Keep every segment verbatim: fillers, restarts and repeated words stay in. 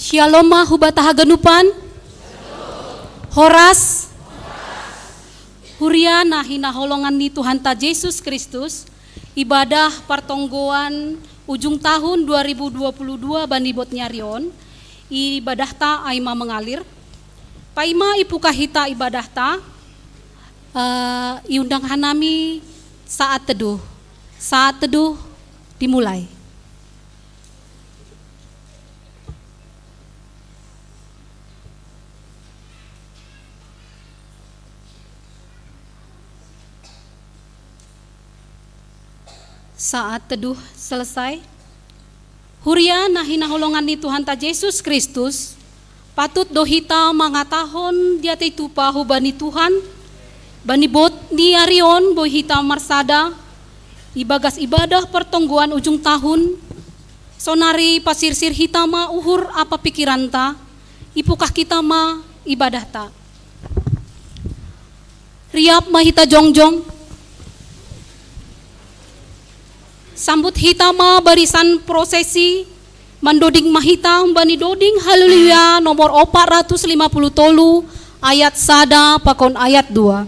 Shalom ma hubata haganupan. Horas. Huria na hinaholongan ni Tuhanta Jesus Kristus, ibadah partonggoan ujung tahun dua ribu dua puluh dua bani bot ni ari on, ibadahta ai ma mangalir. Paima ipukah hita ibadahta, eh, iundang hanami saat teduh. Saat teduh dimulai. Saat teduh selesai. Huria na hinaholongan ni Tuhanta Jesus Kristus, patut do hita mangatahon diatei tupa hubani Tuhan, bani bot ni ari on boi hita marsada, ibagas ibadah partonggoan ujung tahun, sonari pasirsir hita ma uhur ampa pikiranta, ipukah hita ma ibadahta. Riap ma hita jongjong. Sambut hita ma barisan prosesi, mandoding ma hita bani doding Haleluya nomor opat ratus lima puluh tolu, ayat sada pakon ayat dua.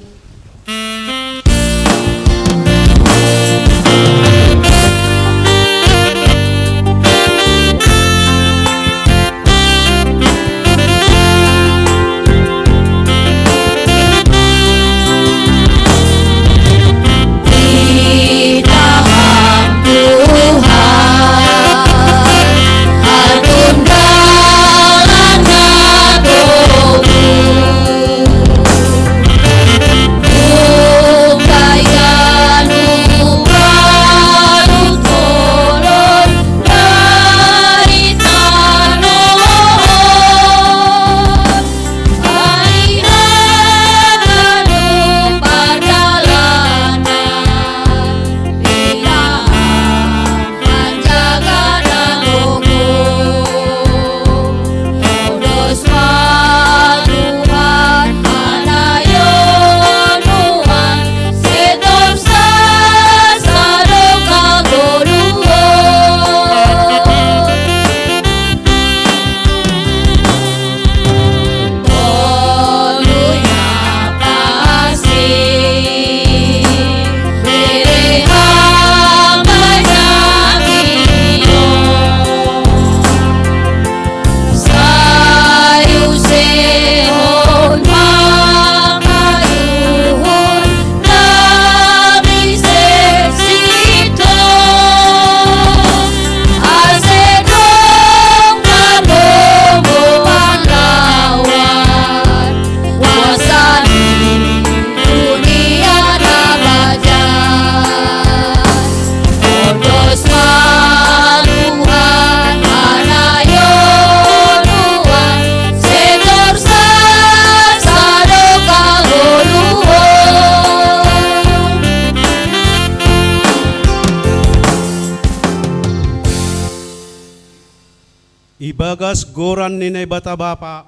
Ibagas goran ni Naibata Bapa,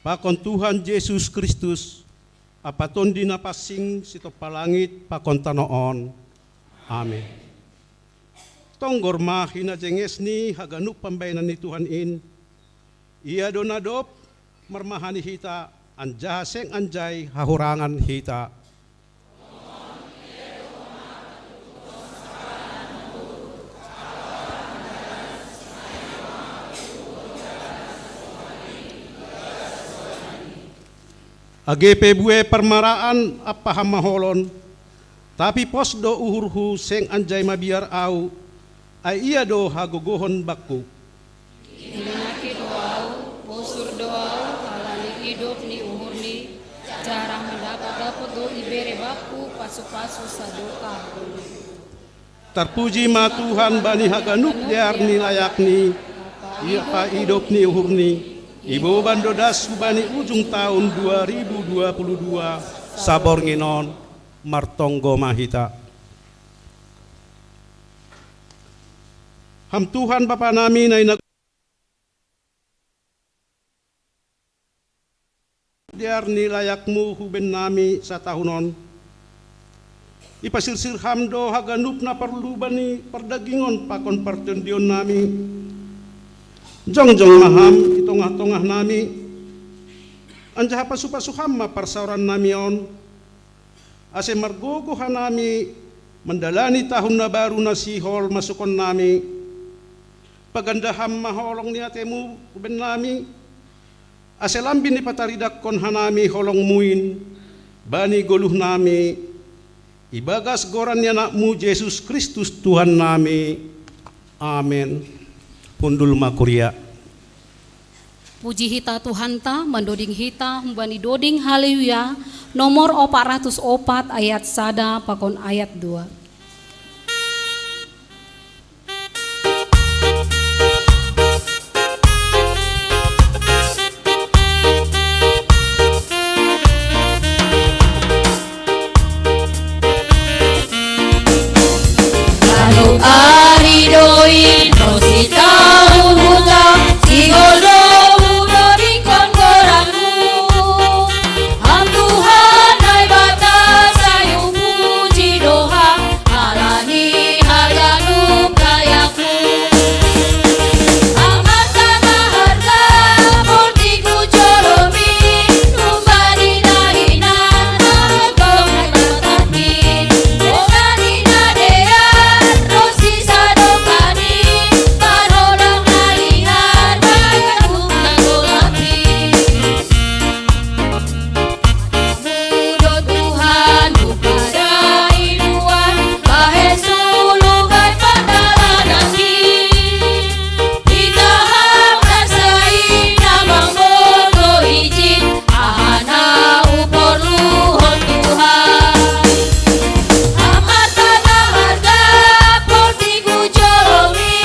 pakon Tuhan Jesus Kristus, ampa Tondi Napansing sitompa langit pakon tano on. Amen. Tonggor ma hinajenges ni haganup pambahenan ni Tuhan in. Ia do na dob marmahani hita, anjaha seng anjai hahurangan hita. Age pe buei parmaraan ampa hamaholon, tapi pos do uhurhu seng anjai mabiar ahu, ai ia do hagogohon bangku. Inangki do ahu, bosur do ahu, halani idop ni uhurni, jarang mandapot-dapot do ibere bangku pasu-pasu sadokah. Tarpuji ma Tuhan bani haganup dear ni layakni, ia pa idop ni uhurni, iboban do das hubani ujung tahun dua ribu dua puluh dua, saborngin on, martonggo ma hita. Ham Tuhan Bapa nami na i na dear ni layakmu huben nami satahun on. Ipasirsir Ham do haganup na porlu bani pardagingon pakon partondion nami. Jongjong ma Ham i tongah-tongah nami, anjaha pasu-pasu Ham ma parsaoran nami on, ase margogoh hanami mandalani tahun na baru na sihol masukon nami. Paganda Ham ma holong ni atemu bennami, ase lambin ni pataridakkon hanami holongmu in bani goluh nami, ibagas goran ni Anakmu Jesus Kristus Tuhan nami. Amen. Hundul ma kuria. Puji hita Tuhanta, mandoding hita humbani doding Haleluya, nomor opat ratus opat ayat sada pakon ayat dua. Ari doin no sitau huta, sigol do hudodingkon goranmu. Ham Tuhan Naibata sai hupuji do Ham, alani haganup dayakmu. Ham Harta na harga, portiku jolomi, numbani na hinan, Ham gong Naibatami. Bona ni na dear, ronsi sadokahni, parondang na lihat, bayamu na golapi. Mu do Tuhan, hupada iluan, bahen sulu gai pandalananki. Hita Ham na sai na mamboto ijin, aha na huporluhon Tuhan. Ham Harta na harga, portiku jolomi,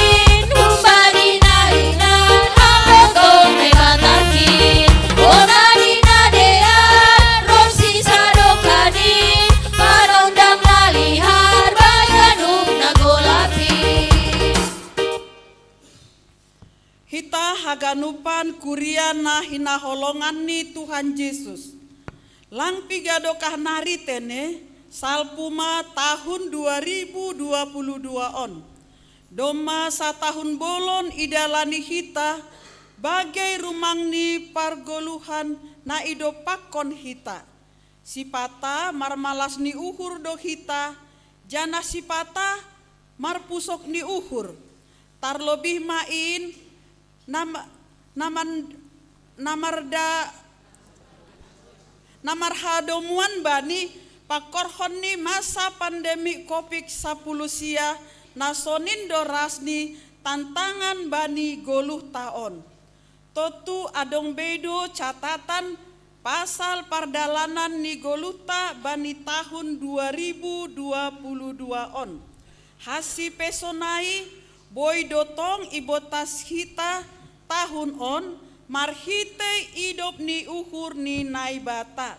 numbani na hinan, Ham gong Naibatami. Bona ni na dear, ronsi sadokahni, parondang na lihat, bayamu na golapi. Hita haganupan kuria na hinaholongan ni Tuhan Jesus. Lang piga dokah nari tene, salpu ma tahun dua ribu dua puluh dua on. Domma satahun bolon idalani hita, bage rumang ni pargoluhan na idompakkon hita. Sipata marmalas ni uhur do hita, janah sipata marpusok ni uhur. Tarlobih ma in, na ma-, na man-, na marda-, na marhadomuan bani pangkorhon ni masa pandemi covid sapuluh sia, na sonin do ras ni tantangan bani goluhta on. Tontu adong be do catatan pasal pardalanan ni goluhta bani tahun dua ribu dua puluh dua on. Hansi pe sonai, boi do tong ibotas hita tahun on marhitei idop ni uhur ni Naibata.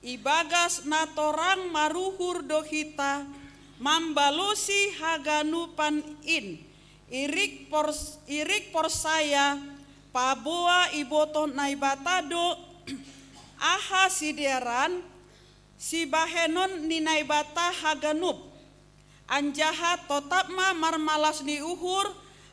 Ibagas na torang maruhur do hita mambalosi haganupan in. Irik pors-, irik porsaya, paboa ibotoh Naibata do aha sidearan, sibahenon ni Naibata haganup. Anjaha totap ma marmalas ni uhur,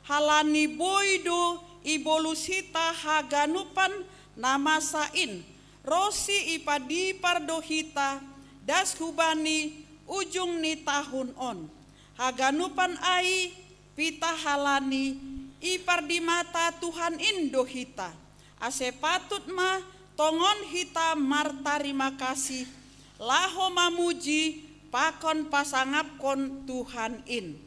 halani boi do ibolus hita haganupan na masa in, ronsi ipadipar do hita das hubani ujung ni tahun on. Haganupan ai pitah halani ipardimata Tuhan in do hita. Ase patut ma tongon hita martarima kasih, laho mamuji pakon pasangapkon Tuhan in.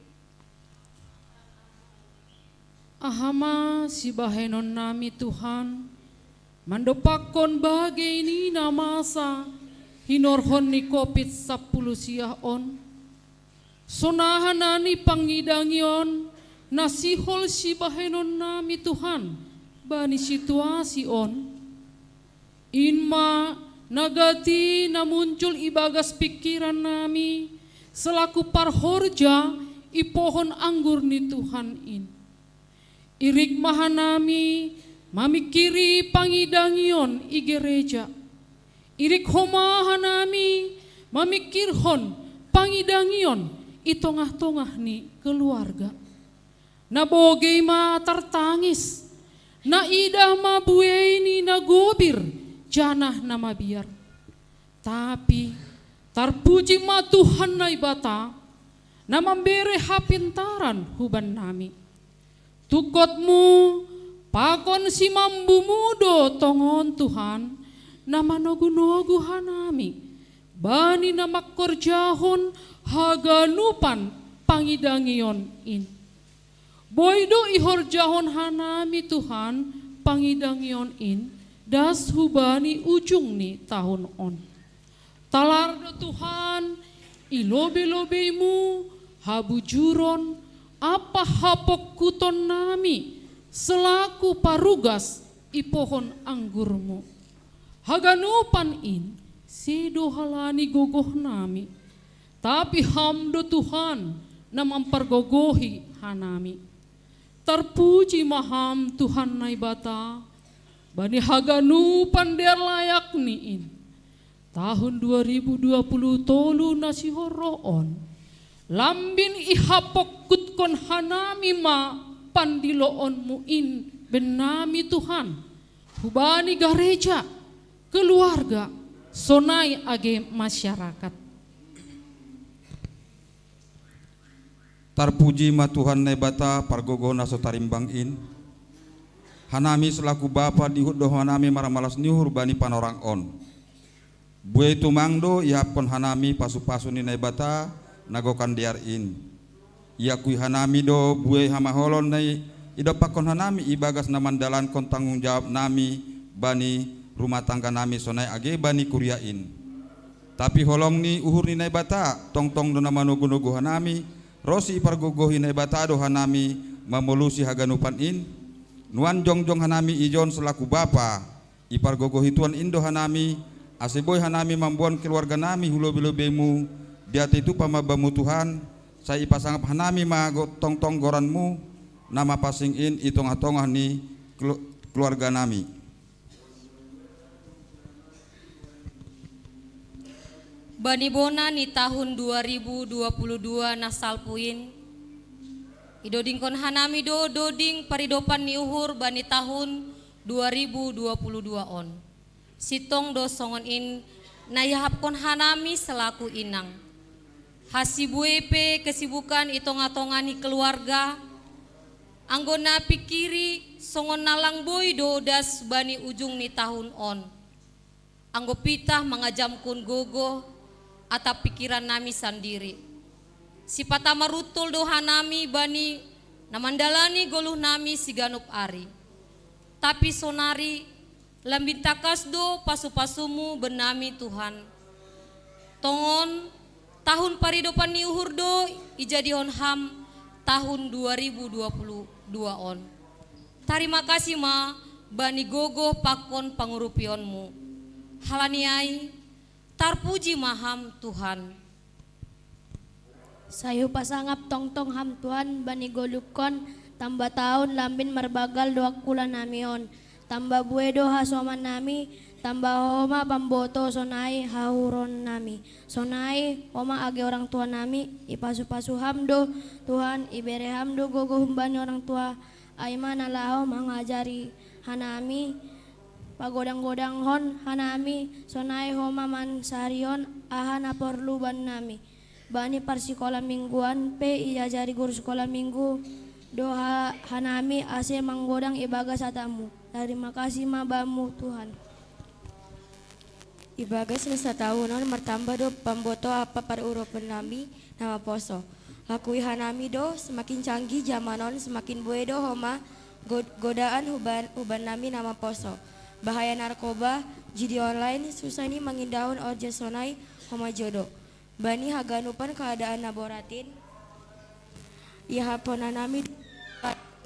Aha ma sibahenon nami Tuhan, mandompakkon bagei ni na masa hinorhon ni covid sapuluh siah on? Sonaha nani pangidangion na sihol sibahenon nami Tuhan bani situasi on? In ma na gati na muncul ibagas pingkiran nami selaku parhorja i pohon anggur ni Tuhan in. Irik ma hanami mamingkiri pangidangion i gereja. Irik homa hanami mamingkirhon pangidangion i tongah-tongah ni keluarga. Na bogei ma tartangis, Naidah ma buei ni na gobir janah na mabiar. Tapi tarpuji ma Tuhan Naibata, na mambere hapintaran hubannami. Tungkotmu pakon simambumu do tongon Tuhan, na manogu-nogu hanami, bani na mangkorjahon haganupan pangidangion in. Boi do ihorjahon hanami Tuhan pangidangion in, das hubani ujung ni tahun on. Talar do Tuhan i lobei-lobeimu, habujuron, ampa hapongkuton nami, selaku parugas i pohon anggurmu. Haganupan in, sedo halani gogoh nami, tapi Ham do Tuhan, na mampargogohi hanami. Tarpuji ma Ham Tuhan Naibata, bani haganupan dear layakni in. Tahun dua ribu dua puluh tolu na sihol roh on, lambin ihapongkutkon hanami ma pandiloonmu in bennami Tuhan, hubani gareja, keluarga, sonai age masyarakat. Tarpuji ma Tuhan Naibata pargogoh na so tarimbang in. Hanami selaku bapa dihut do hanami marmalas ni uhur bani panorang on. Buei tumang do ihapkon hanami pasu-pasu ni Naibata na gokan dear in. Iakui hanami do buei hamaolon na idompakkon hanami ibagas na mandalankon tanggung jawab nami bani rumah tangga nami sonai age bani kuria in. Tapi holong ni uhur ni Naibata, tongtong do na manogu-nogu hanami, ronsi ipargogohi Naibata do hanami mamolusi haganupan in. Nuan jongjong hanami ijon selaku bapa, ipargogohi Tuhan in do hanami, ase boi hanami mamboan keluarga nami hu lobei-lobeimu, diatei tupa ma Bamu Tuhan, sai ipasangap hanami ma go-, tongtong goranmu, na mapansing in i tongah-tongah ni kelu-, keluarga nami. Bani bona ni tahun dua ribu dua puluh dua na salpu in, idodingkon hanami do doding paridopan ni uhur bani tahun dua ribu dua puluh dua on. Sintong do songon in na ihahapkon hanami selaku inang. Hasibue pe kesibukan i tongah-tongah ni keluarga, anggo na pingkiri songon na lang boi do das bani ujung ni tahun on. Anggo pitah mangajamkon gogoh atap pingkiran nami sandiri. Sipata maruntul do hanami bani na mandalani goluh nami siganup ari. Tapi sonari lambin tangkas do pasu-pasumu bennami Tuhan. Tongon tahun paridopan ni uhur do ijadihon Ham tahun dua ribu dua puluh dua on. Tarima kasih ma bani gogoh pakon pangurupionmu. Halani ai, tarpuji ma Ham Tuhan. Sai hupasangap tongtong Ham Tuhan bani goluhkon, tamba taon lambin marbagal do angkula nami on. Tamba bue do hasoman nami, tamba Ho ma pamboto sonai hahuron nami. Sonai Ho ma age orang tua nami, ipasu-pasu Ham do Tuhan, ibere Ham do gogoh humbani orang tua, ai ma na laho mangajari hanami, pagodang-godanghon hanami, sonai Ho ma mansarihon aha na porlu bannami. Bani parsikola mingguan pe iajari guru sikola minggu do ha-, hanami ase manggodang ibagas hatamu. Tarima kasih ma Bamu Tuhan. Ibagas na satahunon martamba do pamboto ampa parurupion nami na maposo. Akui hanami do, semakin canggih jaman on, semakin bue do Ho ma go-, godaan huban, huban nami na maposo. Bahaya narkoba, judi online, susah ni mangindahon oja sonai Ho ma jodo. Bani haganupan keadaan na borat in, ihahapkon hanami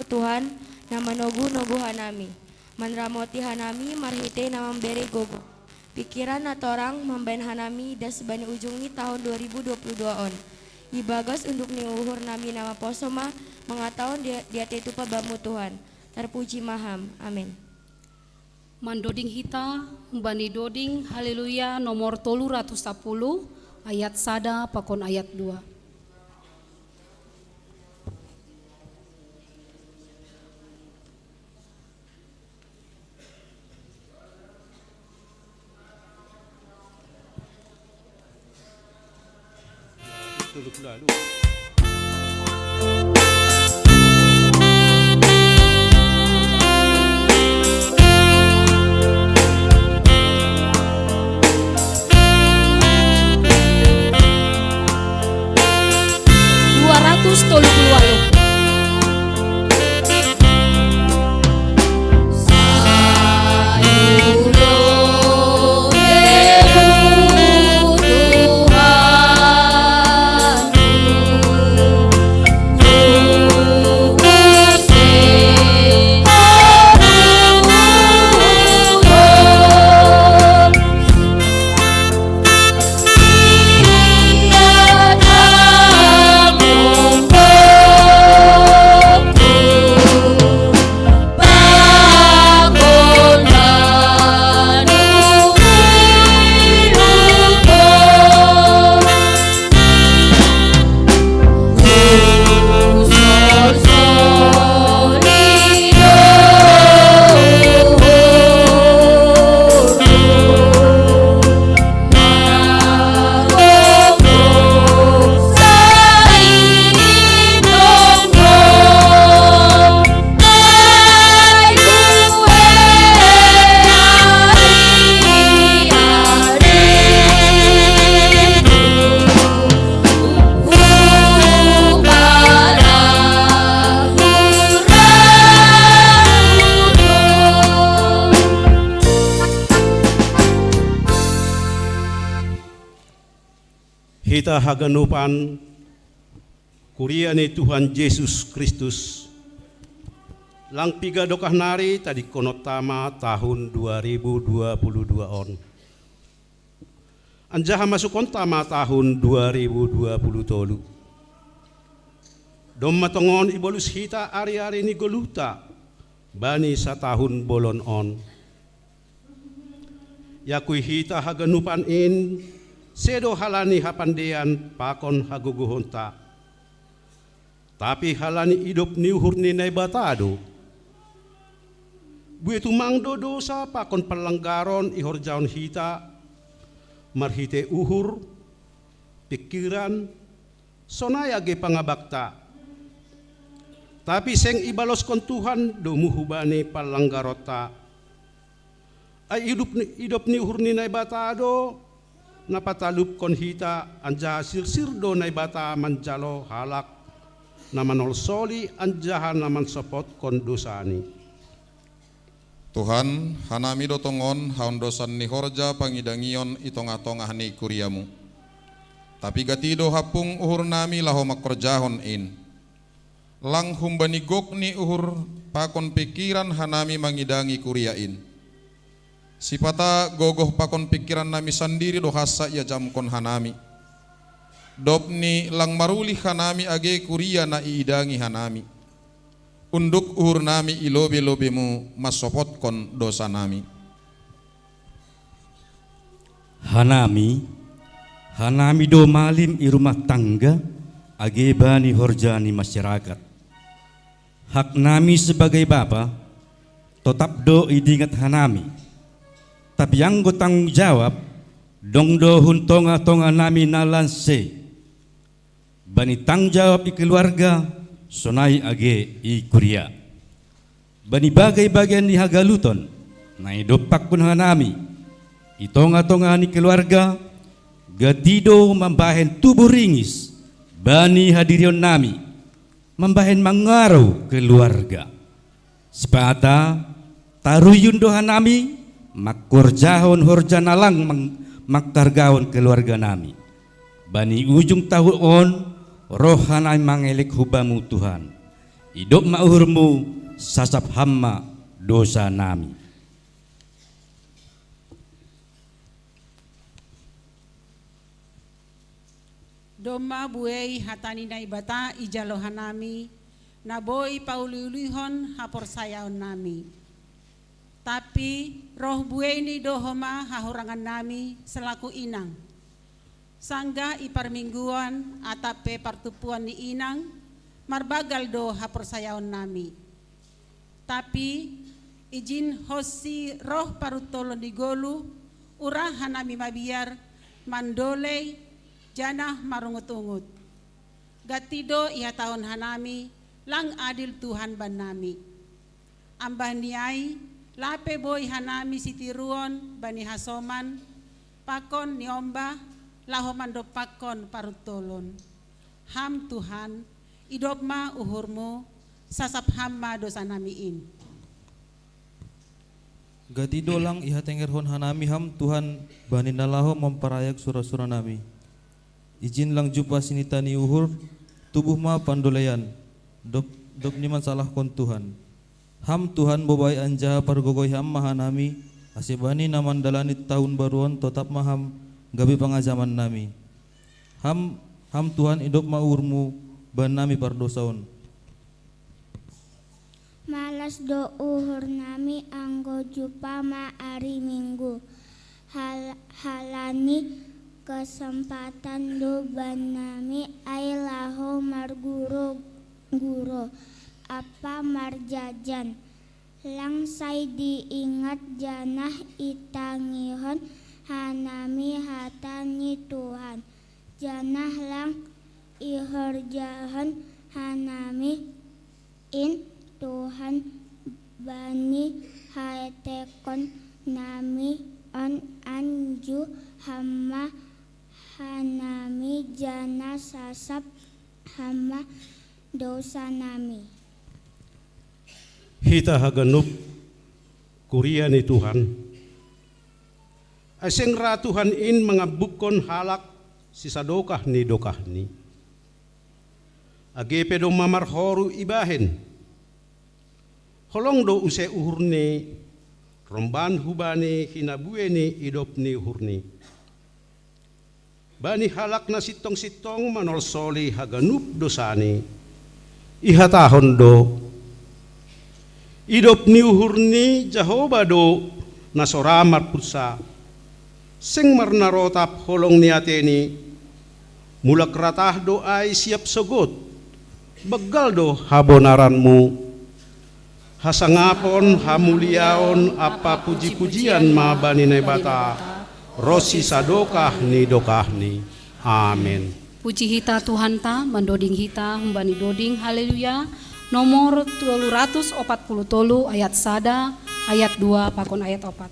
Tuhan na manogu-nogu hanami, manramoti hanami marhitei na mambere gogoh, pingkiran na torang mambahen hanami das bani ujung ni tahun dua ribu dua puluh dua on. Ibagas unduk ni uhur nami na maposo ma mangatahon dia-, diatei tupa Bamu Tuhan. Tarpuji ma Ham. Amen. Mandoding hita humbani doding Haleluya nomor tolu ratus sapuluh, ayat sada pakon ayat dua. Tuluk lalu. Dua ratus tolu puluh walu. Hita haganupan kuria ni Tuhan Jesus Kristus, lang piga dokah nari tadingkononta ma tahun dua ribu dua puluh dua on. Anjaha masukkonta ma tahun dua ribu dua puluh tolu. Domma tongon ibolus hita ari-ari ni goluhta bani satahun bolon on. Iakui hita haganupan in, sedo halani hapandean pakon hagogohonta, tapi halani idop ni uhur ni Naibata do. Buei tumang do dousa pakon panlanggaron ihorjahon hita, marhitei uhur, pingkiran, sonai age pangabakta. Tapi seng ibaloskon Tuhan domu hubani panlanggaronta. Ai idop ni, idop ni uhur ni Naibata do na patalupkon hita, anjaha sirsir do Naibata manjalo halak na manolsoli anjaha na mansopotkon dousani. Tuhan, hanami do tongon haondosan ni horja pangidangion i tongah-tongah ni kuriamu. Tapi gati do hampung uhurnami laho mangkorjahon in. Lang humbani gok ni uhur pakon pingkiran hanami mangidangi kuria in. Sipata gogoh pakon pingkirannami sandiri do hansa iajamkon hanami. Dob ni lang marulih hanami age kuria na iidangi hanami. Unduk uhurnami i lobei-lobeimu mansopotkon dousanami. Hanami, hanami do malim i rumah tangga, age bani horja ni masyarakat. Haknami sebagai bapa, totap do idingat hanami. Tapi anggo tanggung jawab, dong do hun tongah-tongahnami na lanse. Bani tanggung jawab i keluarga, sonai age i kuria. Bani bagai-bagian ni hagaluton, na idompakkon hanami, i tongah-tongah ni keluarga, gati do mambahen tubuh ringis, bani hadirionnami, mambahen mangarou keluarga. Sipata, taruyun do hanami, mangkorjahon horja na lang mang-, manghargahon keluarganami. Bani ujung tahun on, roh hanami mangelek hu Bamu Tuhan. Idop ma uhurmu, sasap Ham ma dousanami. Domma buei hata ni Naibata ijalo hanami, na boi paului-uluihon haporsayaonnami. Tapi roh bueini do homa hahurangannami selaku inang. Sanggah i parmingguan atap pe partumpuan ni inang, marbagal do haporsayaonnami. Tapi ijinhonsi roh paruntolon ni goluh, ura hanami mabiar, mandolei, janah marungut-ungut. Gati do ihatahon hanami, lang adil Tuhan bannami. Ambah ni ai, lape boi hanami sitiruon bani hasoman, pakon niombah, laho mandompakkon paruntolon. Ham Tuhan, idop ma uhurmu, sasap Ham ma dosanami in. Gati do lang ihatengerhon hanami Ham Tuhan bani na laho mamparayak sura-suranami. Ijin lang jumpah sinita ni uhur, tubuh ma pandoleian, dob, dob nimansalahkon Tuhan. Ham Tuhan bobai anjaha pargogoi Ham ma hanami, ase bani na mandalani tahun baru on totap ma Ham gabe pangajamannami. Ham, Ham Tuhan idop ma uhurmu bannami pardosa on. Malas do uhurnami anggo jumpah ma ari Minggu. Hal, halani kesempatan do bannami ai laho marguro-guro ampa marjajan. Lang sai diingat janah itangihon hanami hata ni Tuhan. Janah lang ihorjahon hanami in Tuhan bani haetekon nami on, anju Ham ma hanami janah sasap Ham ma dosanami. Hita haganup kuria ni Tuhan, ai seng ra Tuhan in mangambukkon halak sisadokah ni dokahni. Age pe domma marhoru ibahen. Holong do use uhurni, romban hubani hinabue ni idop ni uhurni. Bani halak na sintong-sintong manolsoli haganup dosani, ihatahon do: Idop ni uhurni Jahowa do na so ra marpunsa. Seng marnarotap holong ni ateni. Mulak ratah do ai siap sogot. Banggal do habonaranmu. Hasangapon, hamuliaon ampa puji-pujian ma bani Naibata, ronsi sadokah ni dokahni. Amen. Puji hita Tuhanta, mandoding hita humbani doding Haleluya, nomor tolu ratus opat puluh tolu, ayat sada, ayat dua pakon ayat opat.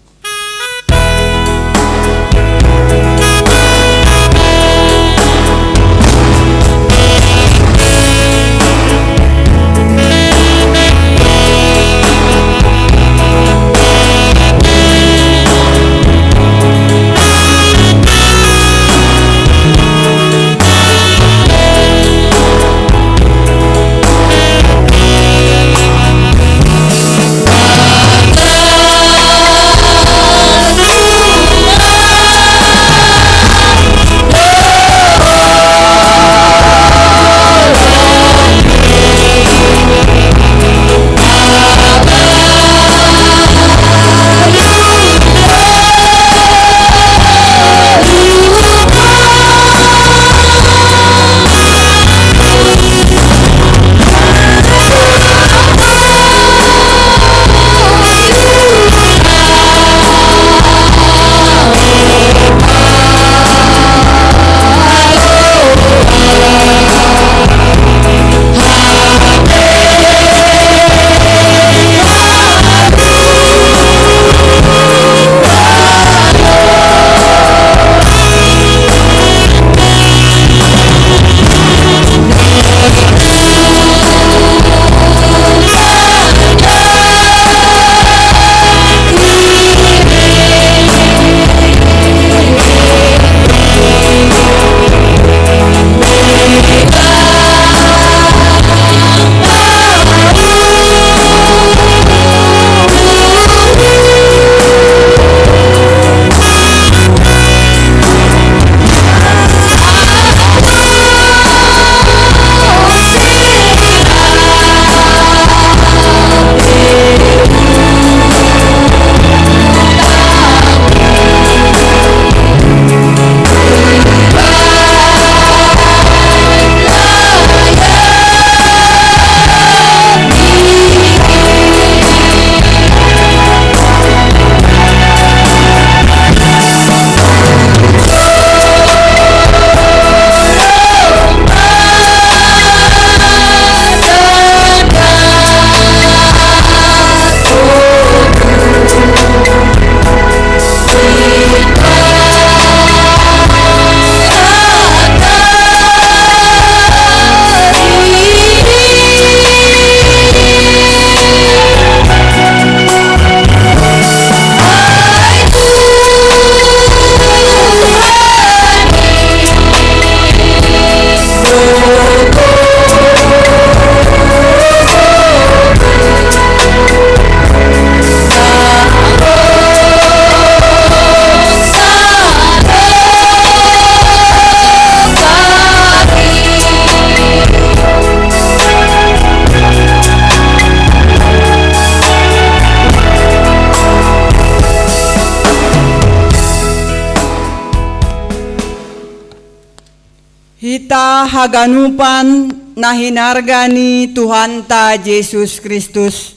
Hita haganupan na hinarga ni Tuhanta Jesus Kristus,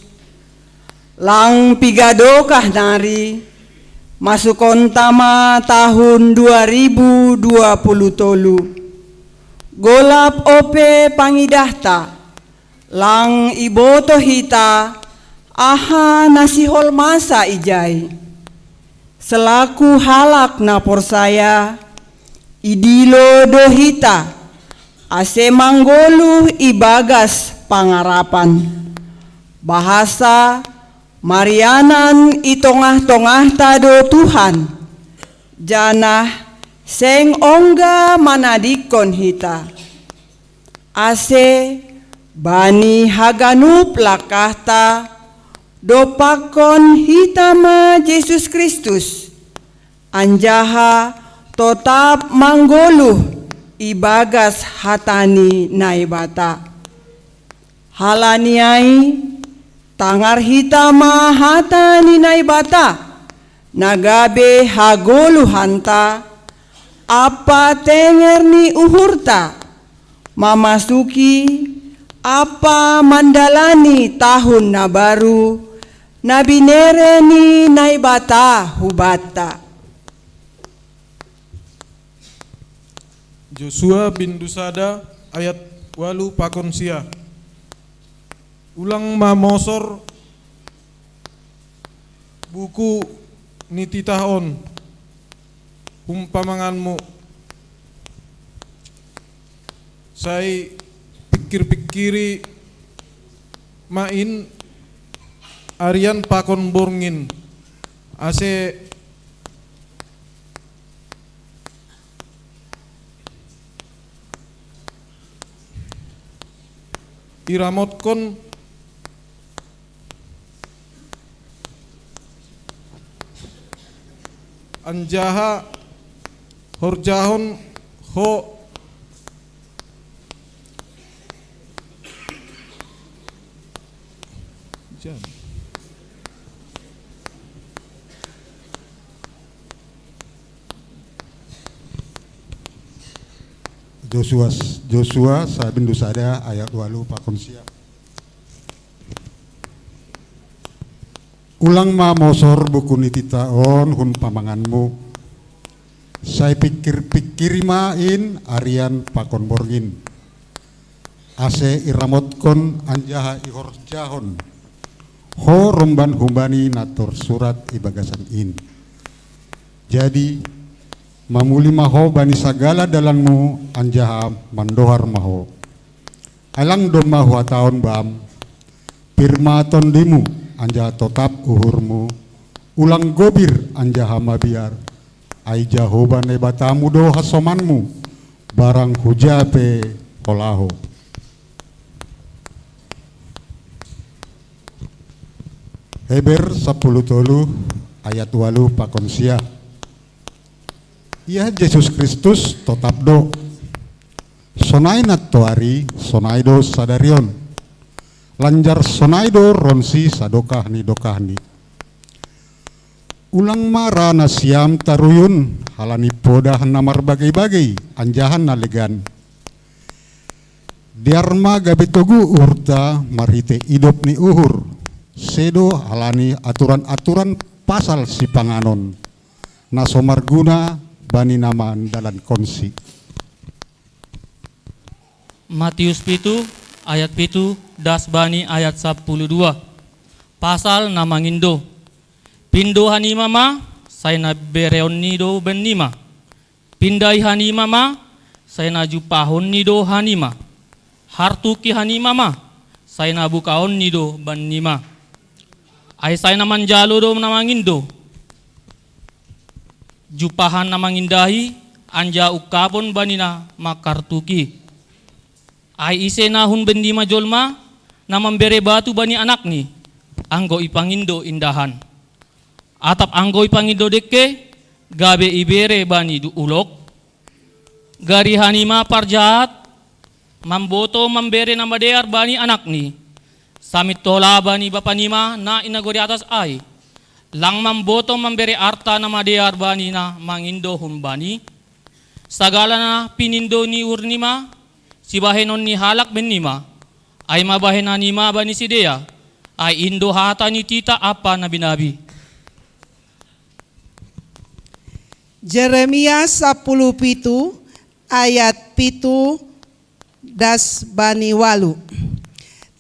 lang piga dokah nari, masukonta ma tahun dua ribu dua puluh tolu. Golap ope pangidahta, lang iboto hita aha na sihol masa ijai. Selaku halak na porsaya, idilo do hita, ase manggoluh ibagas pangarapan. Bahasa marianan i tongah-tongahta do Tuhan, janah seng ongga manadingkon hita. Ase bani haganup langkahta, dompakkon hita ma Jesus Kristus, anjaha totap manggoluh ibagas hata ni Naibata. Halani ai, tangar hita ma hata ni Naibata, na gabe hagoluhanta, ampa tenger ni uhurta, mamasuki ampa mandalani tahun na baru, na binere ni Naibata hubanta. Josua bindu sada ayat walu pakon sia. Ulang ma mosor buku ni titah on humpamanganmu, sai pingkir-pingkiri ma in arian pakon borngin, ase iramotkon anjaha horjahon ho. Josua, Josua sabindu sada ayat walu pakon sia. Ulang ma mosor buku ni titah on humpamanganmu, sai pingkir-pingkiri ma in arian pakon borngin, ase iramotkon anjaha ihorjahon ho romban humbani na tarsurat i bagasan in. Jadi, mamuli ma ho bani sagala dalanmu anjaha mandohar ma ho. Ai lang domma huhatahon bam, pir ma tondimu anjaha totap uhurmu, ulang gobir anjaha mabiar, ai Jahowa Naibatamu do hasomanmu, barang huja pe ho laho. Heber sapuluh tolu ayat walu pakon sia. Ia Jesus Kristus totap do. Sonai nantoari, sonai do sadari on. Lanjar sonai do ronsi sadokah ni dokahni. Ulang ma ra nasiam taruyun halani podah na marbagei-bagei anjaha na legan. Dear ma gabe togu uhurta marhitei idop ni uhur, sedo halani aturan-aturan pasal sipanganon, na so marguna bani na mandalankonsi. Matius pitu, ayat pitu das bani ayat sapuluh dua. Pasal na mangindo. Pindo hanima ma, sai na bereonni do bennima. Pindai hanima ma, sai na jumpahonni do hanima. Hartuki hanima ma, sai na bukaonni do bannima. Ai sai na manjalo do na mangindo. Jumpahan na mangindahi, anjaha ungkapon bani na manghartuki. Ai ise na hun bennima jolma, na mambere batu bani anakni, anggo ipangindo indahan. Atap anggo ipangindo dengke, gabe ibere bani du ulok. Gari hanima parjahat, mamboto mambere na madear bani anakni. Samintola bani bapanima na i nagori atas ai. Lang mamboto mambere arta na madear bani na mangindo humbani. Sagala na pinindo ni uhurnima, sibahenon ni halak bennima, ai ma bahenanima bani sidea, ai in do hata ni titah ampa nabi-nabi. Jeremia sapuluh pitu ayat pitu das bani walu.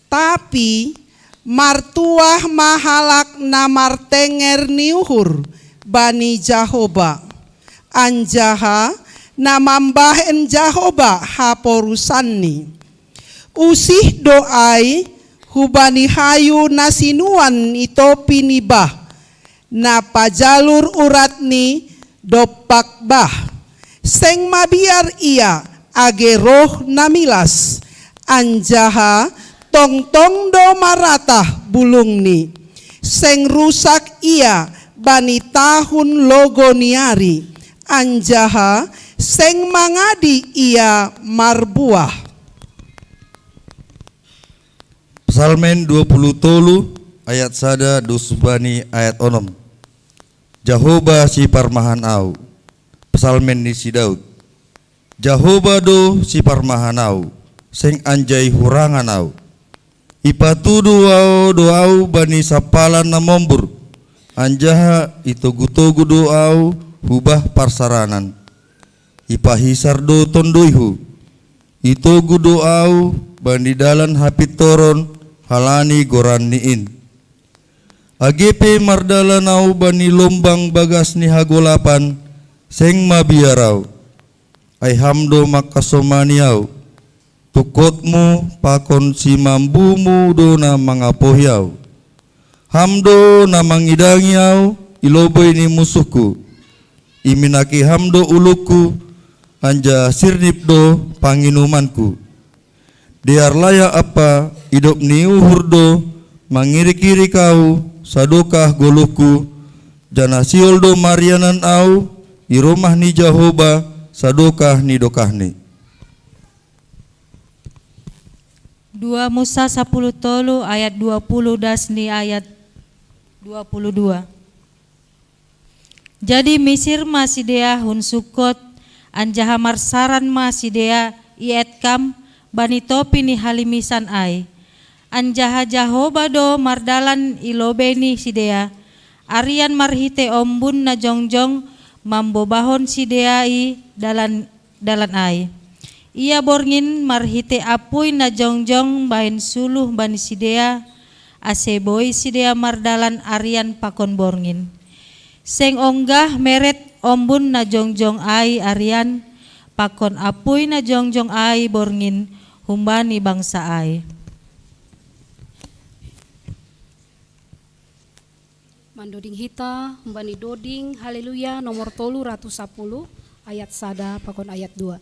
Tapi martuah ma halak na martenger ni uhur bani Jahoba, anjaha na mambahen Jahoba haporusanni. Usih do ai hubani hayu na sinuan i topi ni bah, na pajalur uratni dompak bah. Seng mabiar ia age roh na milas, anjaha tongtong do maratah bulungni. Seng rusak ia bani tahun logo ni ari, anjaha seng mangadi ia marbuah. Psalmen dua puluh tolu ayat sada dos bani ayat onom. Jahoba siparmahan au. Psalmen ni si Daud. Jahoba do siparmahan au, seng anjai hurangan au. Ipatudu au do au bani sampalan na mombur, anjaha itogu-togu do au hu bah parsaranan. Ipahisar do tondoihu. Itogu do au bani dalan hapintoron halani goranni in. Age pe mardalan au bani lombang bagas ni hagolapan, seng mabiar au. Ai Ham do mangkasomani au. Tungkotmu pakon simambumu do na mangapohi au. Ham do na mangidangi au i lobei ni musuhku. Iminaki Ham do ulungku, anjaha sirnip do panginumanku. Dear layak ampa idop ni uhur do mangirik-irik au sadokah goluhku, janah sihol do marianan au i rumah ni Jahoba sadokah ni dokahni. Dua Musa sapuluh tolu ayat dua puluh das ni ayat dua puluh dua. Jadi misir ma sidea hun Sukkot, anjaha marsaran ma sidea i Etkam bani topi ni halimisan ai. Anjaha Jahoba do mardalan i lobei ni sidea, arian marhitei ombun na jongjong mambobahon sidea i dalan dalan ai. Ia borngin marhitei apui na jongjong bahen suluh bani sidea, ase boi sidea mardalan arian pakon borngin. Seng onggah meret ombun na jongjong ai arian, pakon apui na jongjong ai borngin humbani bangsa ai. Mandoding hita humbani doding Haleluya nomor tolu ratus sapuluh, ayat sada pakon ayat dua.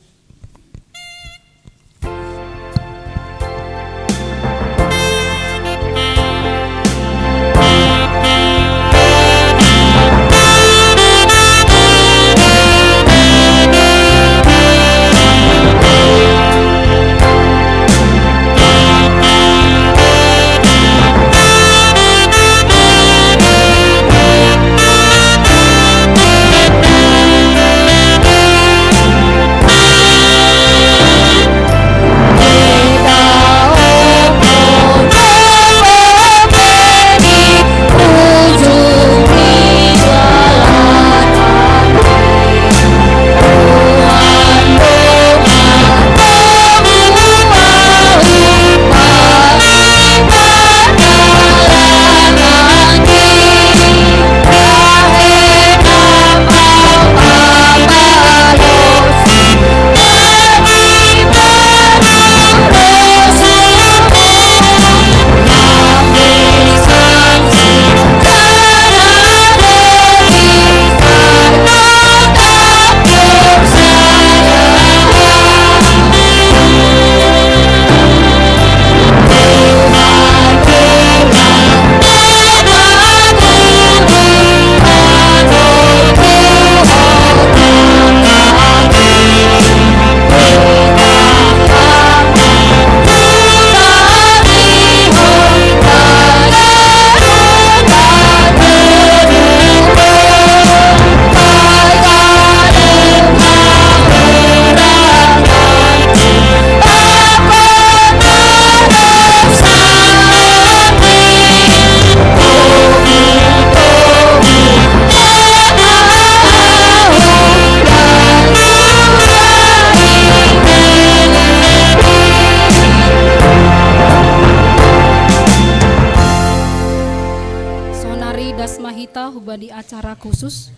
Kita hubani acara khusus.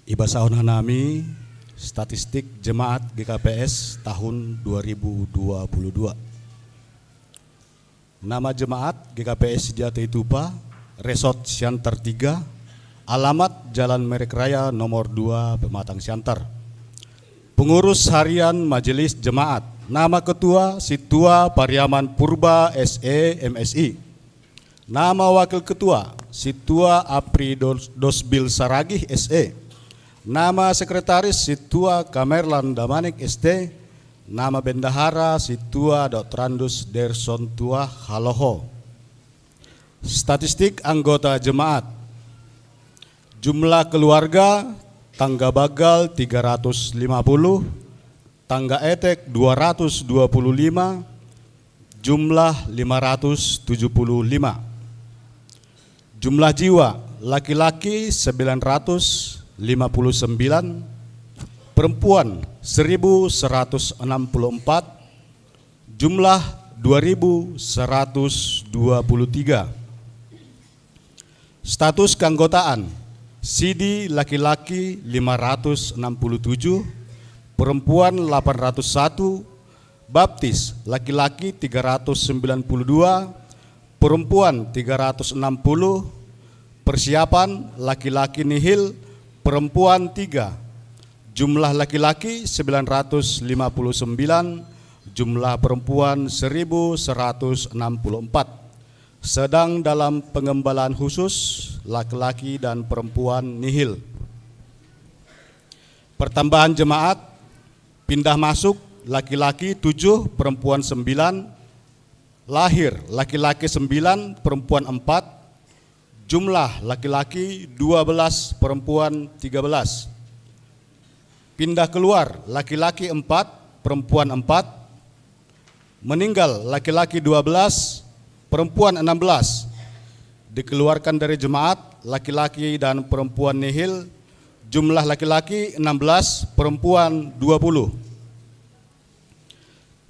Iba sahun hanami, statistik jemaat G K P S tahun dua ribu dua puluh dua. Nama jemaat G K P S Jati Tupa, Resort Siantar tiga, alamat Jalan Merek Raya nomor dua, Pematang Siantar. Pengurus harian Majelis Jemaat, nama ketua Situa Pariaman Purba S E M Si. Nama wakil ketua Situa Apri Dos- Dosbil Saragih S E. Nama sekretaris Situa Kamerlan Damanik S T. Nama bendahara Situa Doktorandus Derson Tuah Haloho. Statistik anggota jemaat. Jumlah keluarga, tangga bagal tiga ratus lima puluh, tangga etek dua ratus dua puluh lima, jumlah lima ratus tujuh puluh lima. Jumlah jiwa, laki-laki sembilan ratus lima puluh sembilan, perempuan seribu seratus enam puluh empat, jumlah dua ribu seratus dua puluh tiga. Status keanggotaan, sidi laki-laki lima ratus enam puluh tujuh, perempuan delapan ratus satu, baptis laki-laki tiga ratus sembilan puluh dua, perempuan tiga ratus enam puluh, persiapan laki-laki nihil, perempuan tiga, jumlah laki-laki sembilan ratus lima puluh sembilan, jumlah perempuan seribu seratus enam puluh empat. Sedang dalam pengembalaan khusus, laki-laki dan perempuan nihil. Pertambahan jemaat, pindah masuk, laki-laki tujuh, perempuan sembilan, lahir, laki-laki sembilan, perempuan empat, jumlah laki-laki dua belas, perempuan tiga belas. Pindah keluar, laki-laki empat, perempuan empat. Meninggal, laki-laki dua belas, perempuan enam belas. Dikeluarkan dari jemaat, laki-laki dan perempuan nihil, jumlah laki-laki enam belas, perempuan dua puluh.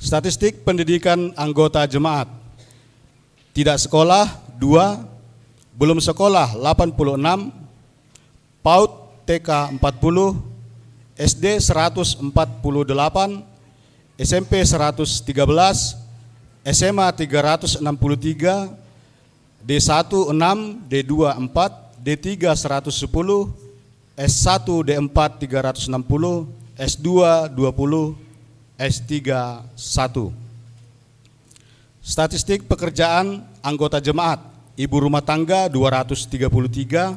Statistik pendidikan anggota jemaat. Tidak sekolah, dua. Belum sekolah, delapan puluh enam. PAUD, T K empat puluh, S D seratus empat puluh delapan, S M P seratus tiga belas, S M A tiga ratus enam puluh tiga, D satu enam, D dua empat, D tiga seratus sepuluh, S satu D empat tiga ratus enam puluh, S dua dua puluh, S tiga satu. Statistik pekerjaan anggota jemaat, ibu rumah tangga dua ratus tiga puluh tiga,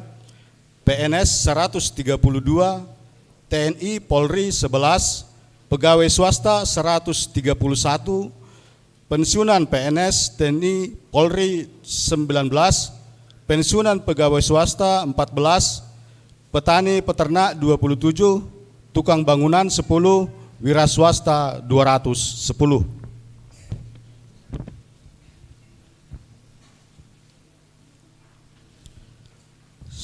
P N S seratus tiga puluh dua, T N I Polri sebelas, pegawai swasta seratus tiga puluh satu, pensiunan P N S, T N I, Polri sembilan belas, pensiunan pegawai swasta empat belas, petani peternak dua puluh tujuh, tukang bangunan sepuluh, wira swasta dua ratus sepuluh.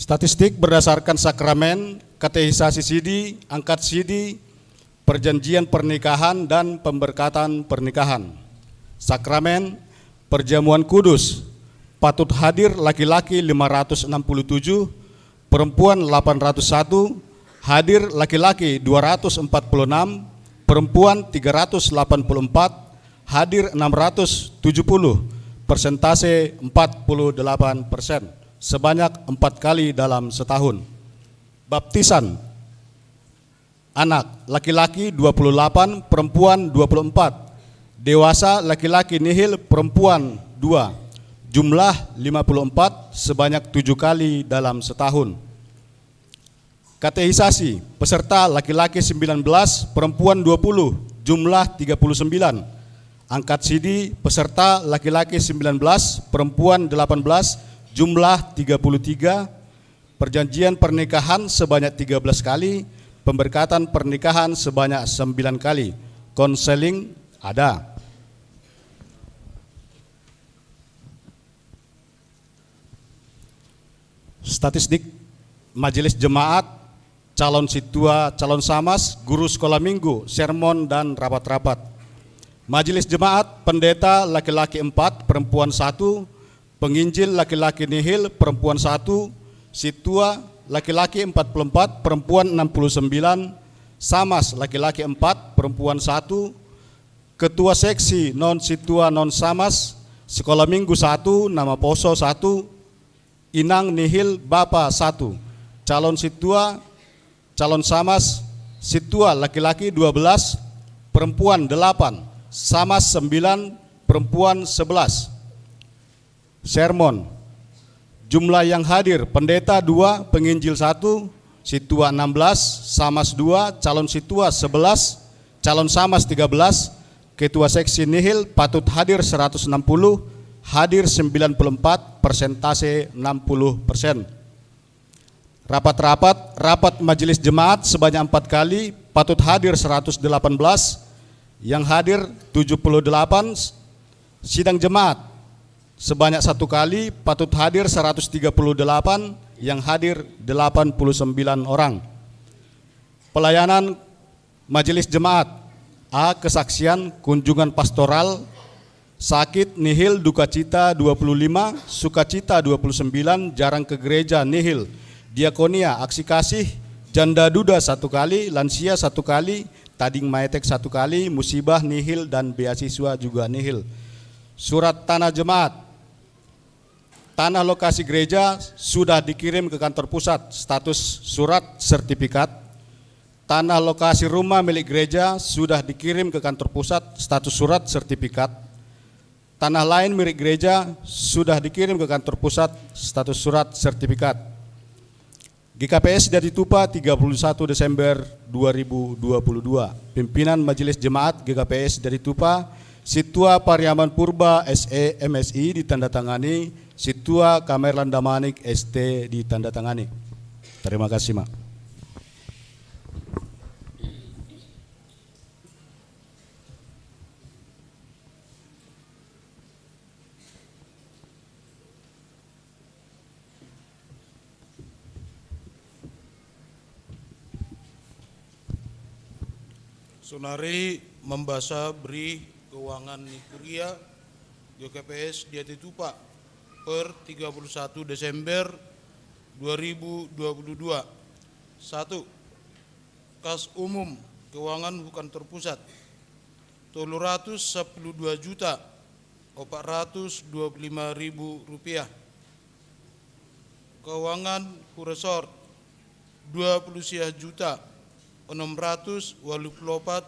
Statistik berdasarkan sakramen, katekisasi sidi, angkat sidi, perjanjian pernikahan, dan pemberkatan pernikahan. Sakramen, perjamuan kudus, patut hadir laki-laki lima ratus enam puluh tujuh, perempuan delapan ratus satu, hadir laki-laki dua ratus empat puluh enam, perempuan tiga ratus delapan puluh empat, hadir enam ratus tujuh puluh, persentase empat puluh delapan persen, sebanyak empat kali dalam setahun. Baptisan anak, laki-laki dua puluh delapan, perempuan dua puluh empat. Dewasa, laki-laki nihil, perempuan dua. Jumlah lima puluh empat, sebanyak tujuh kali dalam setahun. Katekisasi, peserta laki-laki sembilan belas, perempuan dua puluh, jumlah tiga puluh sembilan. Angkat sidi, peserta laki-laki sembilan belas, perempuan delapan belas, jumlah tiga puluh tiga. Perjanjian pernikahan sebanyak tiga belas kali, Pemberkatan pernikahan sebanyak sembilan kali. Konseling ada. Statistik, majelis jemaat, calon situa, calon samas, guru sekolah minggu, sermon, dan rapat-rapat. Majelis jemaat, pendeta, laki-laki empat, perempuan satu, penginjil, laki-laki nihil, perempuan satu, situa, laki-laki empat puluh empat, perempuan enam puluh sembilan, samas, laki-laki empat, perempuan satu, ketua seksi, non situa, non samas, sekolah minggu satu, nama poso satu, inang nihil, bapa satu, calon situa, calon samas, situa, laki-laki dua belas, perempuan delapan, samas sembilan, perempuan sebelas. Sermon. Jumlah yang hadir, pendeta dua, penginjil satu, situa enam belas, samas dua, calon situa sebelas, calon samas tiga belas, ketua seksi nihil patut hadir seratus enam puluh, hadir sembilan puluh empat, persentase enam puluh persen. Rapat-rapat, rapat majelis jemaat sebanyak empat kali, patut hadir seratus delapan belas, yang hadir tujuh puluh delapan, sidang jemaat sebanyak satu kali, patut hadir seratus tiga puluh delapan, yang hadir delapan puluh sembilan orang. Pelayanan majelis jemaat. A. Kesaksian, kunjungan pastoral, sakit, nihil, duka cita dua puluh lima, sukacita dua puluh sembilan, jarang ke gereja, nihil, diakonia, aksi kasih, janda duda satu kali, lansia satu kali, tading maetek satu kali, musibah, nihil, dan beasiswa juga nihil. Surat tanah jemaat. Tanah lokasi gereja sudah dikirim ke kantor pusat, status surat sertifikat. Tanah lokasi rumah milik gereja sudah dikirim ke kantor pusat, status surat sertifikat. Tanah lain milik gereja sudah dikirim ke kantor pusat, status surat sertifikat. G K P S Diatitupa, tiga puluh satu Desember dua ribu dua puluh dua. Pimpinan Majelis Jemaat G K P S Diatitupa, Situa Pariaman Purba, S E, M Si, ditandatangani, Situa Kamerlan Damanik, S T, ditandatangani. Terima kasih, Mak. Sonari mambasa bri keuangan ni kuria G K P S Diatitupa per tiga puluh satu Desember dua ribu dua puluh dua. Satu, kas umum keuangan bukan terpusat, tolu ratus sepuluh dua juta opat ratus dua puluh lima ribu rupiah. Keuangan Puresor, dua puluh siah juta enam ratus walu puluh opat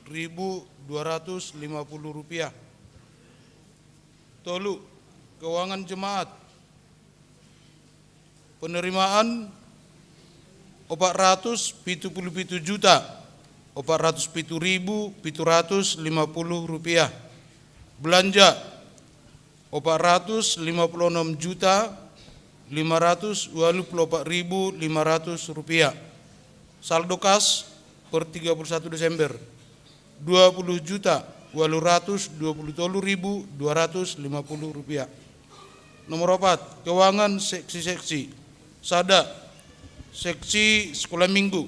ribu dua ratus lima puluh rupiah. Tolu, keuangan jemaat. Penerimaan opat ratus pitu puluh pitu juta opat ratus pitu ribu pitu ratus lima puluh rupiah. Belanja opat ratus lima puluh enam juta lima ratus walu puluh opat ribu lima ratus rupiah. Saldo kas per tiga puluh satu Desember, dua puluh juta walu ratus dua puluh tolu ribu dua ratus lima puluh rupiah. Nomor opat, keuangan seksi-seksi. Sada, seksi sekolah minggu.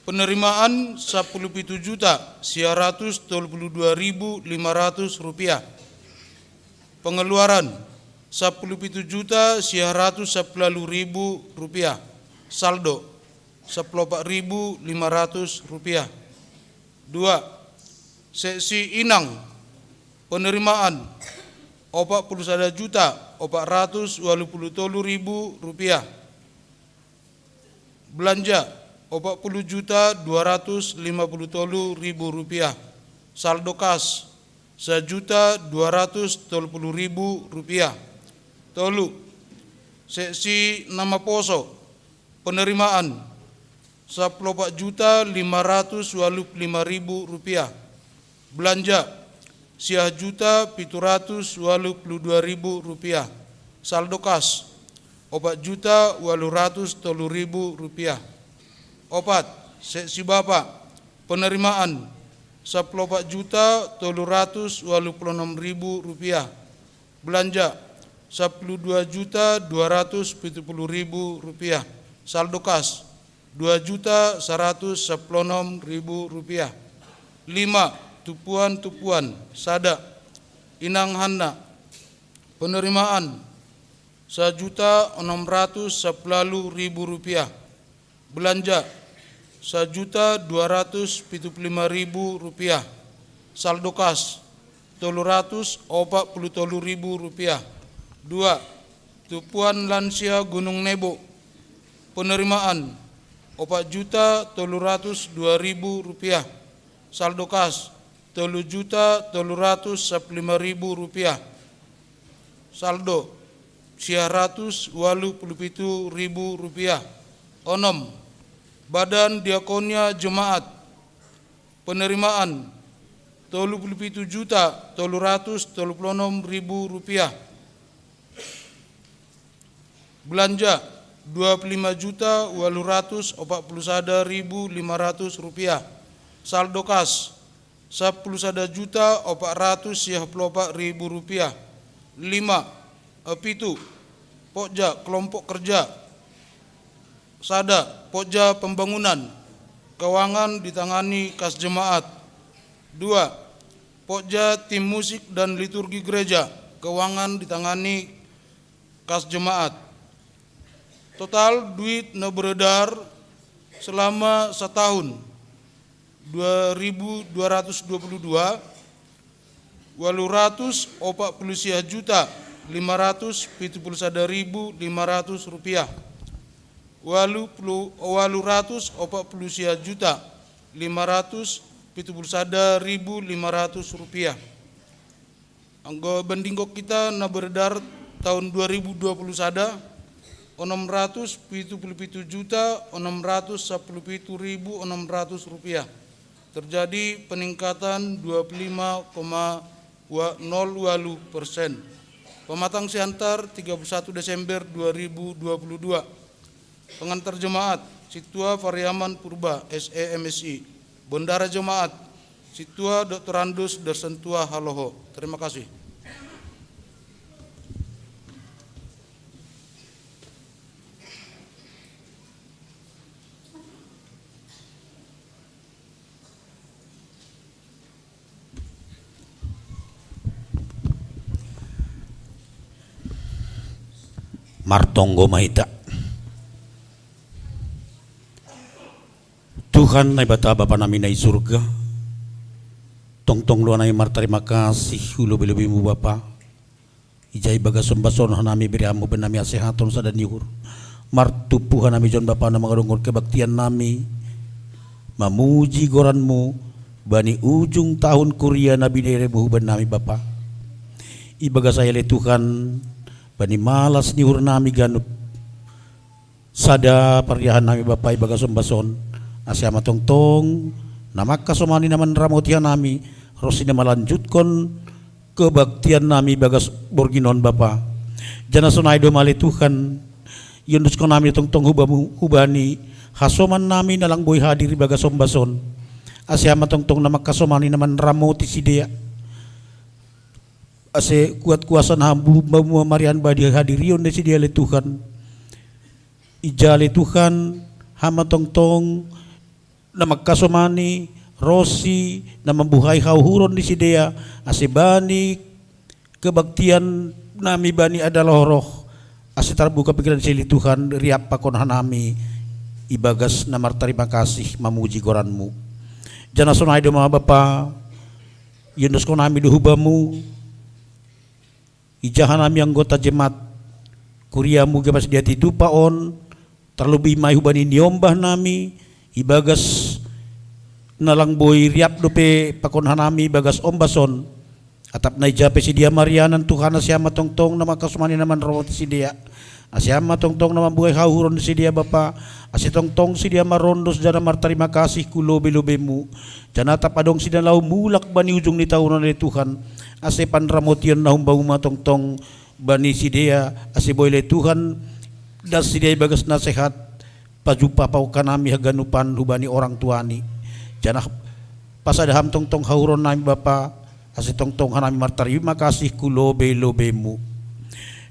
Penerimaan sepuluh pitu juta sia ratus tolu puluh dua ribu lima ratus rupiah. Pengeluaran sepuluh pitu juta sia ratus sepuluh ribu rupiah. Saldo sepuluh opat ribu lima ratus rupiah. Dua, seksi inang. Penerimaan opat puluh sada juta opat ratus walu puluh tolu ribu rupiah. Belanja opat puluh juta dua ratus lima puluh tolu ribu rupiah. Saldo kas sajuta dua ratus tolu puluh ribu rupiah. Tolu, seksi nama poso. Penerimaan sepuluh opat juta lima ratus walu puluh lima ribu rupiah. Belanja sia juta pitu ratus walu puluh dua ribu rupiah. Saldo kas opat juta walu ratus tolu ribu rupiah. Opat, seksi bapa, penerimaan sapuluh opat juta tolu ratus walu puluh enam ribu rupiah. Belanja sapuluh dua juta dua ratus pitu puluh ribu rupiah. Saldo kas dua juta saratus sapuluh enam ribu rupiah. Lima, tupuan-tupuan sada, inang hanna, penerimaan sajuta enam ratus sapuluh ribu rupiah. Belanja sajuta dua ratus pitu puluh lima ribu rupiah. Saldo kas tolu ratus opat puluh tolu ribu rupiah. Dua, tupuan lansia Gunung Nebo, penerimaan opat juta tolu ratus dua ribu rupiah. Saldo kas tolu juta tolu ratus sapuluh lima ribu rupiah. Saldo sia ratus walu puluh pitu ribu rupiah. Onom, badan diakonia jemaat, penerimaan tolu puluh pitu juta tolu ratus tolu puluh enam ribu rupiah. Belanja dua puluh lima juta walu ratus opat puluh sada ribu lima ratus rupiah. Saldo kas sapuluh sada juta opat ratus sia puluh opat ribu rupiah. Lima, eh, pitu, pokja kelompok kerja sada, pokja pembangunan, keuangan ditangani kas jemaat. Dua, pokja tim musik dan liturgi gereja, keuangan ditangani kas jemaat. Total duit na beredar selama setahun dua ribu dua ratus dua puluh dua, walu ratus opat puluh sia juta lima ratus pitu puluh sada ribu lima ratus rupiah. Walu puluh, walu ratus opat puluh sia juta lima ratus pitu puluh sada ribu lima ratus rupiah. Anggo bandingko kita na beredar tahun dua ribu dua puluh sada, enam ratus pitu puluh pitu juta enam ratus sepuluh pitu ribu enam ratus rupiah. Terjadi peningkatan dua puluh lima koma nol walu persen. Pematang siantar tiga puluh satu Desember dua ribu dua puluh dua. Pengantar jemaat, Situa Pariaman Purba, S E M Si. Bendara jemaat, Situa Doktorandus Dersentua Haloho. Terima kasih. Martonggo ma hita. Tuhan Naibata Bapa nami na i surga, tongtong do hanami martarima kasih hu lobi-lobimu Bapa. Ija ibagas sombason hanami bere Ham hubahen nami hasehaton sada ni uhur. Martumpu hanami jon Bapa na mangadongkon kebaktian nami mamuji goranmu bani ujung tahun kuria na binereMu hubahen nami Bapa. Ibagas ai ale Tuhan, bani malas ni uhur nami ganup, sada pardiahan nami Bapa ibagas sombason, ase Ham ma tongtong na mangkasomani na manramoti hanami, ronsi na malanjutkon kebaktian nami ibagas borngin on Bapa. Janah sonai do ma ale Tuhan, iondoskon nami tongtong hubamu, hubani hasoman nami na lang boi hadir ibagas sombason, ase Ham ma tongtong na mangkasomani na manramoti sidea. Ase kuat kuasa na Ham bu-, bu-, marianan bani hadirion ni sidea ale Tuhan. Ija ale Tuhan, Ham ma tongtong na mangkasomani, ronsi na mambuhai hauhuron ni sidea, ase bani kebaktian nami bani adalah roh, ase tarbuka pikiran sidea ale Tuhan, riap pakon hanami ibagas na martarima kasih mamuji goranmu. Janah sonai do ma Bapa, iondoskon nami do hubamu, ija hanami anggota jemaat kuriamu gabe sidea tidupa on, tarlobi ma i hubani niombah nami, ibagas na lang boi riap dope pakon hanami ibagas ombas on. Atap na ija pe sidea marianan Tuhan ase Ham ma tongtong na mangkasomani na manramoti sidea. Ase Ham ma tongtong na mambuhai hauhuron ni sidea Bapa, ase tongtong sidea marondos janah martarima kasih hu lobi-lobimu. Janah atap adong sidea laho mulak bani ujung ni taon on ale Tuhan, ase panramotion na humbamu ma tongtong bani sidea, ase boi ale Tuhan, das sidea ibagas na sehat, Pajupa pau hanami haganupan hubani orang tuani. Janah pasada Ham tongtong hahuron nami Bapa, ase tongtong hanami martarima kasih hu lobei-lobei-Mu.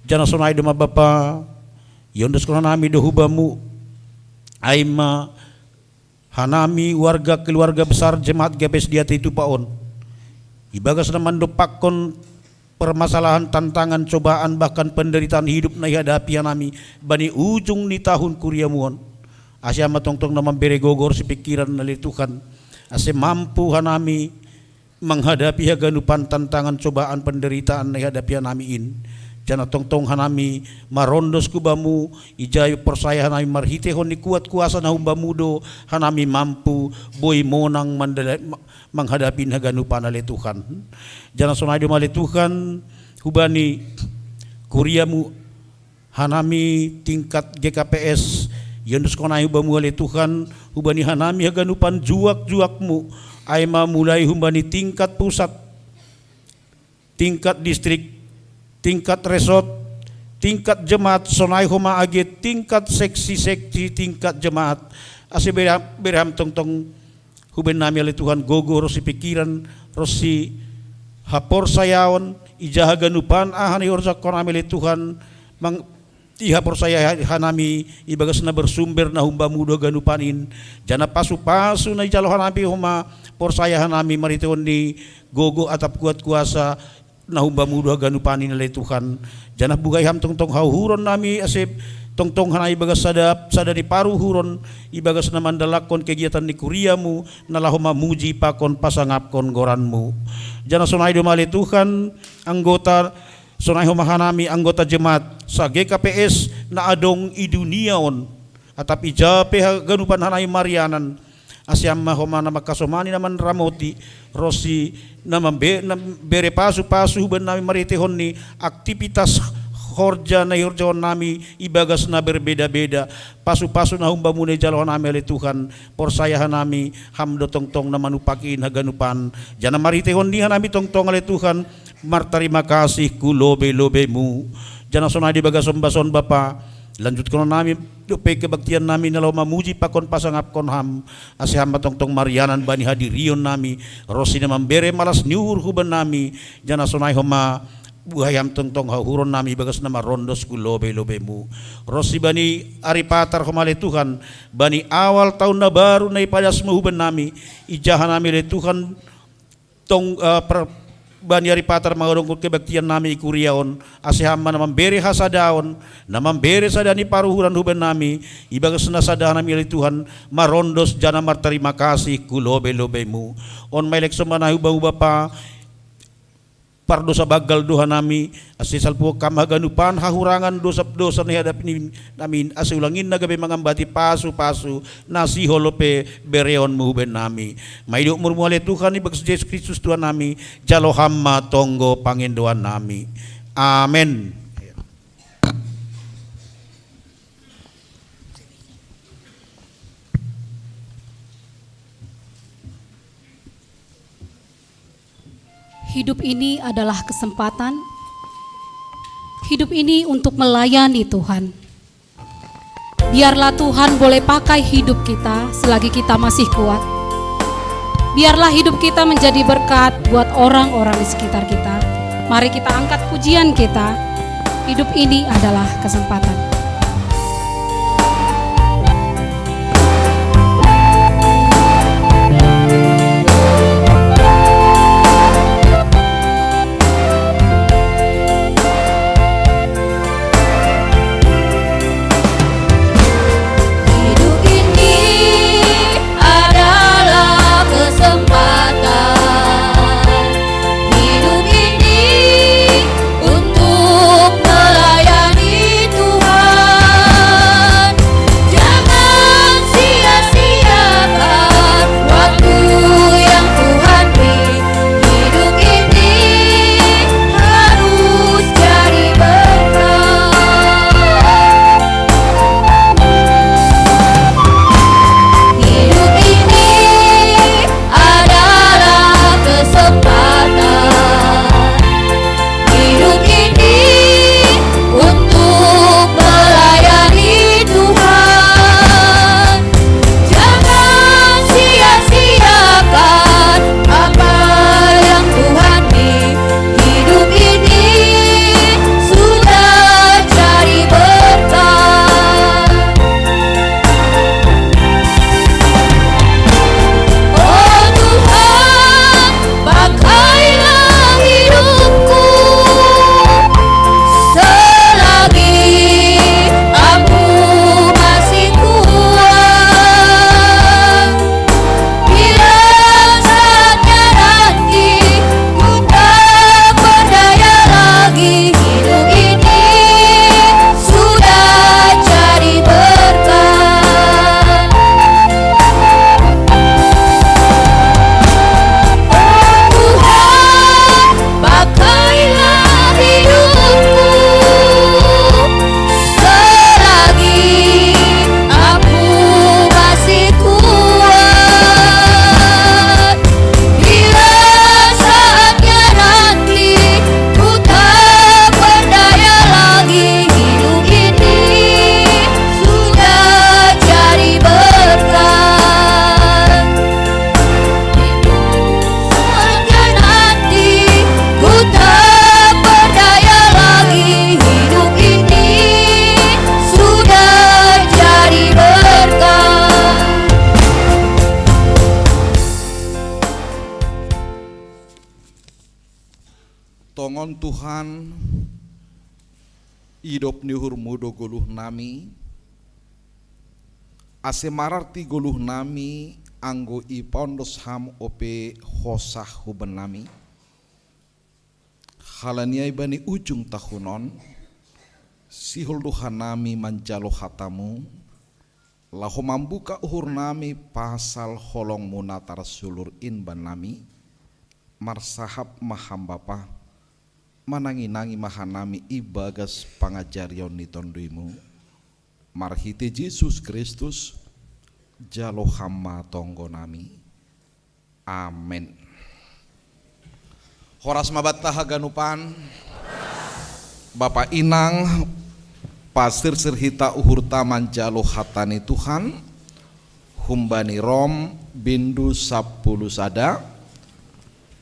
Janah sonai do ma Bapa, iondoskon hanami do hu Bamu, ai ma hanami warga keluarga besar Jemaat G P S di Ate Tupa on, ibagas na mandompakkon permasalahan, tantangan, cobaan, bahkan penderitaan hidup na ihadapi hanami bani ujung ni tahun kuriamu on. Ase Ham ma tongtong na mambere gogo ronsi pingkiran, ale Tuhan, ase mampu hanami manghadapi haganupan tantangan, cobaan, penderitaan na ihadapi hanami in. Janah tongtong hanami marondos hu Bamu, ija porsaya hanami marhiteihon ni kuat kuasa na humbamu do hanami mampu boi monang mandala-, ma-, manghadapi haganupan, ale Tuhan. Janah sonai do ma, ale Tuhan, hubani kuriamu hanami tingkat G K P S, iondoskon hanami hu Bamu, ale Tuhan, hubani hanami haganupan juak-juakmu, ai ma mulai humbani tingkat pusat, tingkat distrik, tingkat resort, tingkat jemaat, sonai homa age tingkat seksi-seksi tingkat jemaat. Ase bere, bere Ham tongtong hubaen nami, ale Tuhan, gogo ronsi pingkiran, ronsi haporsayaon, ija haganupan aha na ihorjahon nami, ale Tuhan, mang-, ihaporsaya hanami ibagas na bersumber na humbamu do haganupan in, janah pasu-pasu na ijalo hanami homa porsaya hanami marhiteihon ni gogo atap kuat kuasa na humbamu do haganupan in, ale Tuhan. Janah buhai Ham tongtong hauhuron nami, ase tongtong hanami ibagas sada, sada ni paruhuron, ibagas na mandalankon kegiatan ni kuriamu, na laho mamuji pakon pasangapkon goranmu. Janah sonai do ma, ale Tuhan, anggota, sonai homa hanami anggota jemaat sa-G K P S na adong i dunia on, atap ija pe haganupan hanami marianan, ase Ham ma homa na mangkasomani, na manramoti, ronsi na mambe-, na mambere pasu-pasu hubaen nami marhiteihon ni aktivitas horja na ihorjahon nami ibagas na berbeda-beda. Pasu-pasu na humbamu na ijalo hanami, ale Tuhan, porsaya hanami Ham do tongtong na manumpak in haganupan. Janah marhiteihon ni hanami tongtong, ale Tuhan, martarima kasih hu lobei-lobeimu. Janah sonai do ibagas ombas on Bapa, lanjutkon hanami dope kebaktian nami na laho mamuji pakon pasangapkon Ham, ase Ham ma tongtong marianan bani hadirion nami, ronsi na mambere malas ni uhur hubaen nami, janah sonai homa buhai Ham tongtong hauhuron nami ibagas na marondos hu lobei-lobeimu. Ronsi bani ari Patar homa, ale Tuhan, bani awal tahun na baru na ipadaSmu hubaen nami, ija hanami, ale Tuhan, tong, eh, per-, bani ari Patar mangadongkon kebaktian nami i kuria on, ase Ham ma na mambere hasadaon, na mambere sada ni paruhuran hubaen nami, ibagas na sada hanami, ale Tuhan, marondos janah martarima kasih hu lobei-lobeimu. On ma elekon nami hu Bamu Bapa, pardosa banggal do hanami, ase salpuhon Ham haganupan hahurangan, dosa-dosa na ihadapi ni nami in, ase ulang in na gabe mangambati pasu-pasu na sihol pe bereonmu hubaen nami. Maido umurmu, ale Tuhan, ibagas Jesus Kristus Tuhan nami, jalo Ham ma tonggo pangindoan nami. Amen. Hidup ini adalah kesempatan. Hidup ini untuk melayani Tuhan. Biarlah Tuhan boleh pakai hidup kita selagi kita masih kuat. Biarlah hidup kita menjadi berkat buat orang-orang di sekitar kita. Mari kita angkat pujian kita. Hidup ini adalah kesempatan. Hidup ini adalah kesempatan. Hidup ini untuk melayani Tuhan. On Tuhan, idop ni uhur-Mu do goluh nami, ase mararti goluh nami anggo ipaondos Ham ope hosah huben nami. Halani ai bani ujung tahun on, sihol do hanami manjalo hata-Mu, laho mambuka uhur nami pasal holong-Mu na tarsulur in bannami. Marsahap ma Ham Bapa, manangi-nangi ma hanami ibagas pangajarion ni Tonduy-Mu. Marhite Jesus Kristus, jalo Ham ma tonggo nami. Amen. Horas ma banta haganupan. Bapa inang, pasirsir hita uhurta manjalo hata ni Tuhan, humbani Rom bindu sapuluh sada,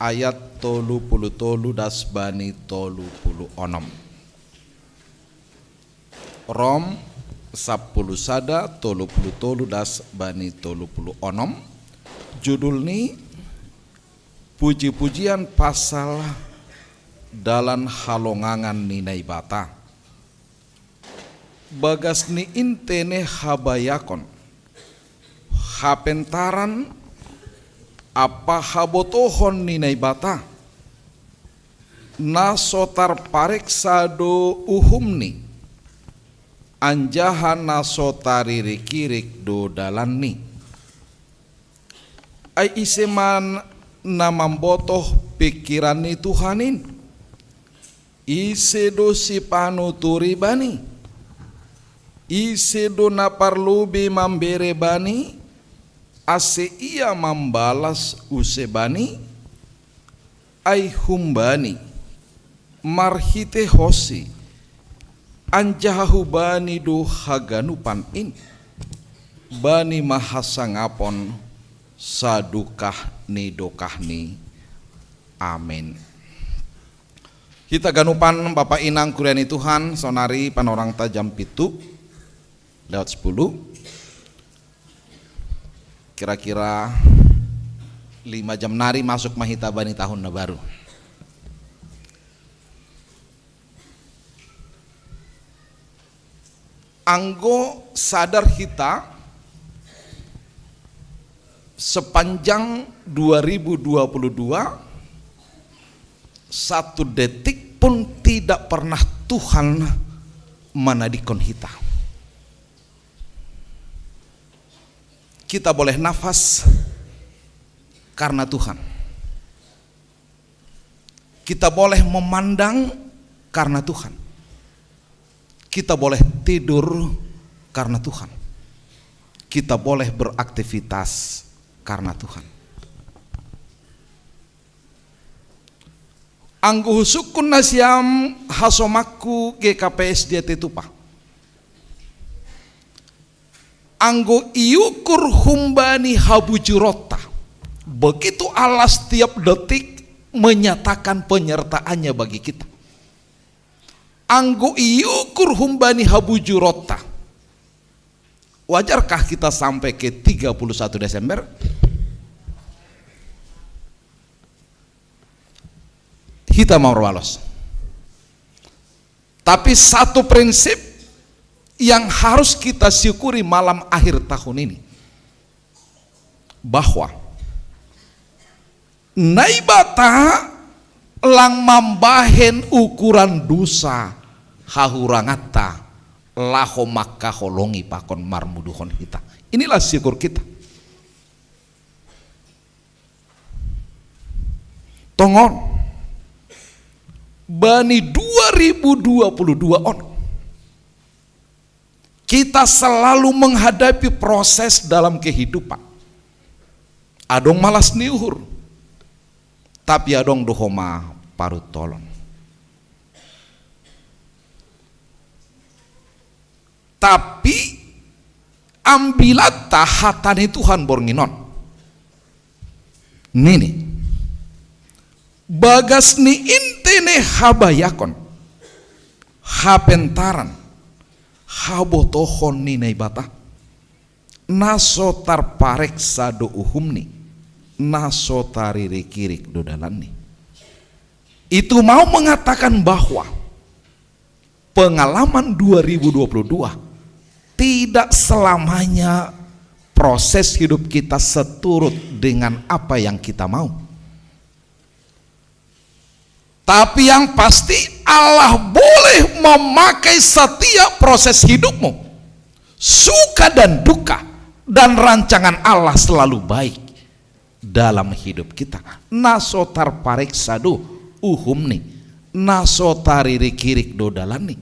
ayat tolu puluh tolu das bani tolu puluh onom. Rom sapuluh sada, tolu puluh tolu das bani tolu puluh onom. Judul ni: Puji-pujian pasal dalan halongangan ni Naibata. Bagas ni intene habayakon, hapentaran ampa habotohon ni Naibata, na so tarpareksa do uhumni, anjaha na so taririk-irik do dalanni. Ai ise ma na mambotoh pingkiran ni Tuhan in? Ise do sipanuturi Bani? Ise do na parlobei mambere Bani, ase Ia mambalas use Bani? Ai humbani, marhitehonsi, anjaha hubani do haganupan in, Bani ma hasangapon sadokah ni dokahni. Amen. Hita ganupan, bapa inang kuria ni Tuhan, saonari panorangta jam pitu lewat sepuluh. Kira-kira lima jam nari masuk ma hita bani tahun na baru. Anggo sadar hita, sepanjang dua ribu dua puluh dua, satu detik pun tidak pernah Tuhan manadingkon hita. Kita boleh nafas karena Tuhan. Kita boleh memandang karena Tuhan. Kita boleh tidur karena Tuhan. Kita boleh beraktivitas karena Tuhan. Anggo husungkun nasiam hasomangku G K P S di Atetupa, anggo iukur humbani habujuronta, begitu Allah setiap detik menyatakan penyertaannya bagi kita. Anggo iukur humbani habujuronta, wajarkah kita sampai ke tiga puluh satu Desember? Hita ma marbalos. Tapi satu prinsip yang harus kita syukuri malam akhir tahun ini, bahwa Naibata lang mambahen ukuran dosa hahuranganta laho mangkaholongi pakon marmuduhon hita. Inilah syukur kita. Tongon, bani dua ribu dua puluh dua on, kita selalu menghadapi proses dalam kehidupan. Adong malas ni uhur, tapi adong do homa parutolon. Tapi ambilanta hata ni Tuhan borngin on. Nini, bagas ni intene habayakon, hapentaran, habotohon ni Naibata, na so tarpareksa do uhumni, na so taririk-irik do dalanni. Itu mau mengatakan bahwa pengalaman dua ribu dua puluh dua tidak selamanya proses hidup kita seturut dengan apa yang kita mau. Tapi yang pasti, Allah boleh memakai setiap proses hidupmu, suka dan duka, dan rancangan Allah selalu baik dalam hidup kita. Na so tarpareksa do uhumni, na so taririk-irik do dalanni.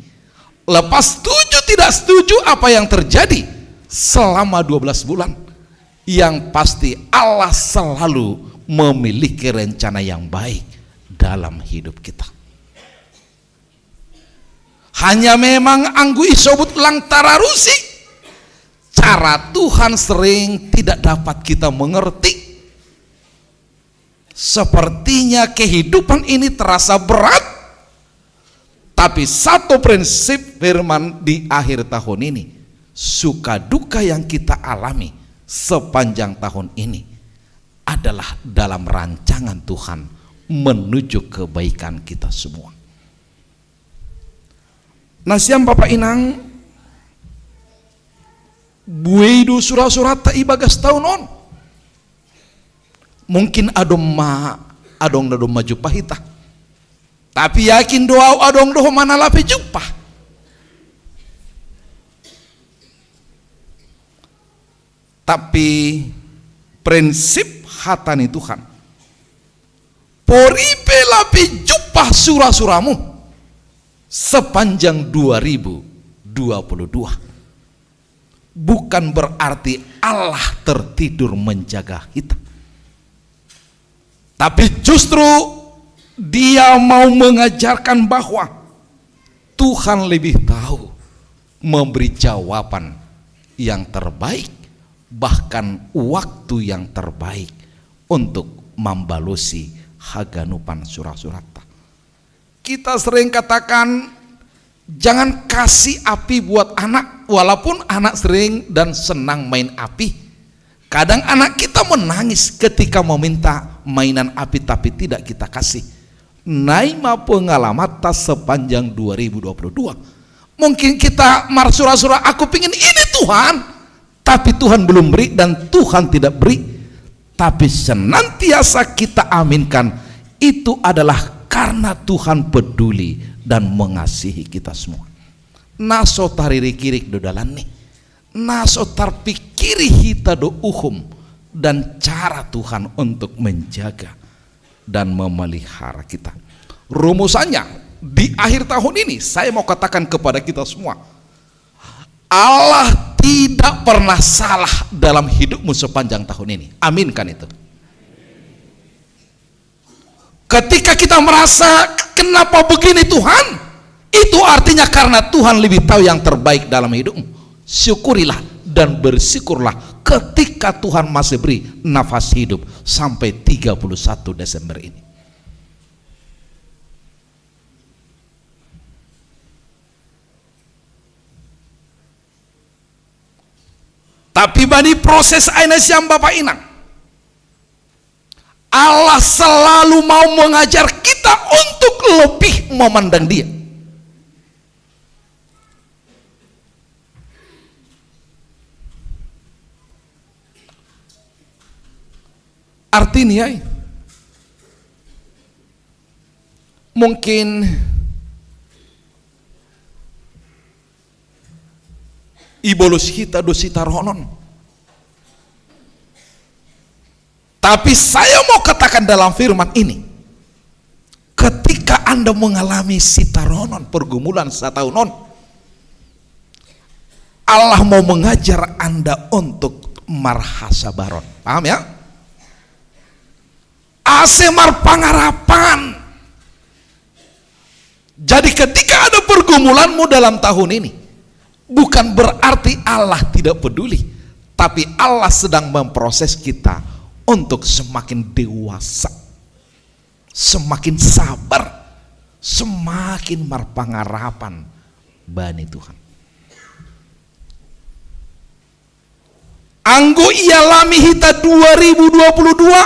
Lepas setuju tidak setuju apa yang terjadi selama dua belas bulan, yang pasti Allah selalu memiliki rencana yang baik dalam hidup kita. Hanya memang anggo isobut lang tararusi, cara Tuhan sering tidak dapat kita mengerti. Sepertinya kehidupan ini terasa berat, tapi satu prinsip firman di akhir tahun ini, suka duka yang kita alami sepanjang tahun ini adalah dalam rancangan Tuhan menuju kebaikan kita semua. Na sian Bapa Inang, buei do sura-suranta ibagas taon on. Mungkin adong ma, adong na domma jumpah hita. Tapi yakin do ahu adong do homa na lape jumpah. Tapi prinsip hata ni Tuhan, poripe lape jumpah sura-suramu sepanjang dua ribu dua puluh dua. Bukan berarti Allah tertidur menjaga kita. Tapi justru Dia mau mengajarkan bahwa Tuhan lebih tahu memberi jawaban yang terbaik, bahkan waktu yang terbaik untuk mambalusi haganupan sura-suranta. Kita sering katakan, "Jangan kasih api buat anak," walaupun anak sering dan senang main api. Kadang anak kita menangis ketika meminta mainan api tapi tidak kita kasih. Na i ma pengalamanta sepanjang dua ribu dua puluh dua. Mungkin kita marsura-sura, "Aku pingin ini, Tuhan," tapi Tuhan belum beri dan Tuhan tidak beri. Tapi senantiasa kita aminkan, itu adalah karena Tuhan peduli dan mengasihi kita semua. Na so taririk-irik do dalanni, na so tarpikiri hita do uhum dan cara Tuhan untuk menjaga dan memelihara kita. Rumusannya, di akhir tahun ini, saya mau katakan kepada kita semua, Allah tidak pernah salah dalam hidupmu sepanjang tahun ini. Aminkan itu. Ketika kita merasa, "Kenapa begini, Tuhan?" Itu artinya karena Tuhan lebih tahu yang terbaik dalam hidupmu. Syukurilah dan bersyukurlah ketika Tuhan masih beri nafas hidup sampai tiga puluh satu Desember ini. Tapi bani proses ai na sian Bapa Inang, Allah selalu mau mengajar kita untuk lebih memandang Dia. Artinya, mungkin ibolos hita do sitaronon. Tapi saya mau katakan dalam firman ini, ketika Anda mengalami sitaronon, pergumulan sataon on, Allah mau mengajar Anda untuk marhasabaron. Paham ya? Ase marpangarapan. Jadi ketika ada pergumulanmu dalam tahun ini, bukan berarti Allah tidak peduli, tapi Allah sedang memproses kita untuk semakin dewasa, semakin sabar, semakin marpangarapan bani Tuhan. Anggo ialami hita dua ribu dua puluh dua,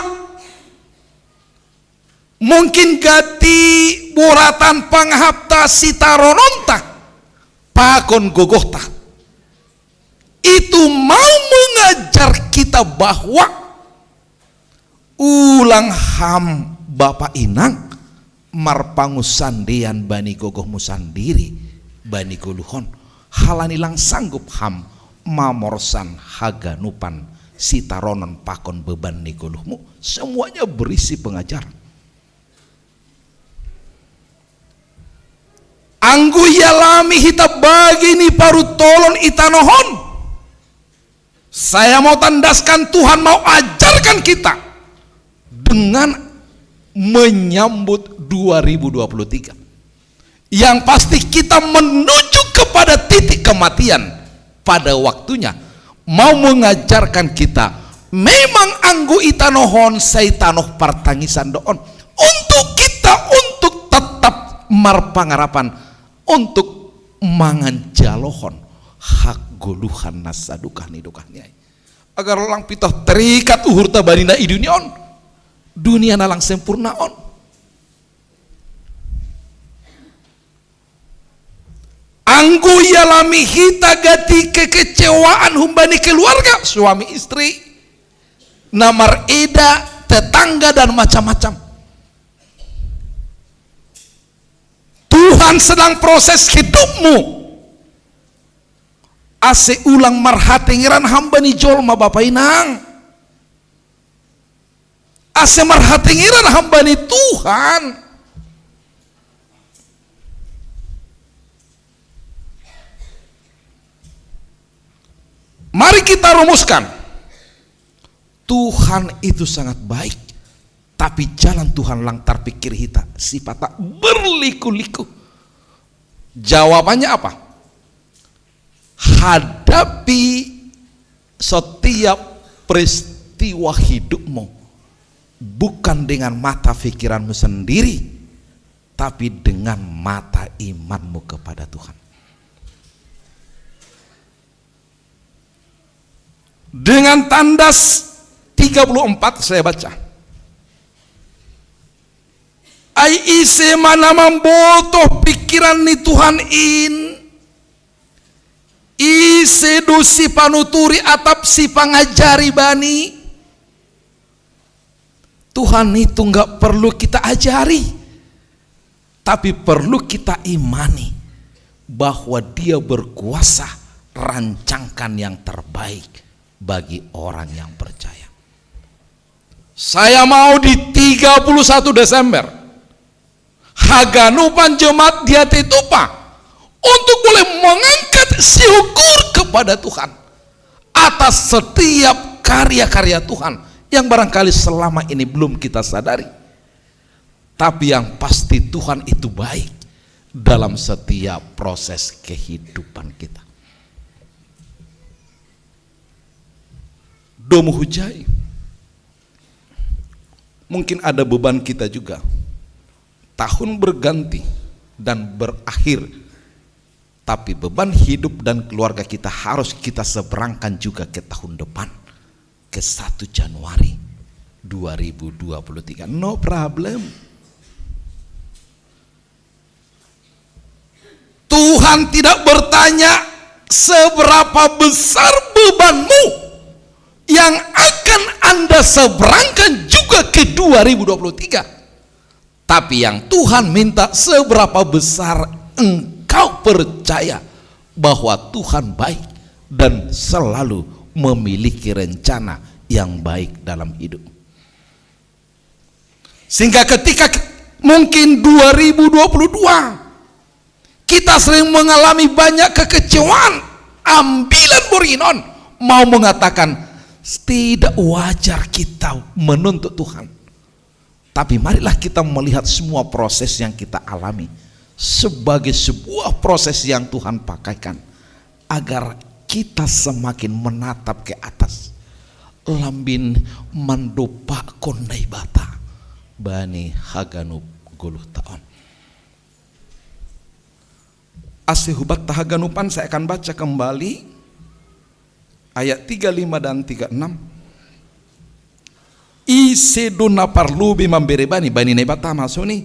Mungkin gati boratan panghapta sitarononta pakon gogohta. Itu mau mengajar kita bahwa ulang ham bapa inang marpangusandean bani gogohmu sandiri bani goluhon. Halani lang sanggup ham mamorsan haganupan sitaronon pakon beban ni goluhmu. Semuanya berisi pengajaran. Anggo ialami hita bagi ni parutolon i tanoh on, saya mau tandaskan, Tuhan mau ajarkan kita dengan menyambut dua ribu dua puluh tiga. Yang pasti kita menuju kepada titik kematian pada waktunya mau mengajarkan kita, memang anggo i tanoh on sai tanoh partangisan do on. Untuk kita untuk tetap marpangarapan untuk manganjalohon hagoluhan na sadukah ni dukah ni ai. Agar lang pitah terikat uhurta bani na i dunia on, dunia na lang sempurna on. Anggo ialami hita gati kekecewaan humbani keluarga, suami istri, na mareda, tetangga, dan macam-macam. Tuhan sedang proses hidupmu. Ase ulang marhatengeran ham bani jolma, bapa inang. Ase marhatengeran ham bani Tuhan. Mari kita rumuskan. Tuhan itu sangat baik, tapi jalan Tuhan lang tarpikir hita, sifatnya berliku-liku. Jawabannya apa? Hadapi setiap peristiwa hidupmu bukan dengan mata pikiranmu sendiri, tapi dengan mata imanmu kepada Tuhan. Dengan tandas tiga puluh empat saya baca. Ai ise ma na mambotoh pikiran ni Tuhan in, ise do sipanuturi atap sipangajari bani. Tuhan itu nggak perlu kita ajari, tapi perlu kita imani bahwa Dia berkuasa rancangkan yang terbaik bagi orang yang percaya. Saya mau di tiga puluh satu Desember, haganupan jemaat Diatitupa untuk boleh mengangkat syukur kepada Tuhan atas setiap karya-karya Tuhan yang barangkali selama ini belum kita sadari. Tapi yang pasti Tuhan itu baik dalam setiap proses kehidupan kita. Domu hujai. Mungkin ada beban kita juga. Tahun berganti dan berakhir, tapi beban hidup dan keluarga kita harus kita seberangkan juga ke tahun depan, ke satu Januari dua ribu dua puluh tiga. No problem. Tuhan tidak bertanya seberapa besar bebanmu yang akan Anda seberangkan juga ke dua ribu dua puluh tiga. Tapi yang Tuhan minta, seberapa besar engkau percaya bahwa Tuhan baik dan selalu memiliki rencana yang baik dalam hidup. Sehingga ketika ke- mungkin dua ribu dua puluh dua, kita sering mengalami banyak kekecewaan, ambilan borinon, mau mengatakan tidak wajar kita menuntut Tuhan. Tapi marilah kita melihat semua proses yang kita alami sebagai sebuah proses yang Tuhan pakaikan agar kita semakin menatap ke atas. Lambin mandopakon Naibata bani haganup goluh taon. Ase hubatta haganupan, saya akan baca kembali ayat tiga lima dan tiga enam. Ise do na parlobei mambere bani, bani Naibata ma songon i,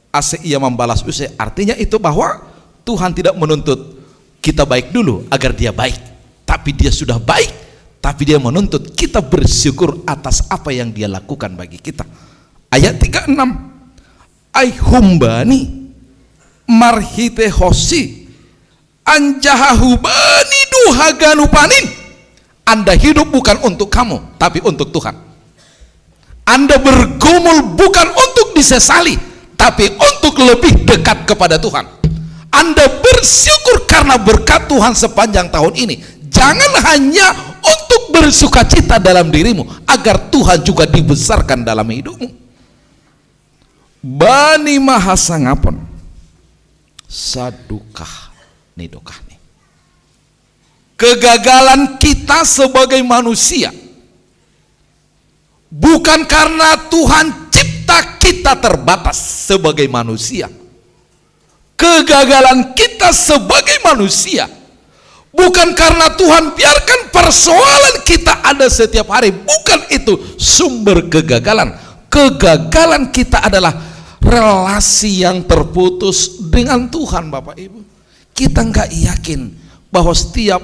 ase Ia mambalas use. Artinya itu bahwa Tuhan tidak menuntut kita baik dulu agar Dia baik, tapi Dia sudah baik, tapi Dia menuntut kita bersyukur atas apa yang Dia lakukan bagi kita. Ayat tiga enam, ai humbani, marhite ho si, anjaha hubani do haganupan in. Anda hidup bukan untuk kamu, tapi untuk Tuhan. Anda bergumul bukan untuk disesali, tapi untuk lebih dekat kepada Tuhan. Anda bersyukur karena berkat Tuhan sepanjang tahun ini. Jangan hanya untuk bersukacita dalam dirimu, agar Tuhan juga dibesarkan dalam hidupmu. Bani ma hasangapon, sadukah ni dokahni. Kegagalan kita sebagai manusia bukan karena Tuhan cipta kita terbatas sebagai manusia. Kegagalan kita sebagai manusia bukan karena Tuhan biarkan persoalan kita ada setiap hari. Bukan itu sumber kegagalan. Kegagalan kita adalah relasi yang terputus dengan Tuhan, Bapak Ibu. Kita nggak yakin bahwa setiap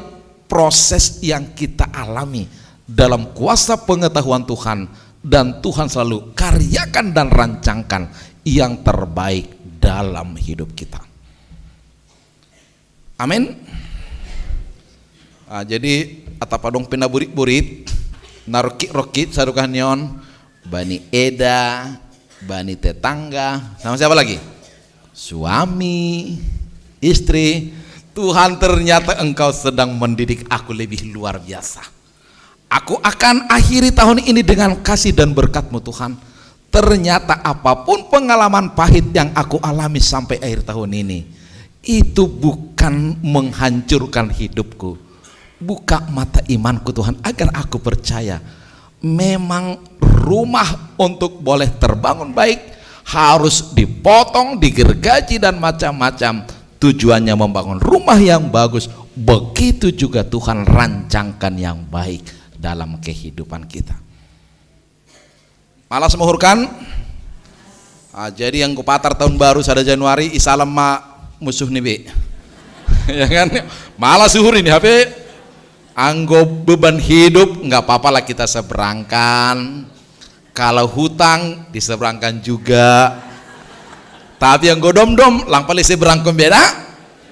proses yang kita alami dalam kuasa pengetahuan Tuhan, dan Tuhan selalu karyakan dan rancangkan yang terbaik dalam hidup kita. Amin. Ah, jadi, atap adong pinaburit-burit, narokit-rokit sarukan yon, bani eda, bani tetangga, sama siapa lagi? Suami, istri. Tuhan, ternyata Engkau sedang mendidik aku lebih luar biasa. Aku akan akhiri tahun ini dengan kasih dan berkat-Mu, Tuhan. Ternyata apapun pengalaman pahit yang aku alami sampai akhir tahun ini, itu bukan menghancurkan hidupku. Buka mata imanku, Tuhan, agar aku percaya memang rumah untuk boleh terbangun baik harus dipotong, digergaji, dan macam-macam. Tujuannya membangun rumah yang bagus. Begitu juga Tuhan rancangkan yang baik dalam kehidupan kita. Malas muhurkan? Ah, jadi anggo patar tahun baru sada Januari, isalam ma musuh ni be. Ya kan? Malas uhur ini, hape anggo beban hidup, nggak apa-apa lah kita seberangkan. Kalau hutang, diseberangkan juga. Tapi anggo domdom, lang pali seberangkon beda,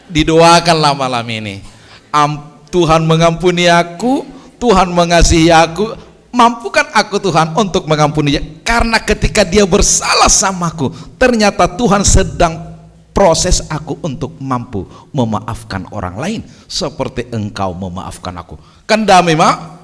didoakan lah malam ini. Am-, Tuhan mengampuni aku, Tuhan mengasihi aku, mampukan aku, Tuhan, untuk mengampuni dia. Karena ketika dia bersalah samaku, ternyata Tuhan sedang proses aku untuk mampu memaafkan orang lain seperti Engkau memaafkan aku. Kan dame ma?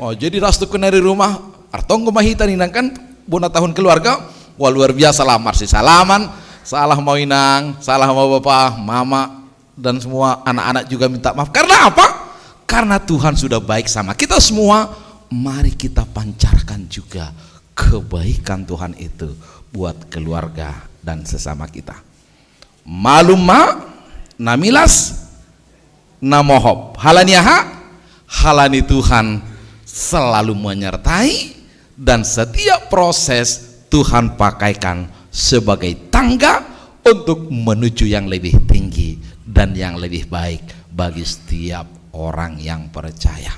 Oh, jadi ras tu nari rumah, artonggo ma hita ninang kan, bona tahun keluarga. Wah, luar biasa lah, marsisalaman. Salam mau inang, salam mau bapa, mama, dan semua anak-anak juga minta maaf. Karena apa? Karena Tuhan sudah baik sama kita semua. Mari kita pancarkan juga kebaikan Tuhan itu buat keluarga dan sesama kita. Malum ma, na milas, na mohop. Halani aha? Halani Tuhan selalu menyertai, dan setiap proses Tuhan pakaikan sebagai tangga untuk menuju yang lebih tinggi dan yang lebih baik bagi setiap orang yang percaya.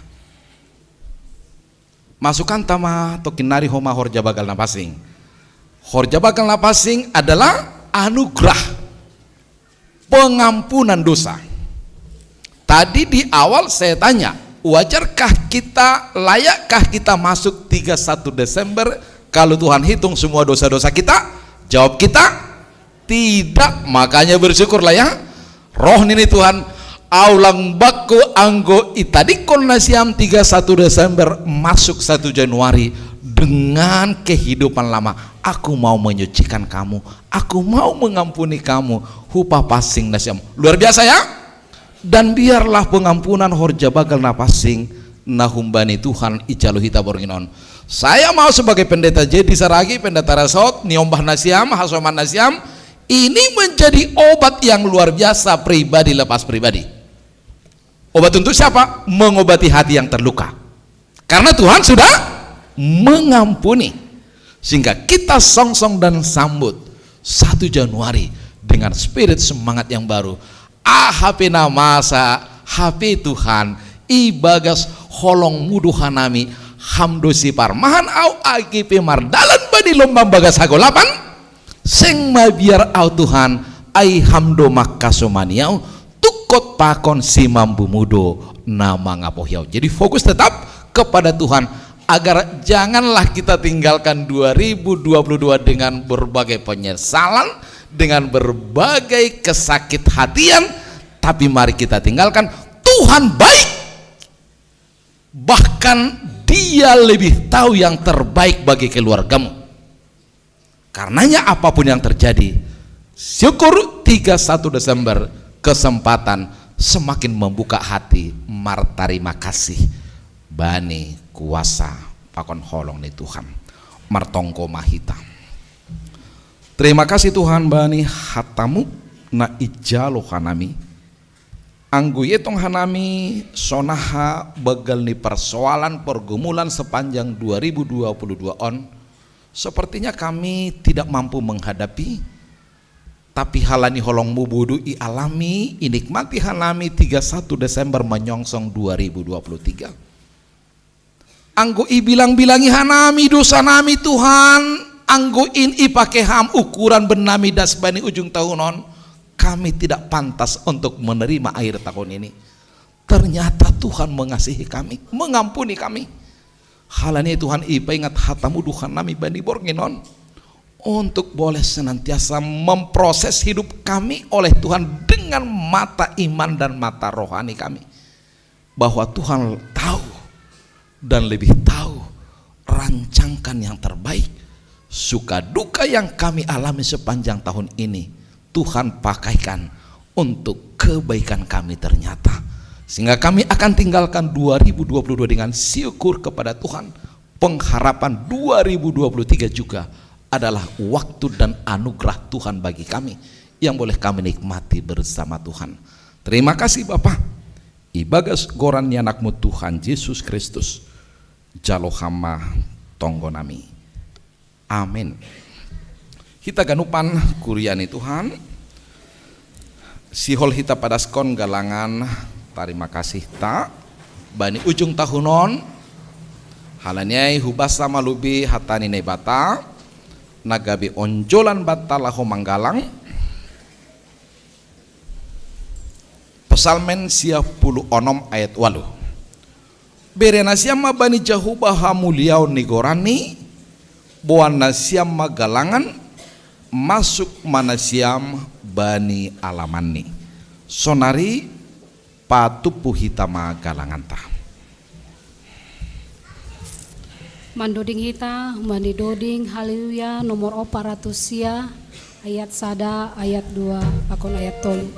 Masukanta ma tokinnari ho ma horja bagal na pansing. Horja bagal na pansing adalah anugerah pengampunan dosa. Tadi di awal saya tanya, wajarkah kita, layakkah kita masuk tiga satu Desember kalau Tuhan hitung semua dosa-dosa kita? Jawab kita, tidak. Makanya bersyukurlah ya. Roh nini Tuhan, au lang bangku anggo itadingkon nasiam tiga satu Desember masuk satu Januari dengan kehidupan lama. Aku mau menyucikan kamu. Aku mau mengampuni kamu. Hupapansing nasiam. Luar biasa ya. Dan biarlah pengampunan horja bagal na pansing na humbani Tuhan ijalo hita borngin on. Saya mau sebagai pendeta J D Saragi, pendeta resort, niombah nasiam, hasoman nasiam, ini menjadi obat yang luar biasa pribadi lepas pribadi. Obat untuk siapa? Mengobati hati yang terluka. Karena Tuhan sudah mengampuni, sehingga kita songsong dan sambut satu Januari dengan spirit semangat yang baru. Ah, happy na masa, happy Tuhan, ibagas holong mudu hanami, hamdo siparmahan au agi pe mardalan bani lombang bagas hagolapan, seng mabiar au Tuhan, ai hamdo mangkasomani au, tungkot pakon simambu mudo na mangapohi au. Jadi fokus tetap kepada Tuhan, agar janganlah kita tinggalkan dua ribu dua puluh dua dengan berbagai penyesalan, dengan berbagai kesakit hatian, tapi mari kita tinggalkan, Tuhan baik, bahkan Dia lebih tahu yang terbaik bagi keluargamu. Karenanya apapun yang terjadi, syukur tiga satu Desember kesempatan semakin membuka hati martarima kasih bani kuasa pakon holong ni Tuhan. Martonggo ma hita. Terima kasih Tuhan bani hatamu na ijalo hanami. Anggo ietong hanami sonaha banggal ni persoalan pergumulan sepanjang dua ribu dua puluh dua on, sepertinya kami tidak mampu menghadapi, tapi halani holong mubudu ialami, inikmati hanami tiga satu Desember menyongsong dua ribu dua puluh tiga. Anggo ibilang-bilangi hanami dosanami Tuhan, anggo in ipake ham ukuran bennami das bani ujung tahun on, kami tidak pantas untuk menerima akhir tahun ini. Ternyata Tuhan mengasihi kami, mengampuni kami. Halani Tuhan ipaingat hatamu dohanami bani borngin on, untuk boleh senantiasa memproses hidup kami oleh Tuhan dengan mata iman dan mata rohani kami, bahwa Tuhan tahu dan lebih tahu rancangkan yang terbaik. Suka duka yang kami alami sepanjang tahun ini, Tuhan pakaikan untuk kebaikan kami ternyata. Sehingga kami akan tinggalkan dua ribu dua puluh dua dengan syukur kepada Tuhan. Pengharapan dua ribu dua puluh tiga juga adalah waktu dan anugerah Tuhan bagi kami yang boleh kami nikmati bersama Tuhan. Terima kasih Bapa. Ibagas goran ni anakmu Tuhan Yesus Kristus, jalo hama tonggo nami. Amin. Hita ganupan kuria ni Tuhan, sihol hita padaskon galangan tarima kasih ta bani ujung tahun on. Halani ai hubasa malubi hata ni Naibata na gabe onjolan banta laho manggalang. Psalmen sia puluh onom ayat walu. Bere nasiam ma bani Jahowa hamuliaon ni goranni, boan nasiam ma galangan, masuk ma nasiam bani alamanni. Sonari patumpu hita ma galanganta. Mandoding hita, mani doding, haleluya, nomor opat ratus sia, ayat sada, ayat dua, pakon ayat tolu.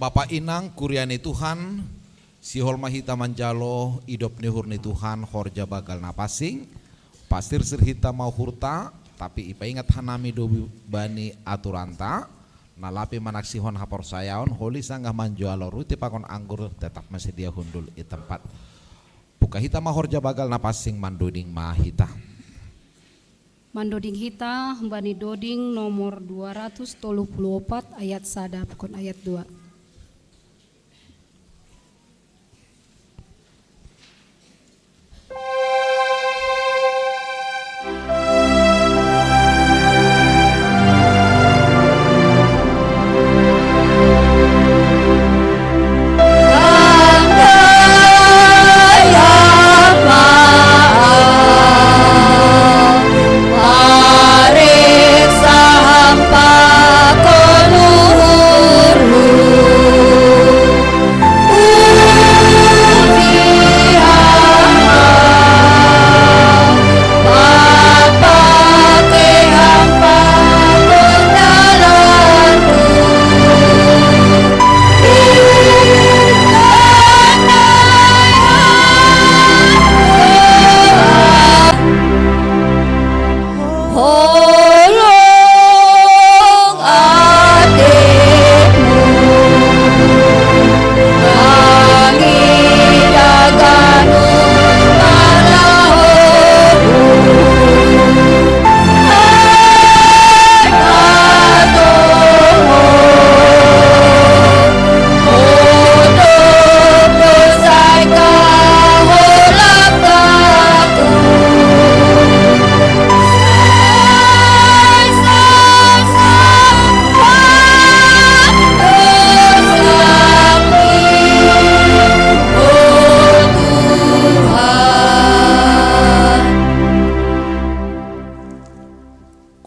Bapa inang kuria ni Tuhan, sihol ma hita manjalo idop ni uhur ni Tuhan horja bagal na pansing, pasirsir hita ma uhurta, tapi ipaingat hanami do bani aturanta, na lape manaksihon haporsayaon, holi sanggah manjalo ruti pakon anggur tetap ma sedia hundul i tempat. Buka hita ma horja bagal na pansing, mandoding ma hita. Mandoding hita bani doding nomor dua ratus tolu puluh opat ayat sada pakon ayat dua.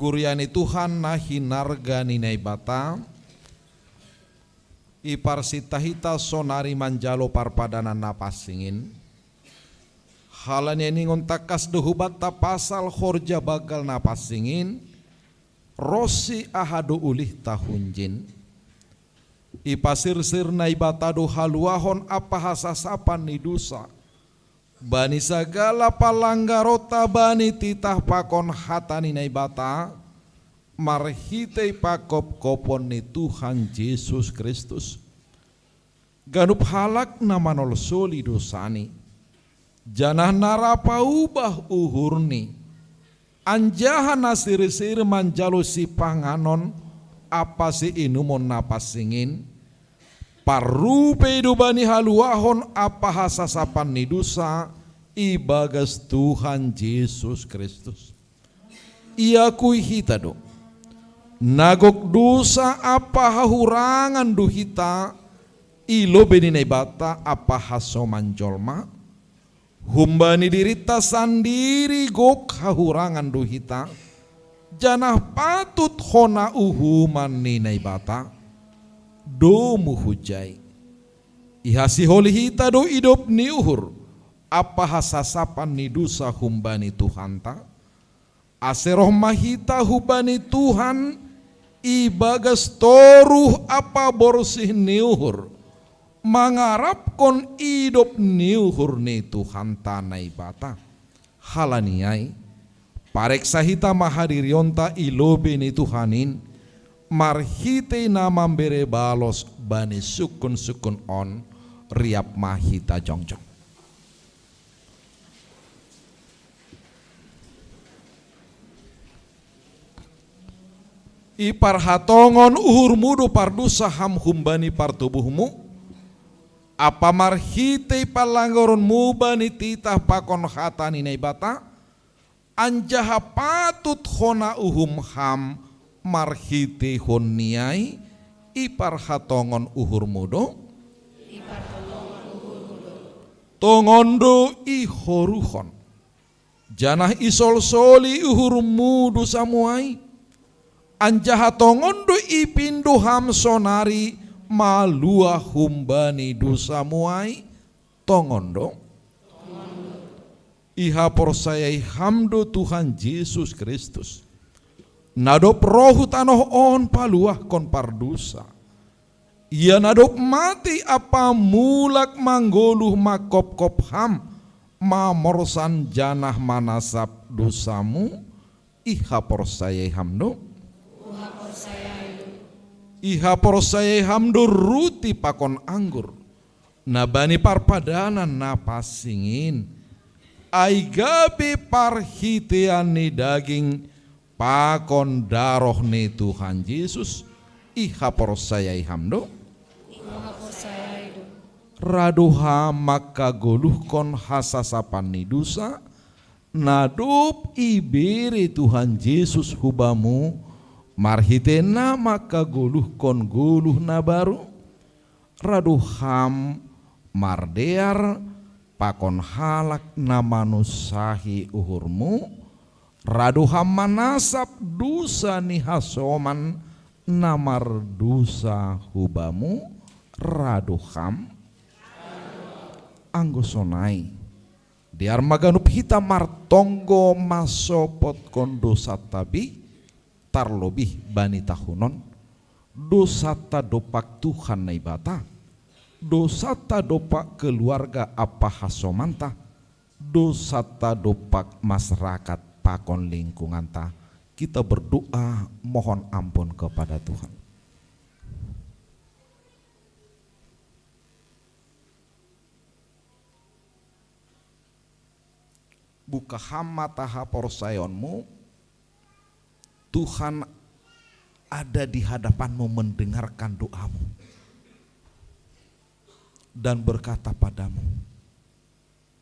Kuria ni Tuhan na hinarga ni Naibata, iparsinta hita sonari manjalo parpadanan na pansing in. Halani ai ningon tangkas do hubanta pasal horja bagal na pansing in, ronsi aha do ulihta hunjin. Ipasirsir Naibata do haluahon ampa hasasapan ni dosa bani sagala panlanggaronta bani titah pakon hata ni Naibata, marhitei pangkopkopon ni Tuhan Jesus Kristus. Ganup halak na manolsoli dosani, janah na ra paubah uhurni, anjaha na sirsir manjalo sipanganon ampa siinumon na pansing in, parrupei do bani haluahon ampa hasasapan ni dosa ibagas Tuhan Jesus Kristus. Iakui hita do, na gok dosa ampa hahurangan do hita i lobei ni Naibata ampa hasoman jolma, humbani dirinta sandiri gok hahurangan do hita, janah patut hona uhuman ni Naibata. Domu hujai, ihasiholi hita do idop ni uhur ampa hasasapan ni dosa humbani Tuhanta, ase roh ma hita hubani Tuhan ibagas toruh ampa borsih ni uhur, mangarapkon idop ni uhur ni Tuhanta Naibata. Halani ai, pareksa hita ma hadirionta i lobei ni Tuhan in, marhitei na mambere balos bani sungkunsungkun on. Riap ma hita jongjong. Iparhatongon uhurmu do pardosa ham humbani partubuhmu, ampa marhitei panlanggaronmu bani titah pakon hata ni Naibata, anjaha patut hona uhum ham marhiteihon ni ai, iparhatongon uhurmu do? Tongon do ihoruhon, janah isolsoli uhurmu dosamu ai, anjaha tongon do ipindo ham sonari maluah humbani dosamu ai? Tongon do? Ihaporsayai ham do Tuhan Jesus Kristus, na dob roh hu tanoh on paluahkon pardosa, Ia na dob mate ampa mulak manggoluh mangkopkop ham, mamorsan janah manasap dosamu, ihaporsayai ham do? Ihaporsayai ham do ruti pakon anggur, na bani parpadanan na pansing in, ai gabe parhiteian ni daging pakon daroh ni Tuhan Jesus, ihaporsayai ham do? Radu ham mangkagoluhkon hasasapan ni dosa, na dob ibere Tuhan Jesus hu bamu, marhitei na mangkagoluhkon goluh na baru? Radu ham mardear pakon halak na manunsahi uhurmu? Radu ham manasap dosa ni hasoman na mardosa hu bamu? Radu ham? Anggo sonai, dear ma ganup hita martonggo mansopotkon dosanta be, tarlobih bani tahunon, dosanta dompak Tuhan Naibata, dosanta dompak keluarga ampa hasomanta, dosanta dompak masyarakat pakon lingkunganta. Kita berdoa mohon ampun kepada Tuhan. Buka ham mata haporsayaonmu, Tuhan ada di hadapanmu mendengarkan doamu dan berkata padamu,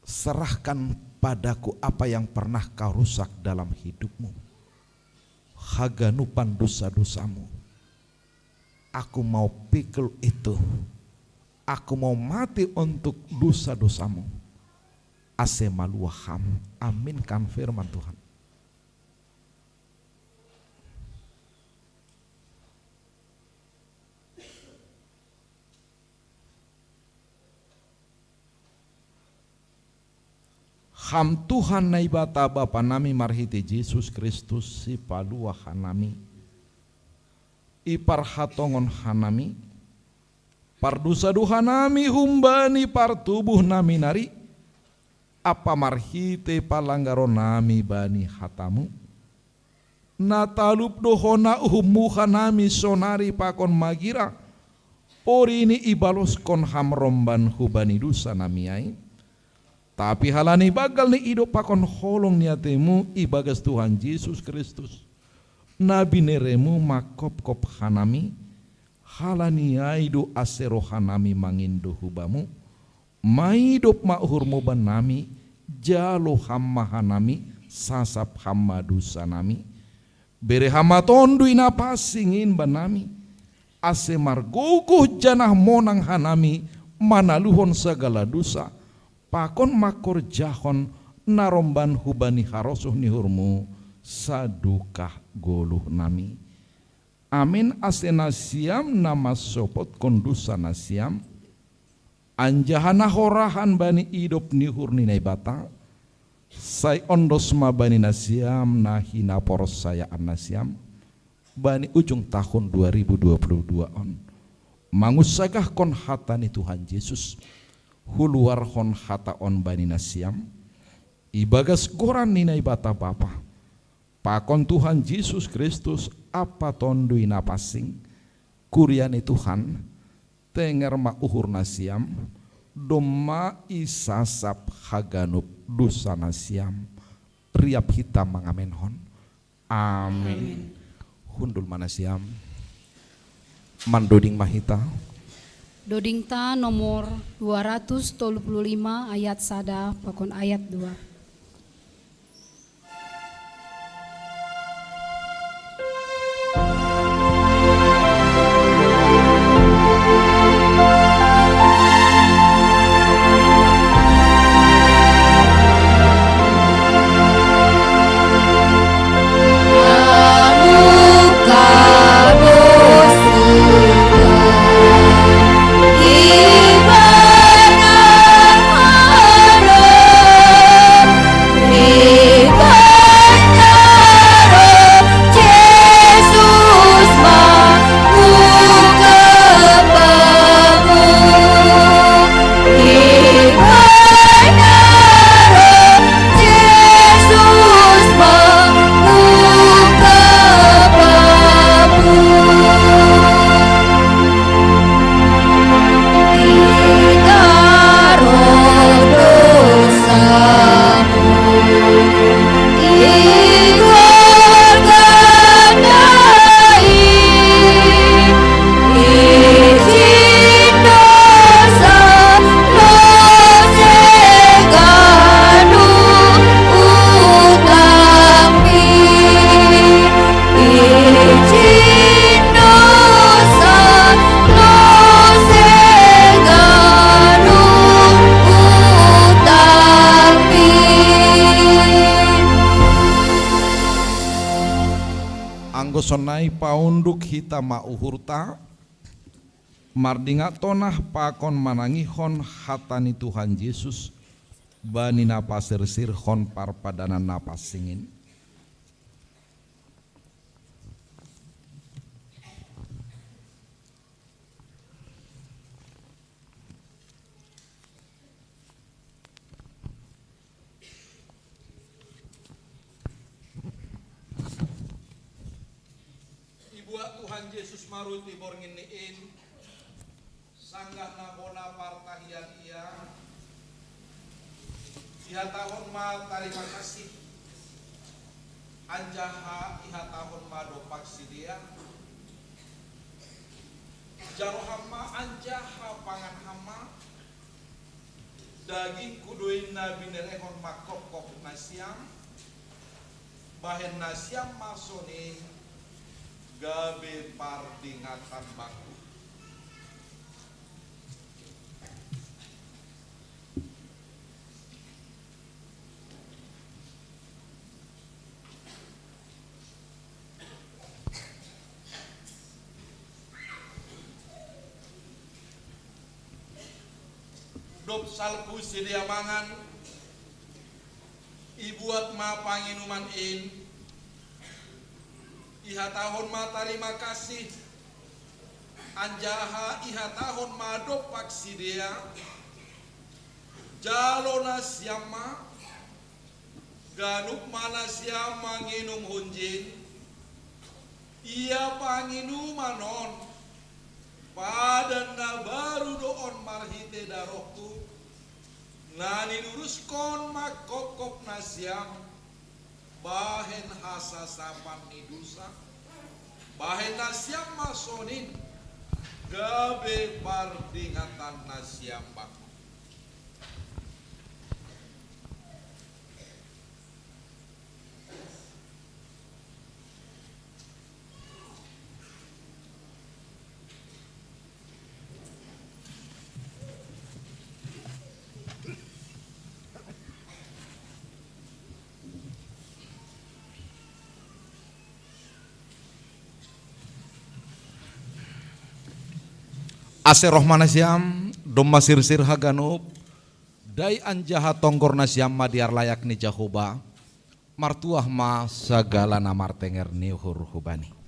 "Serahkan padaku apa yang pernah kau rusak dalam hidupmu, haganupan dosa-dosamu. Aku mau pikul itu. Aku mau mati untuk dosa-dosamu, ase maluah ham." Aminkan firman Tuhan. Ham Tuhan Naibata Bapa nami marhitei Jesus Kristus, Sipaluah hanami, iparhatongon hanami, pardosa do hanami humbani partubuh nami nari, ampa marhitei palanggaron nami bani hatamu. Na talup do hona uhummu hanami sonari pakon magira, porini ibaloskon ham romban hubani dosa nami ai. Tapi halani banggal ni idop pakon holong ni atemu ibagas Tuhan Jesus Kristus, na bineremu mangkopkop hanami, halani ai do ase rohanami mangindo hu bamu. Maidop ma uhurmu bannami, jalo ham ma hanami, sasap ham ma dosanami. Bere ham ma Tonduy Napansing in bannami, ase margogoh janah monang hanami manaluhon sagala dosa, pakon mangkorjahon na romban hubani harosuh ni uhurmu sadokah goluhnami. Amin. Ase nasiam na mansopotkon dosa nasiam, anjaha na horahan bani idop ni uhur ni Naibata, sai ondos ma bani nasiam na hinaporsayaan nasiam bani ujung tahun dua ribu dua puluh dua on, mangunsagahkon hata ni Tuhan Jesus. Huluarhon hata on bani nasiam, ibagas goran ni Naibata Bapa, pakon Tuhan Jesus Kristus ampa Tonduy Napansing, kuria ni Tuhan, tenger ma uhur nasiam, domma isasap haganup dosa nasiam. Riap hita mangamenhon. Amin. Amin. Hundul ma nasiam. Mandoding ma hita. Dodingta nomor dua ratus tolu puluh lima ayat sada pakon ayat dua. Anggo sonai paunduk hita ma uhurta, mardingatonah pakon manangihon hata ni Tuhan Jesus bani na pasirsirhon parpadanan na pansing in. Ibuat Tuhan Jesus ma ruti borngin ni in, sanggah na bona partahian ia, ihatahon ma tarima kasih, anjaha ihatahon ma dompak sidea, jalo ham ma anjaha pangan ham ma, dagingku do in na binerehon mangkopkop nasiam, bahen nasiam ma sonin gabe pardingatan bakku. Dob salpu sidea mangan, ibuat ma panginuman in, ihatahon ma tarima kasih, anjaha ihatahon ma dompak sidea, jalo nasiam ma, ganup ma nasiam manginum hunjin, ia panginuman on, padan na baru do on marhite darohku, na ninuruskon mangkopkop nasiam, bahen hasasapan ni dosa, bahen nasiam ma sonin, gabe pardingatan nasiam bakku. Ase roh ma nasiam, domma sirsir haganup, dai anjaha tonggor nasiam ma di arlayak ni Jahowa, martuah ma sagala na martenger ni uhur hu Bani.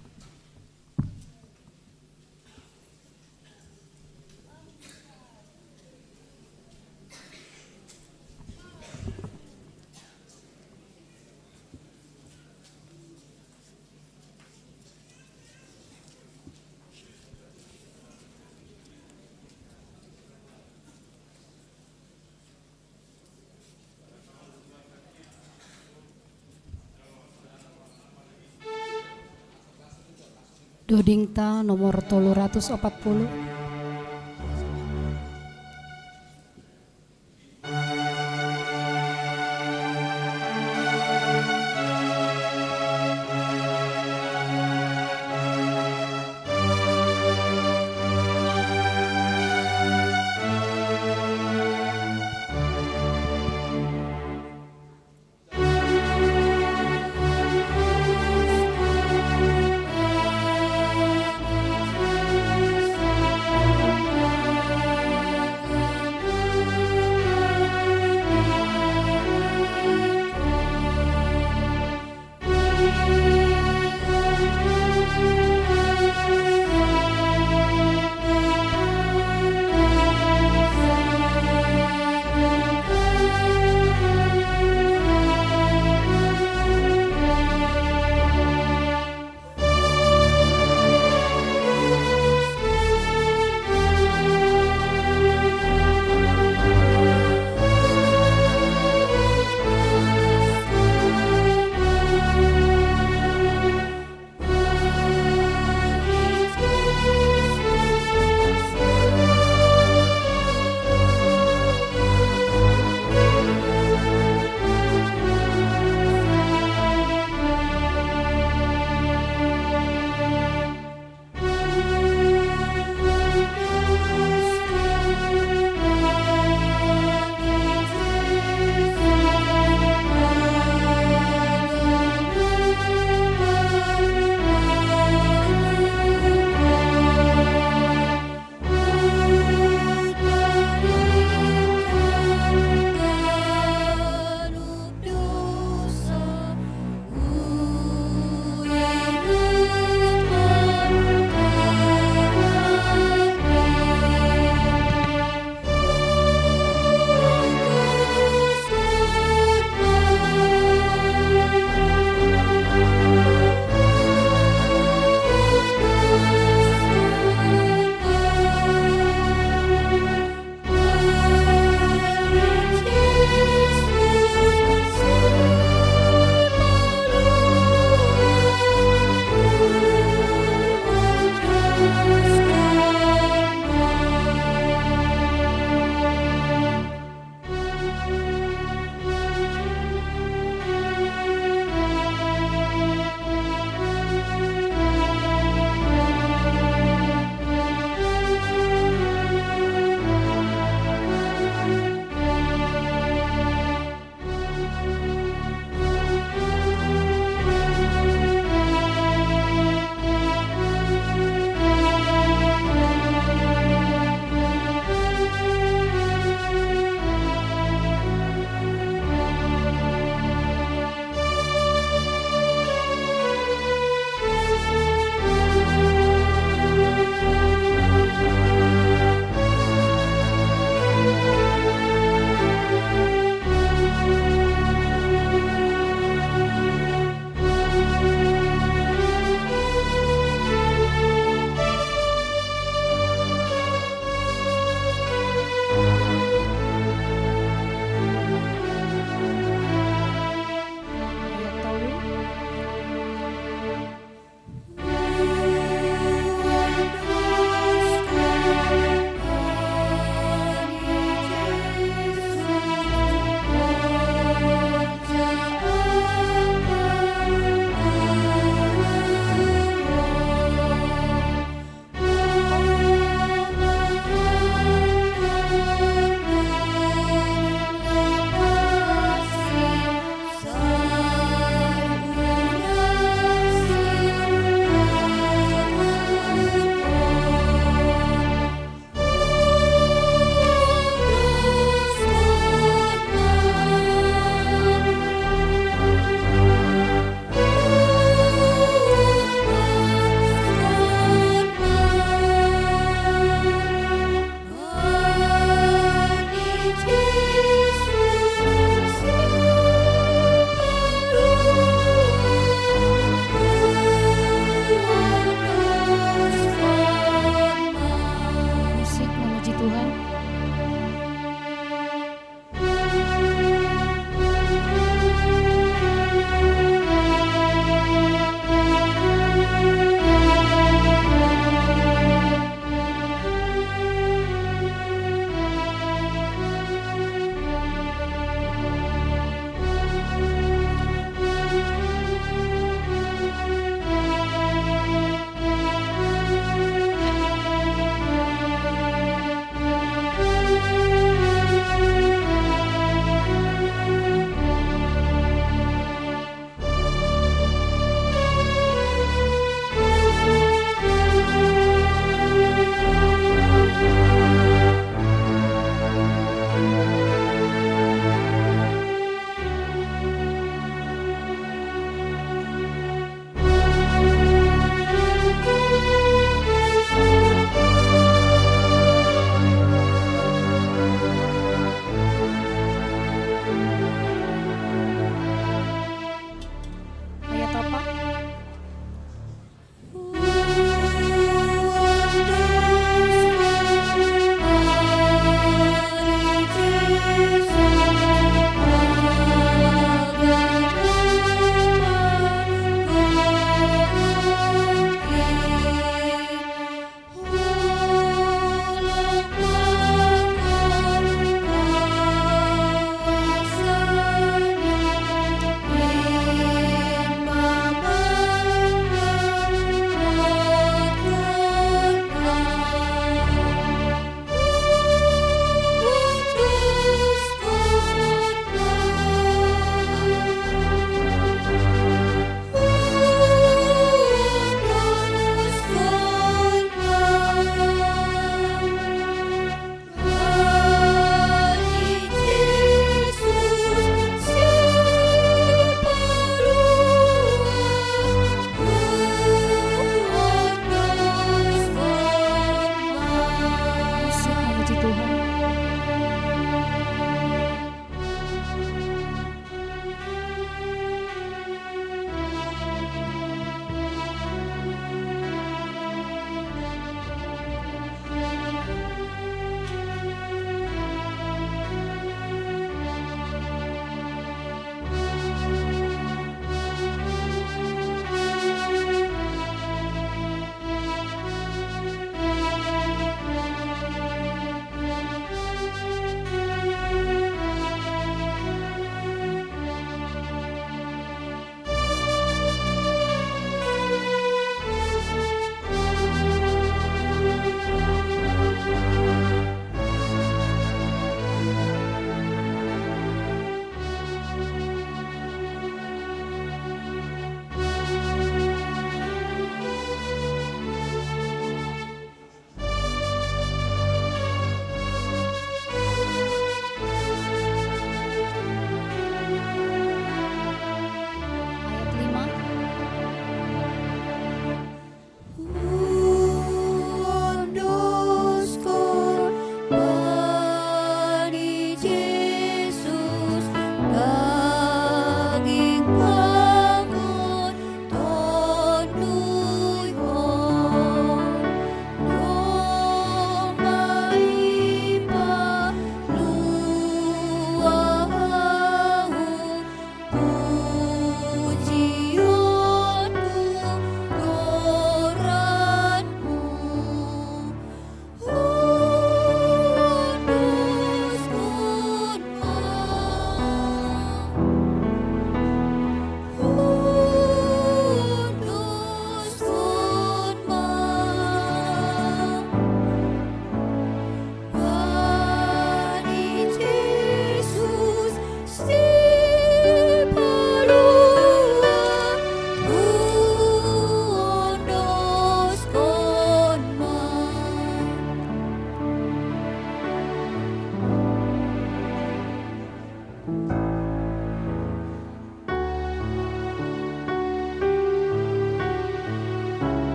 Dodingta nomor tolu ratus opat puluh.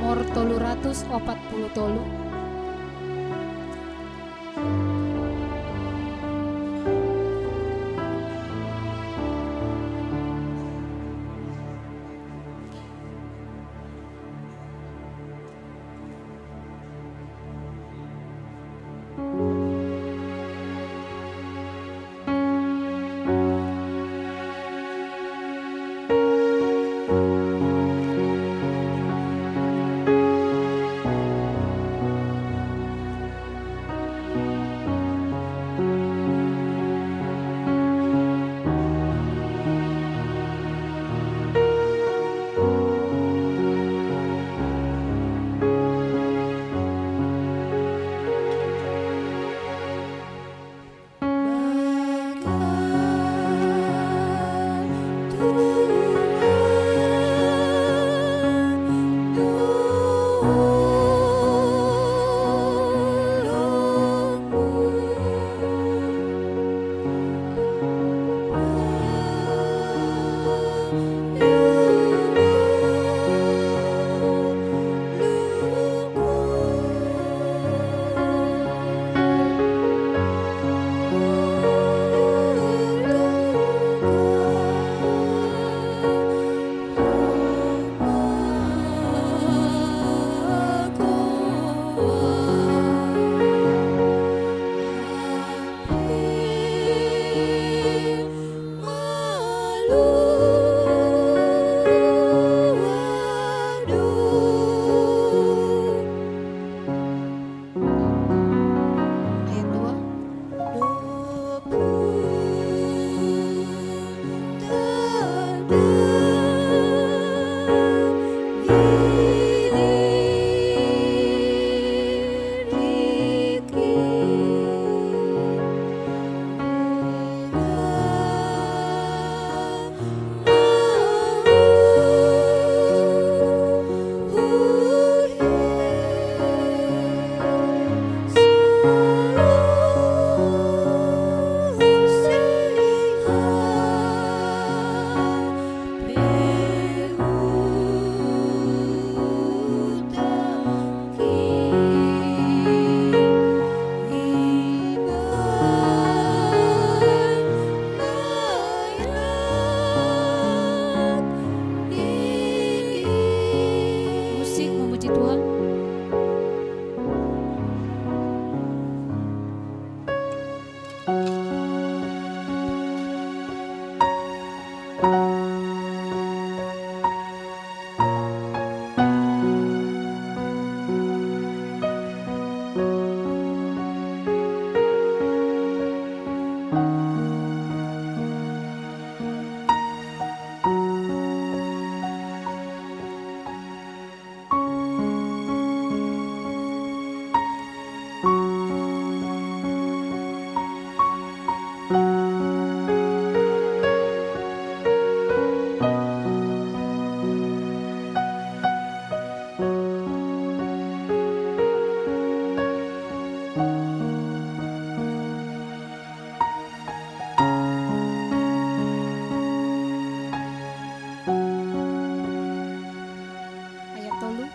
Nomor tolu ratus opat puluh tolu. Ayat dua. Musik memuji Tuhan. Ayat tolu.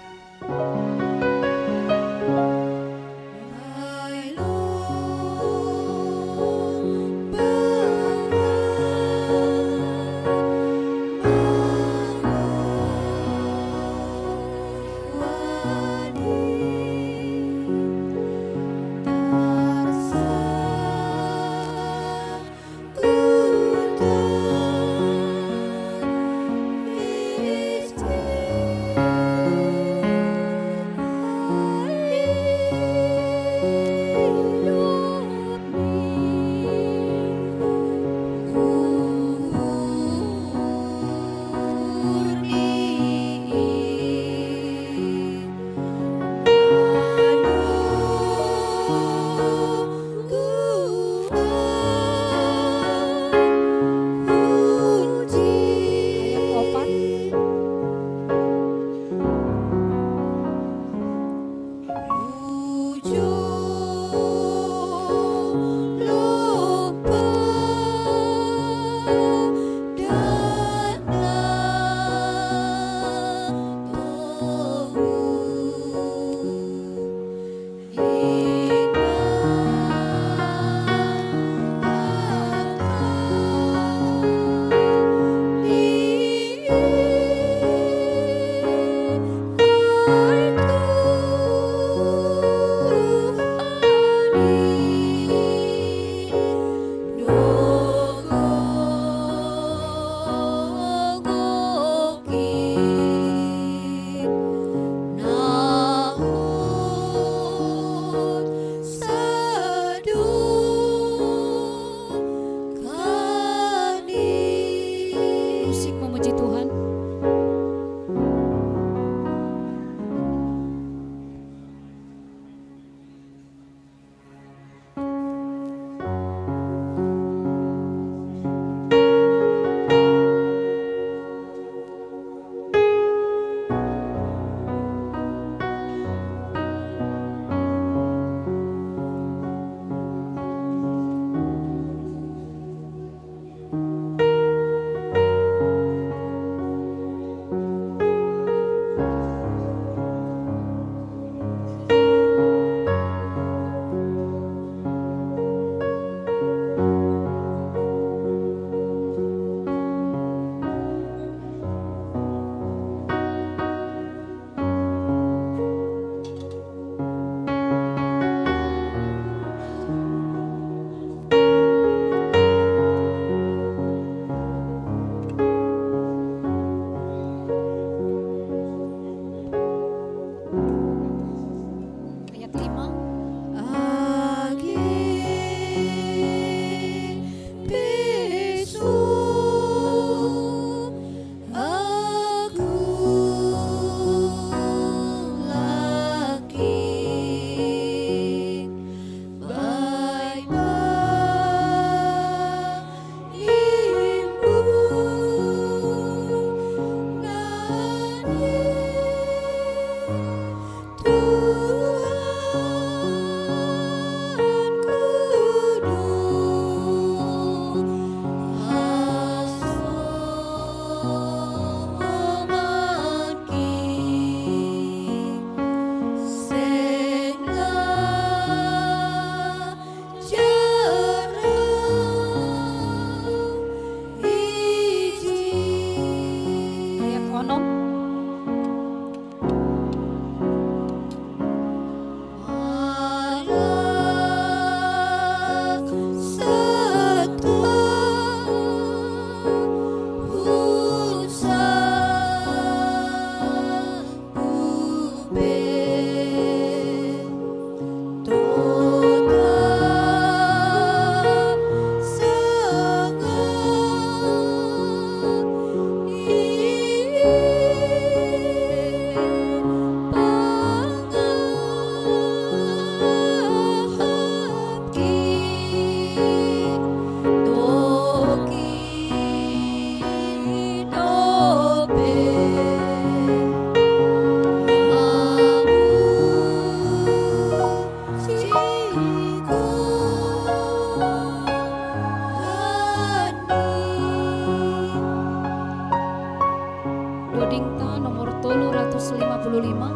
Nom. Doding ta nomor tolu ratus lima puluh lima.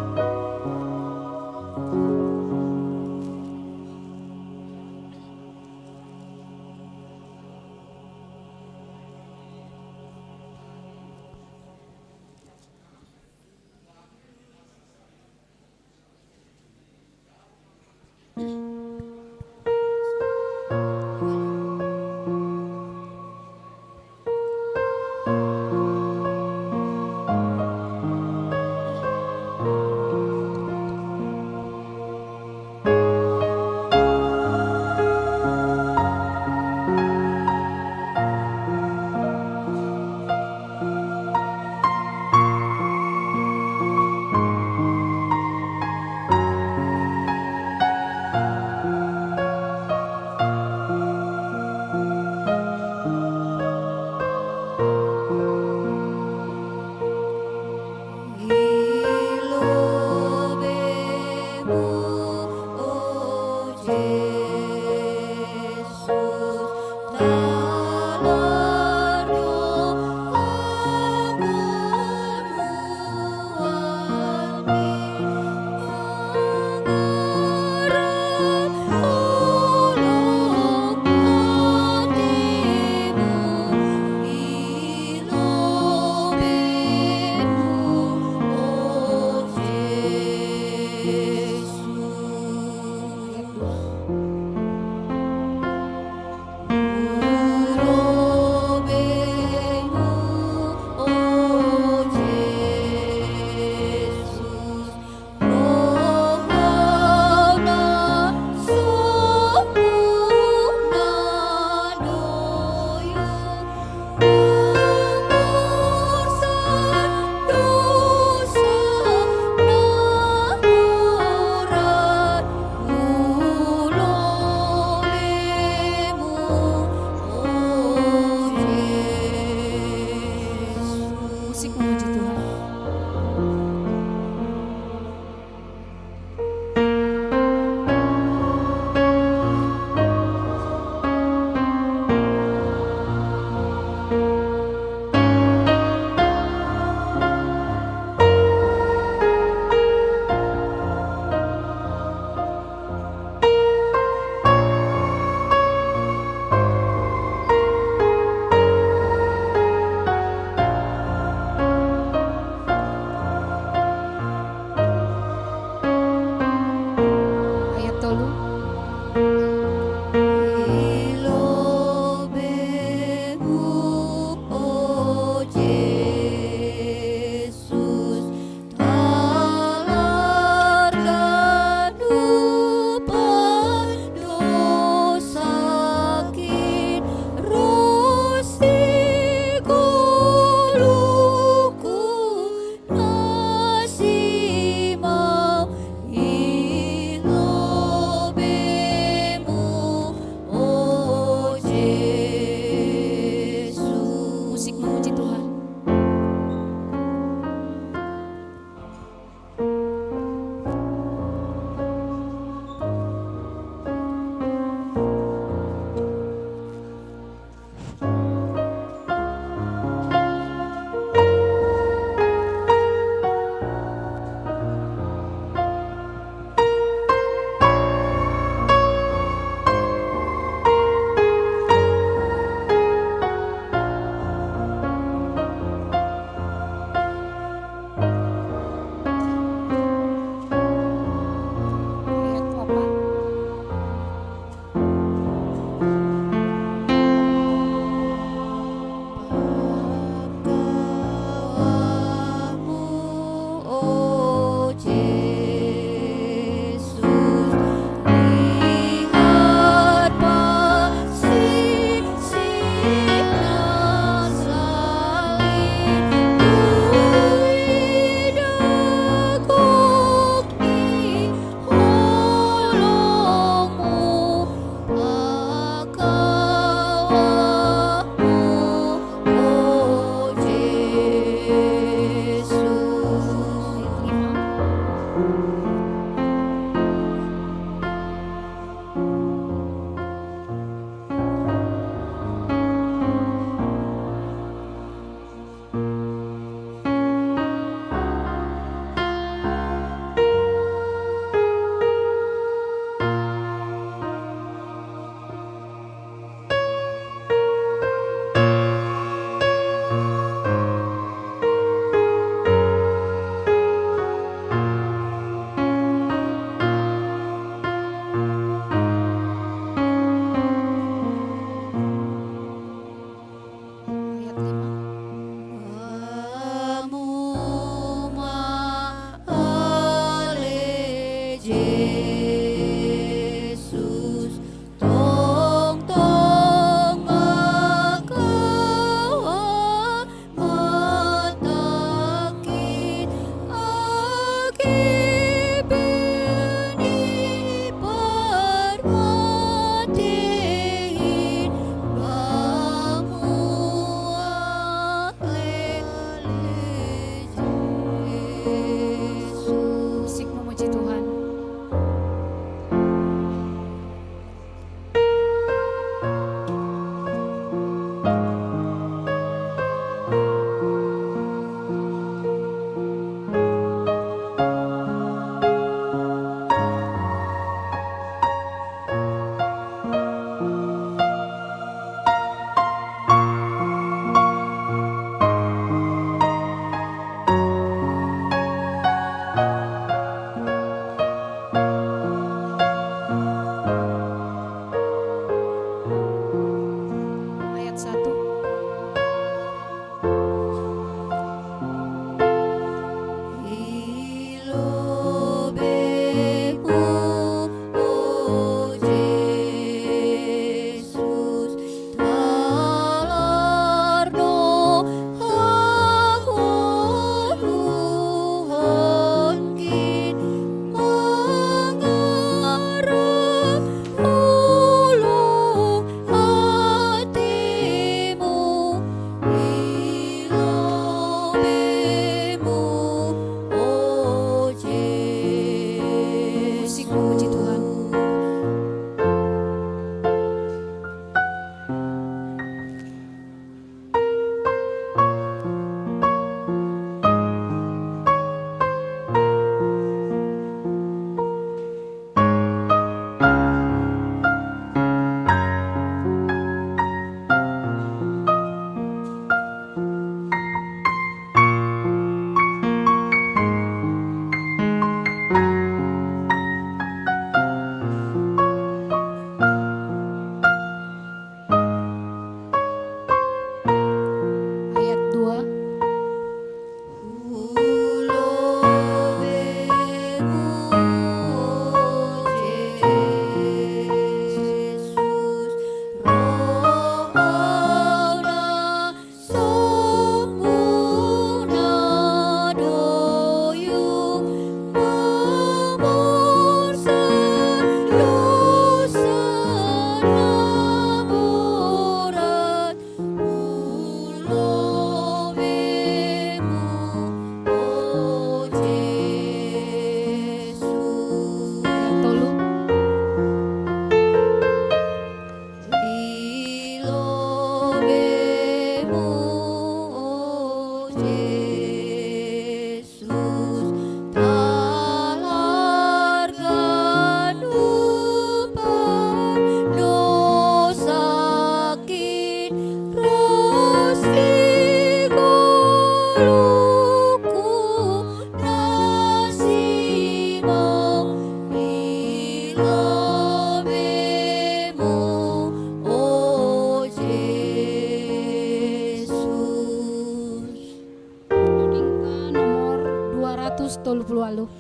Tolu puluh waluh.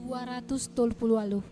Dua ratus tolu puluh waluh.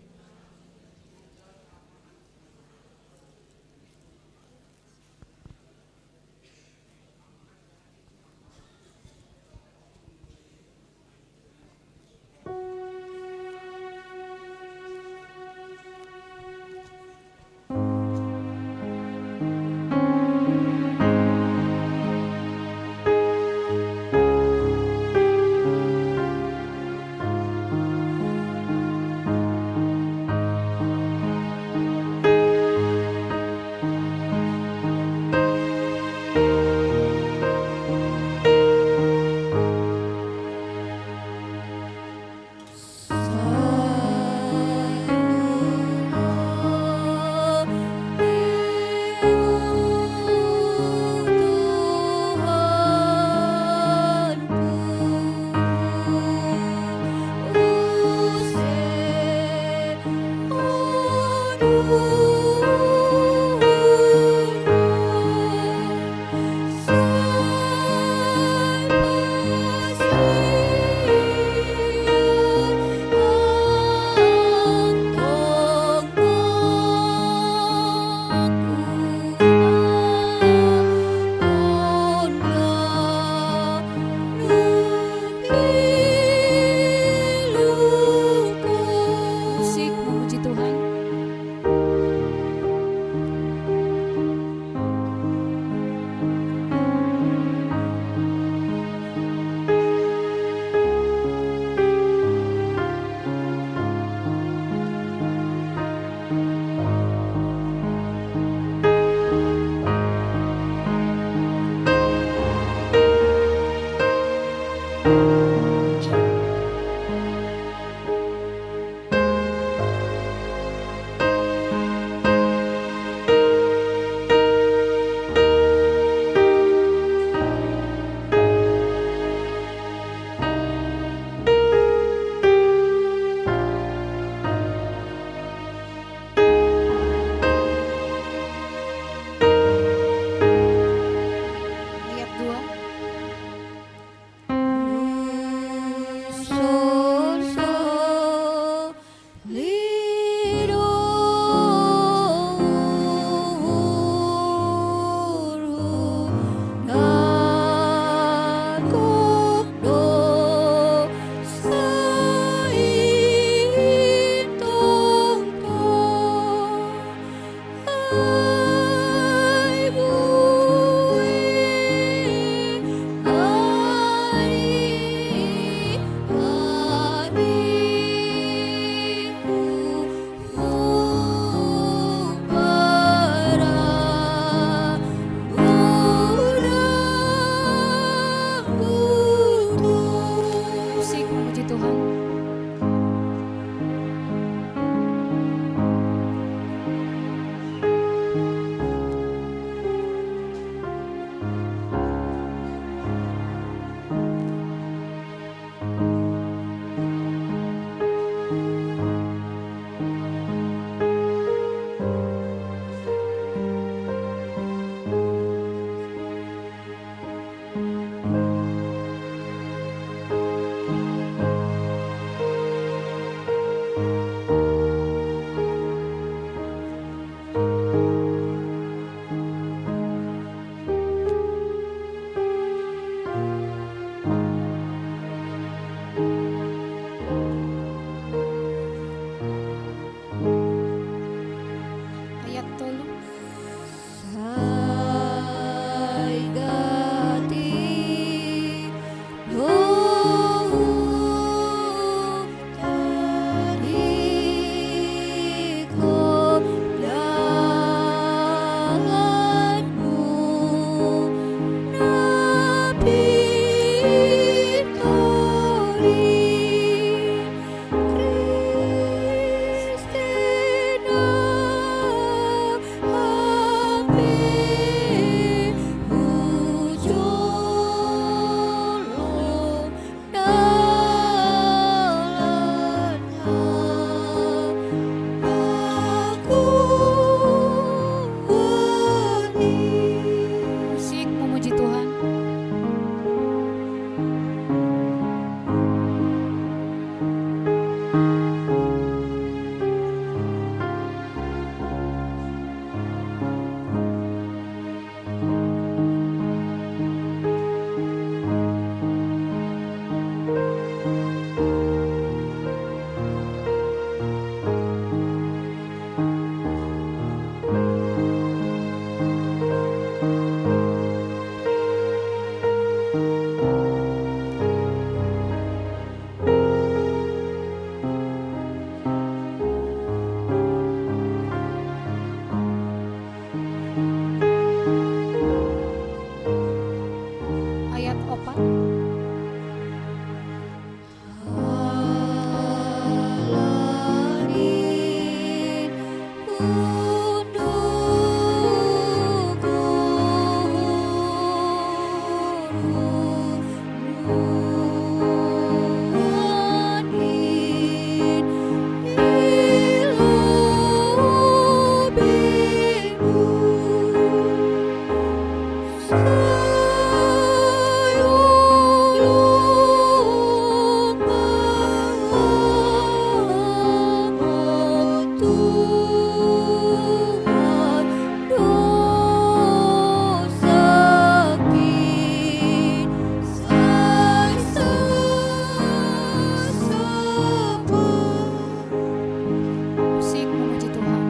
Musik memuji Tuhan.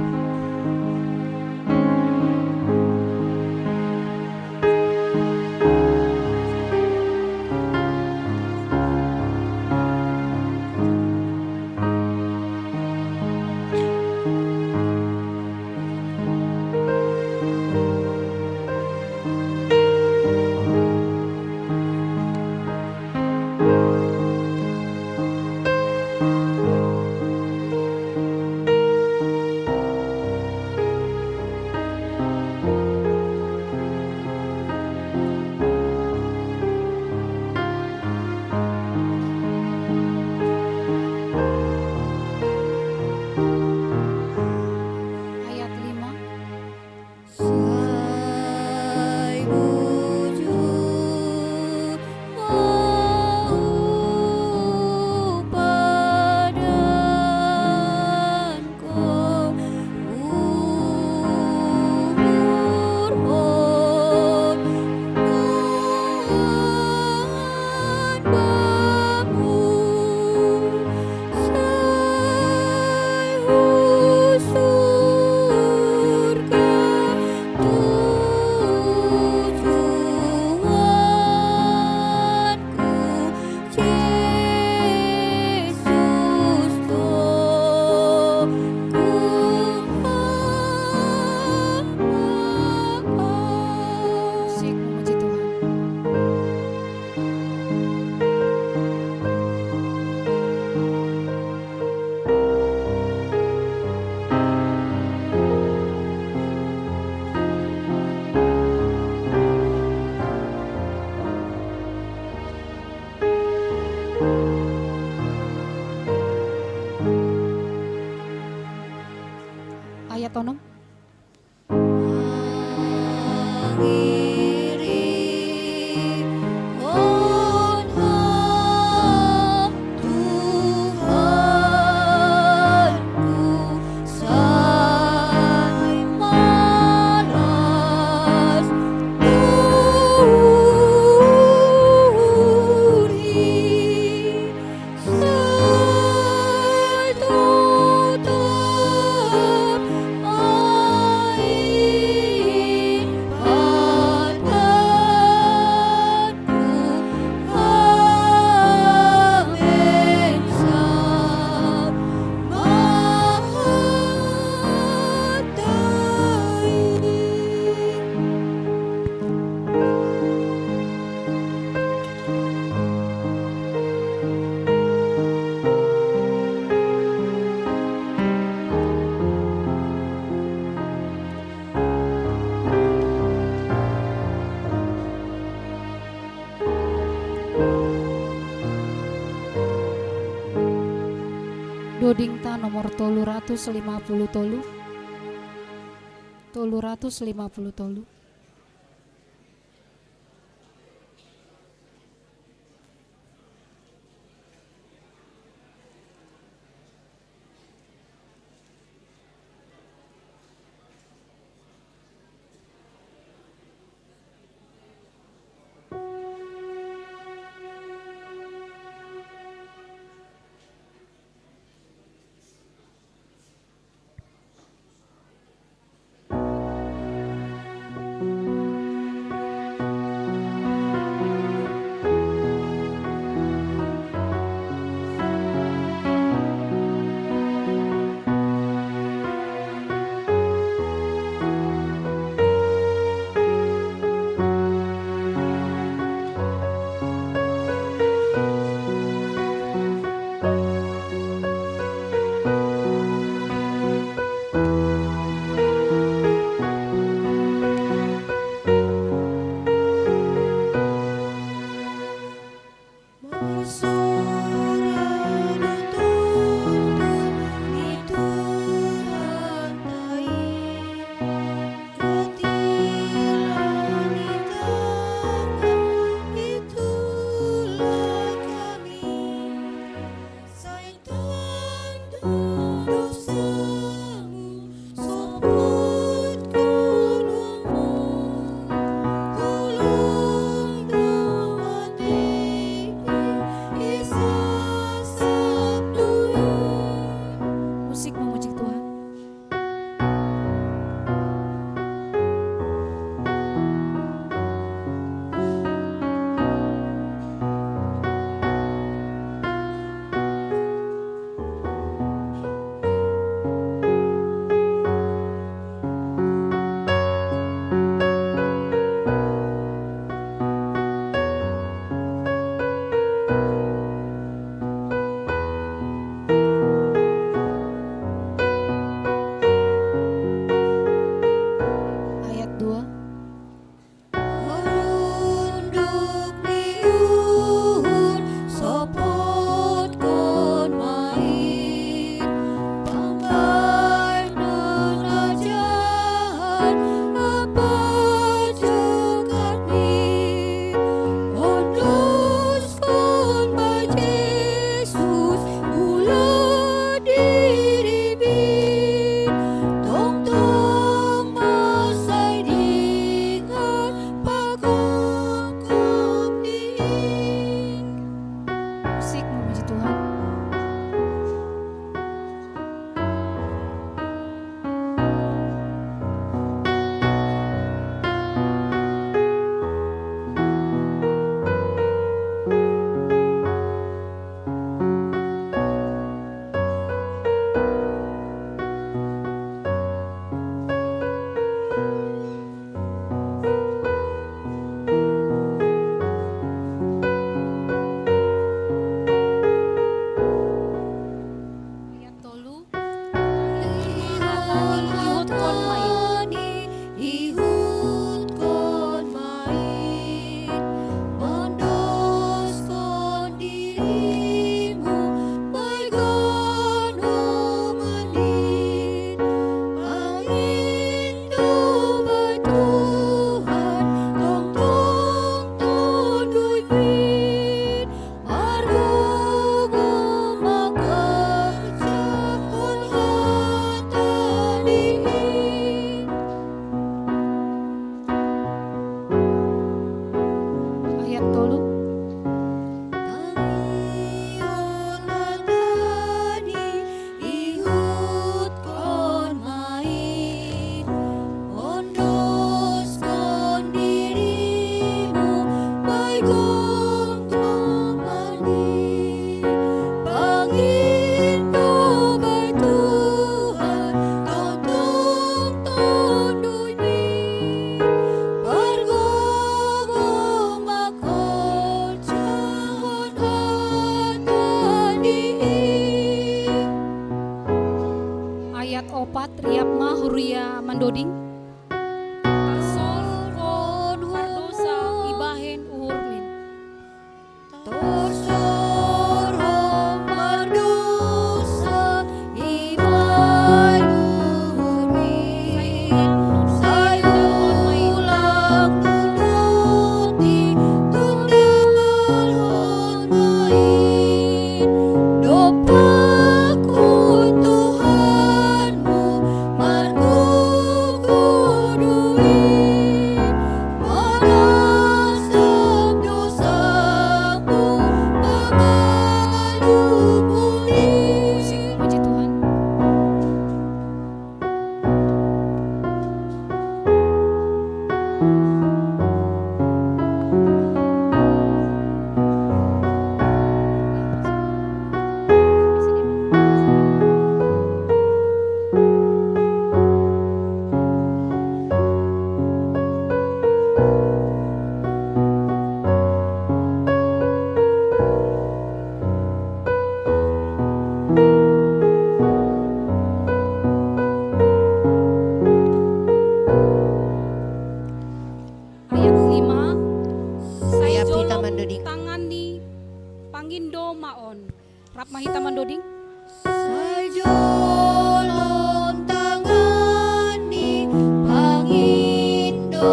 Ayat lima. Sai bujur mau padan ko uhur on bamu. Musik memuji Tuhan. Ayat onom. Dodingta nomor tolu ratus lima puluh tolu. Tolu ratus lima puluh tolu. Musik memuji Tuhan. Ayat dua. Musik memuji Tuhan. Ayat tolu. Ihut kon mai. Ayat tolu. Ayat opat, riap ma huria mandoding. Tarsor ho mardosa ibahen uhurmin. Pangindo maon. Rap ma hita mandoding. Sai jo lontangan ni pangindo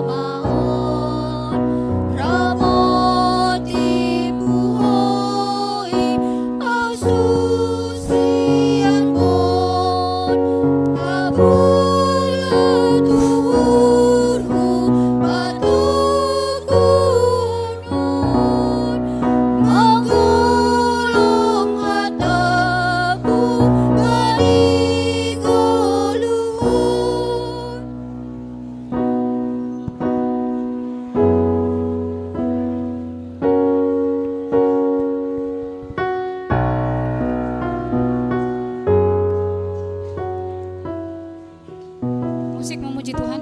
maon, ramoti puhoi au susian bon, abula tuhurhu patukunon, magolong hatabu bagi goluhon. Musik memuji Tuhan.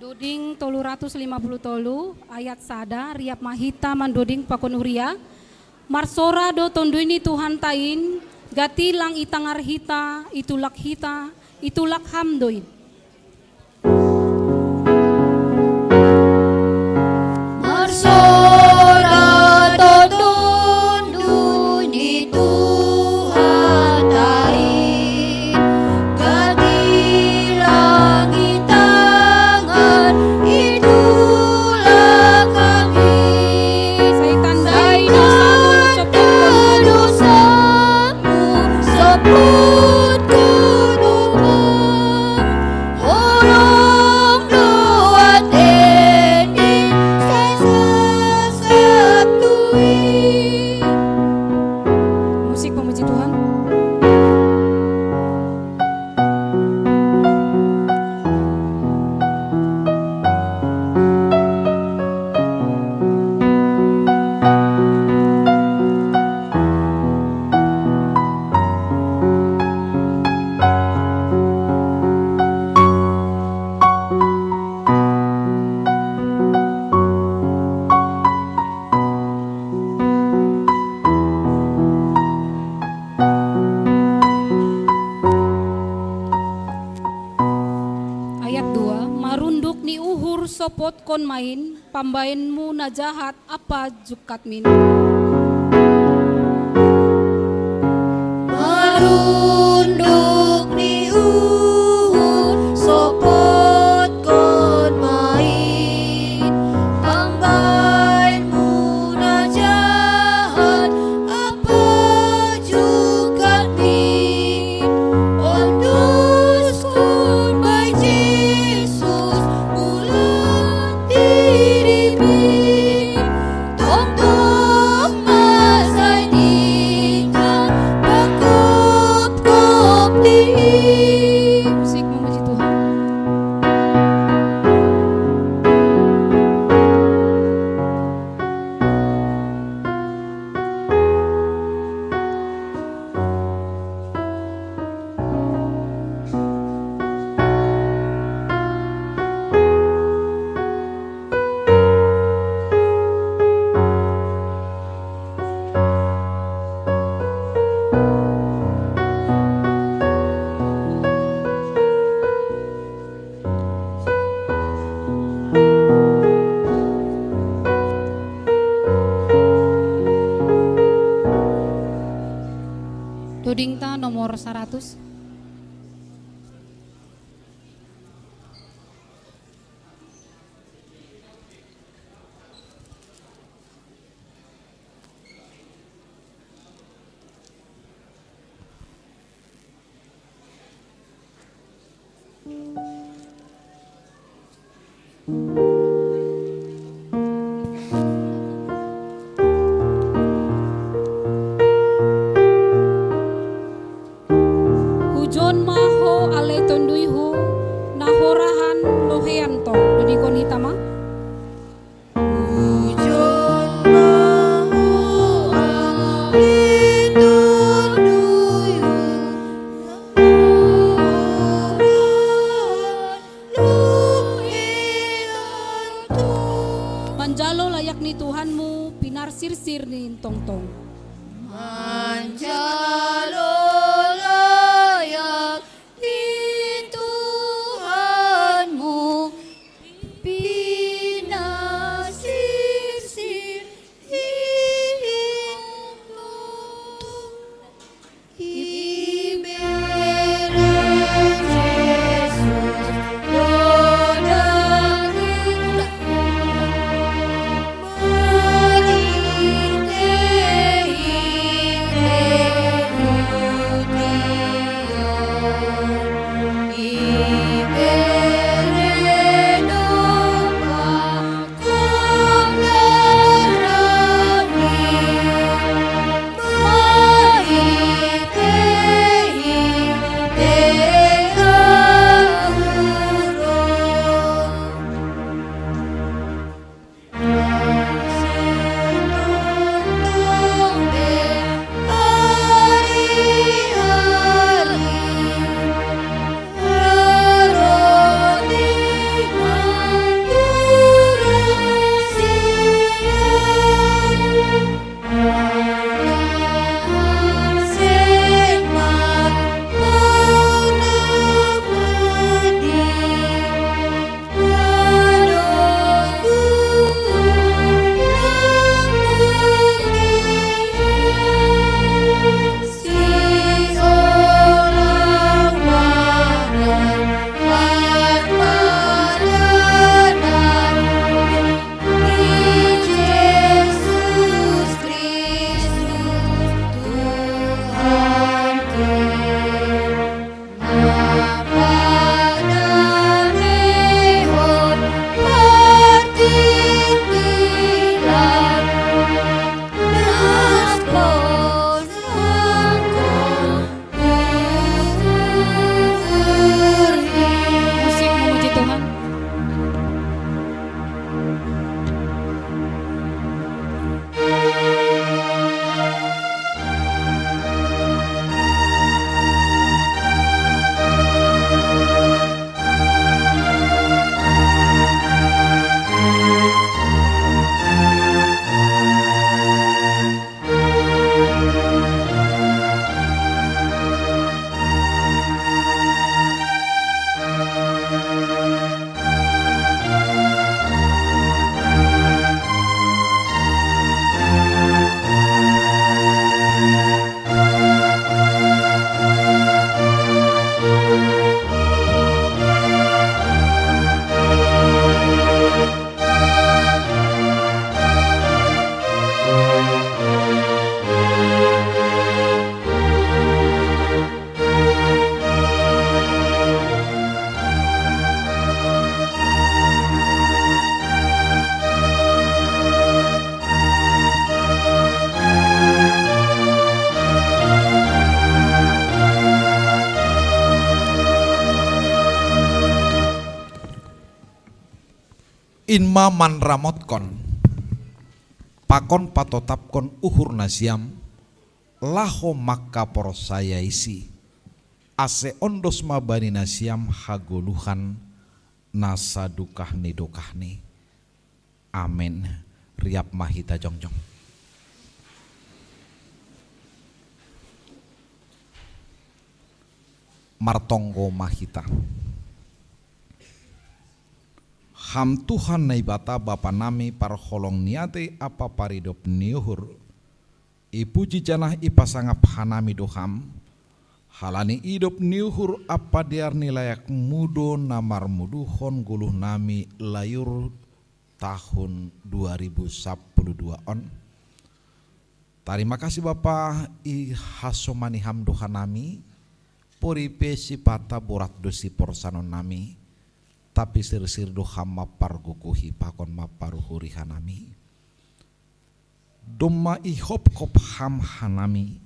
Doding tolu ratus lima puluh tolu, ayat sada, riap ma hita mandoding pakon huria. Marsora do Tonduy ni Tuhanta in, gati lang itangar hita, itulak hita, itulak Ham do in. Marsora do Tonduy ni Tuhanta in, gati lang itangar, itulak Ham. Sai tanda, sai tanda dosa, dosamu sopotkon ma. Holong do atei ni sasatuin. Musik pemuji Tuhan. Ayat dua, marunduk ni uhur sopotkon ma in, pambaenmu na jahat ampa jungkat min. Marunduk ni uhur sopotkon ma in, pambaenmu na jahat ampa jungkat min. Ondoskon bae Jesus, bulan dirimin, tongtong ma sai dingkan pakopkop di. Musik memuji Tuhan. Doding ta nomor saratus. Hujon ma ho ale tonduyhu, na hora Jalo layak ni Tuhanmu, pinarsirsir nin tongtong. Manjalo layak ni Tuhanmu, pinasirsir ni tongtong. In ma manramotkon pakon patotapkon uhur nasiam laho mangkaporsayai si, ase ondos ma bani nasiam hagoluhan na sadukah ni dukahni. Amen. Riap ma hita jongjong. Martonggo ma hita. Ham Tuhan Naibata Bapa nami parholong ni atei ampa paridop ni uhur, ipuji janah ipasangap hanami do Ham, halani idop ni uhur ampa dear ni layakMu do na marmuduhon goluh nami layur tahun dua ribu sapuluh dua on. Tarima kasih Bapa, ihasomani Ham do hanami, pori pe sipata borat do siporsanon nami, tapi sirsir do Ham mampargogohi pakon mamparuhuri hanami. Domma ihopkop Ham hanami,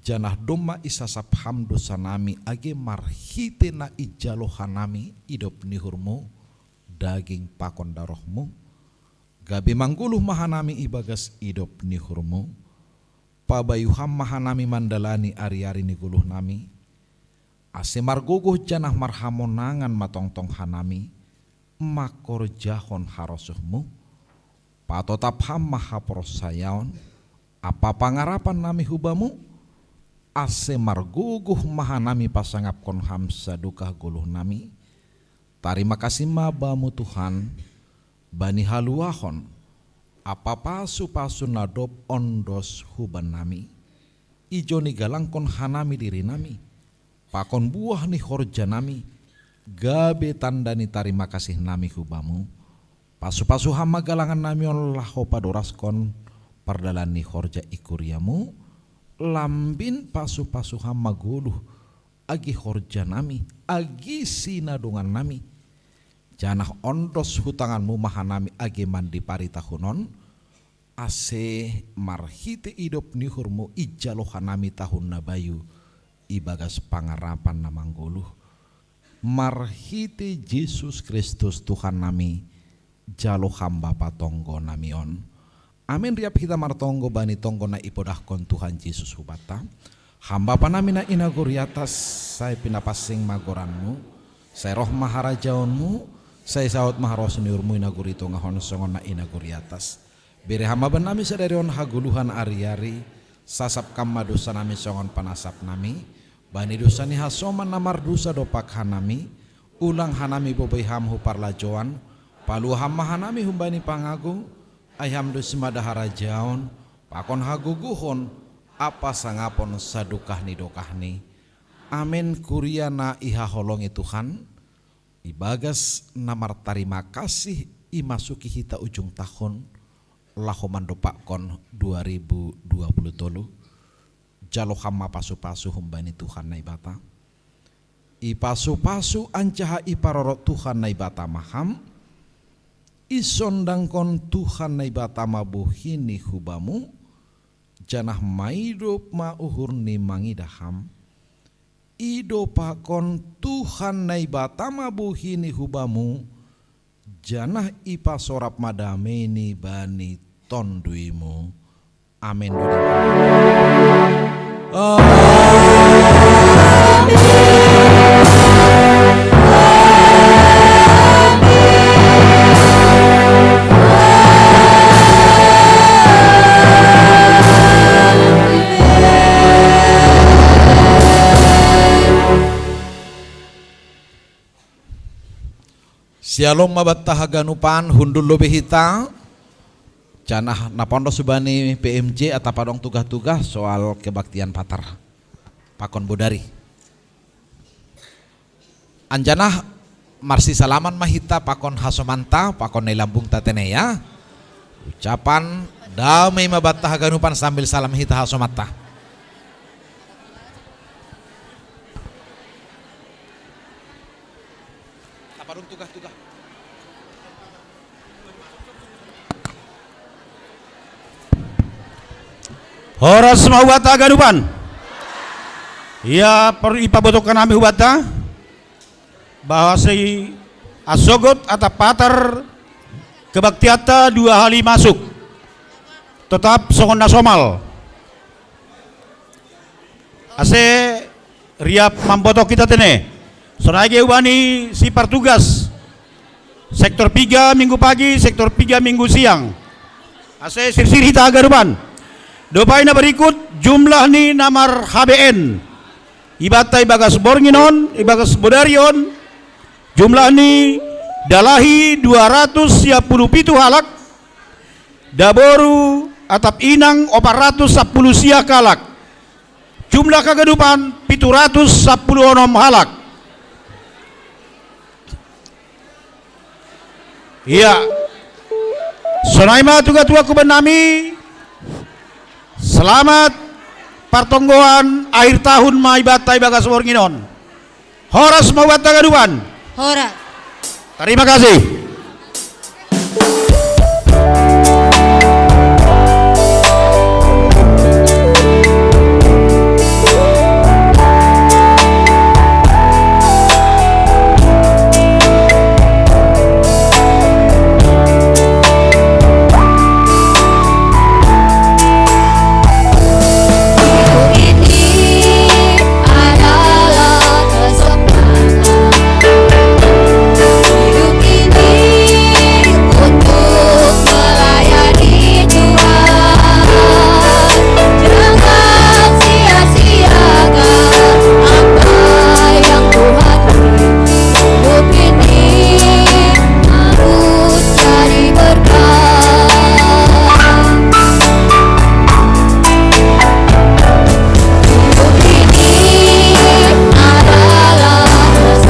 janah domma isasap Ham dosanami age marhitei na ijalo hanami idop ni uhurMu, daging pakon darohMu, gabe manggoluh ma hanami ibagas idop ni uhurMu. Pabayu Ham ma hanami mandalani ari-ari ni goluhnami, ase margogoh janah marhamonangan ma tongtong hanami mangkorjahon harosuhMu, Patotap Ham ma haporsayaon ampa pangarapan nami hu Bamu, ase margogoh ma hanami pasangapkon Ham sadokah goluh nami. Tarima kasih ma Bamu Tuhan, bani haluahon ampa pasu-pasu na dob ondos hubannami, ijon igalangkon hanami dirinami, pakon buah ni horjanami, gabe tanda ni tarima kasih nami hu Bamu. Pasu-pasu Ham ma galangan nami on laho padoraskon pardalan ni horja i kuria-Mu, lambin pasu-pasu Ham ma goluh age horja nami, age sinadongan nami. Janah ondos hu tangan-Mu ma hanami age mandipari tahun on, ase marhitei idop ni uhur-Mu ijalo hanami tahun na bayu ibagas pangarapan na manggoluh. Marhitei Jesus Kristus Tuhan nami, jalo Ham Bapa tonggo nami on. Amin. Riap hita martonggo bani tonggo na ipodahkon Tuhan Jesus hubanta. Ham Bapa nami na i nagori atas, sai pinapansing ma goran-Mu, sai roh ma harajaon-Mu, sai saud ma harosuh ni uhur-Mu i nagori tongah on songon na i nagori atas. Bere Ham ma bannami sadari on hagoluhan ari-ari, sasap Kam ma dousa nami songon panasap nami bani dousa ni hasoman na mardusa dompak hanami. Ulang hanami bobei Ham hu parlajouan, palua Ham ma hanami humbani pangago, ai Ham do simada harajaon, pakon hagogohon, ampa sangapon sadokah ni dokahni. Amin. Kuria na ihaholongi Tuhan, ibagas na martarima kasih imasuki hita ujung tahun, laho mandompakkon dua ribu dua puluh tolu, jalo Ham ma pasu-pasu humbani Tuhan Naibata. Ipasu-pasu anjaha iparorot Tuhan Naibata ma Ham, isondangkon Tuhan Naibata ma bohini hu Bamu, janah maidop ma uhur ni mangidah Ham. Idompakkon Tuhan Naibata ma bohini hu Bamu, janah ipasorap ma dameini bani tonduiMu. Amin. Syalom ma banta haganupan, hundul lobei hita. Janah na paondos hubani P M J atap adong tugah-tugah soal kebaktian patar pakon bodari. Anjaha marsisalaman ma hita pakon hasomanta, pakon na i lambungta tene, ya. Ucapan damai ma banta haganupan, sambil salam hita hasomanta. Horas ma hubanta haganupan. Ia, ipabotohon hami hubanta bahwa si asogot atap patar kebaktianta dua hali masuk, totap songon na somal. Ase riap mambotohon hita tene. Sonai ge hubani si partugas, sektor piga minggu pagi, sektor piga minggu siang. Ase sirsir hita haganupan. Dob ai na berikut jumlah ni na mar-H B N ibanta ibagas borngin on, ibagas bodari on, jumlah ni dalahi dua ratus sia puluh pitu halak, daboru atap inang opat ratus sapuluh sia halak. Jumlah haganupan pitu ratus sapuluh onom halak. Ia. Sonai ma tugah-tugah hubannami. Selamat partonggoan akhir tahun ma ibanta ibagas borngin on. Horas ma hubanta haganupan. Horas. Terima kasih.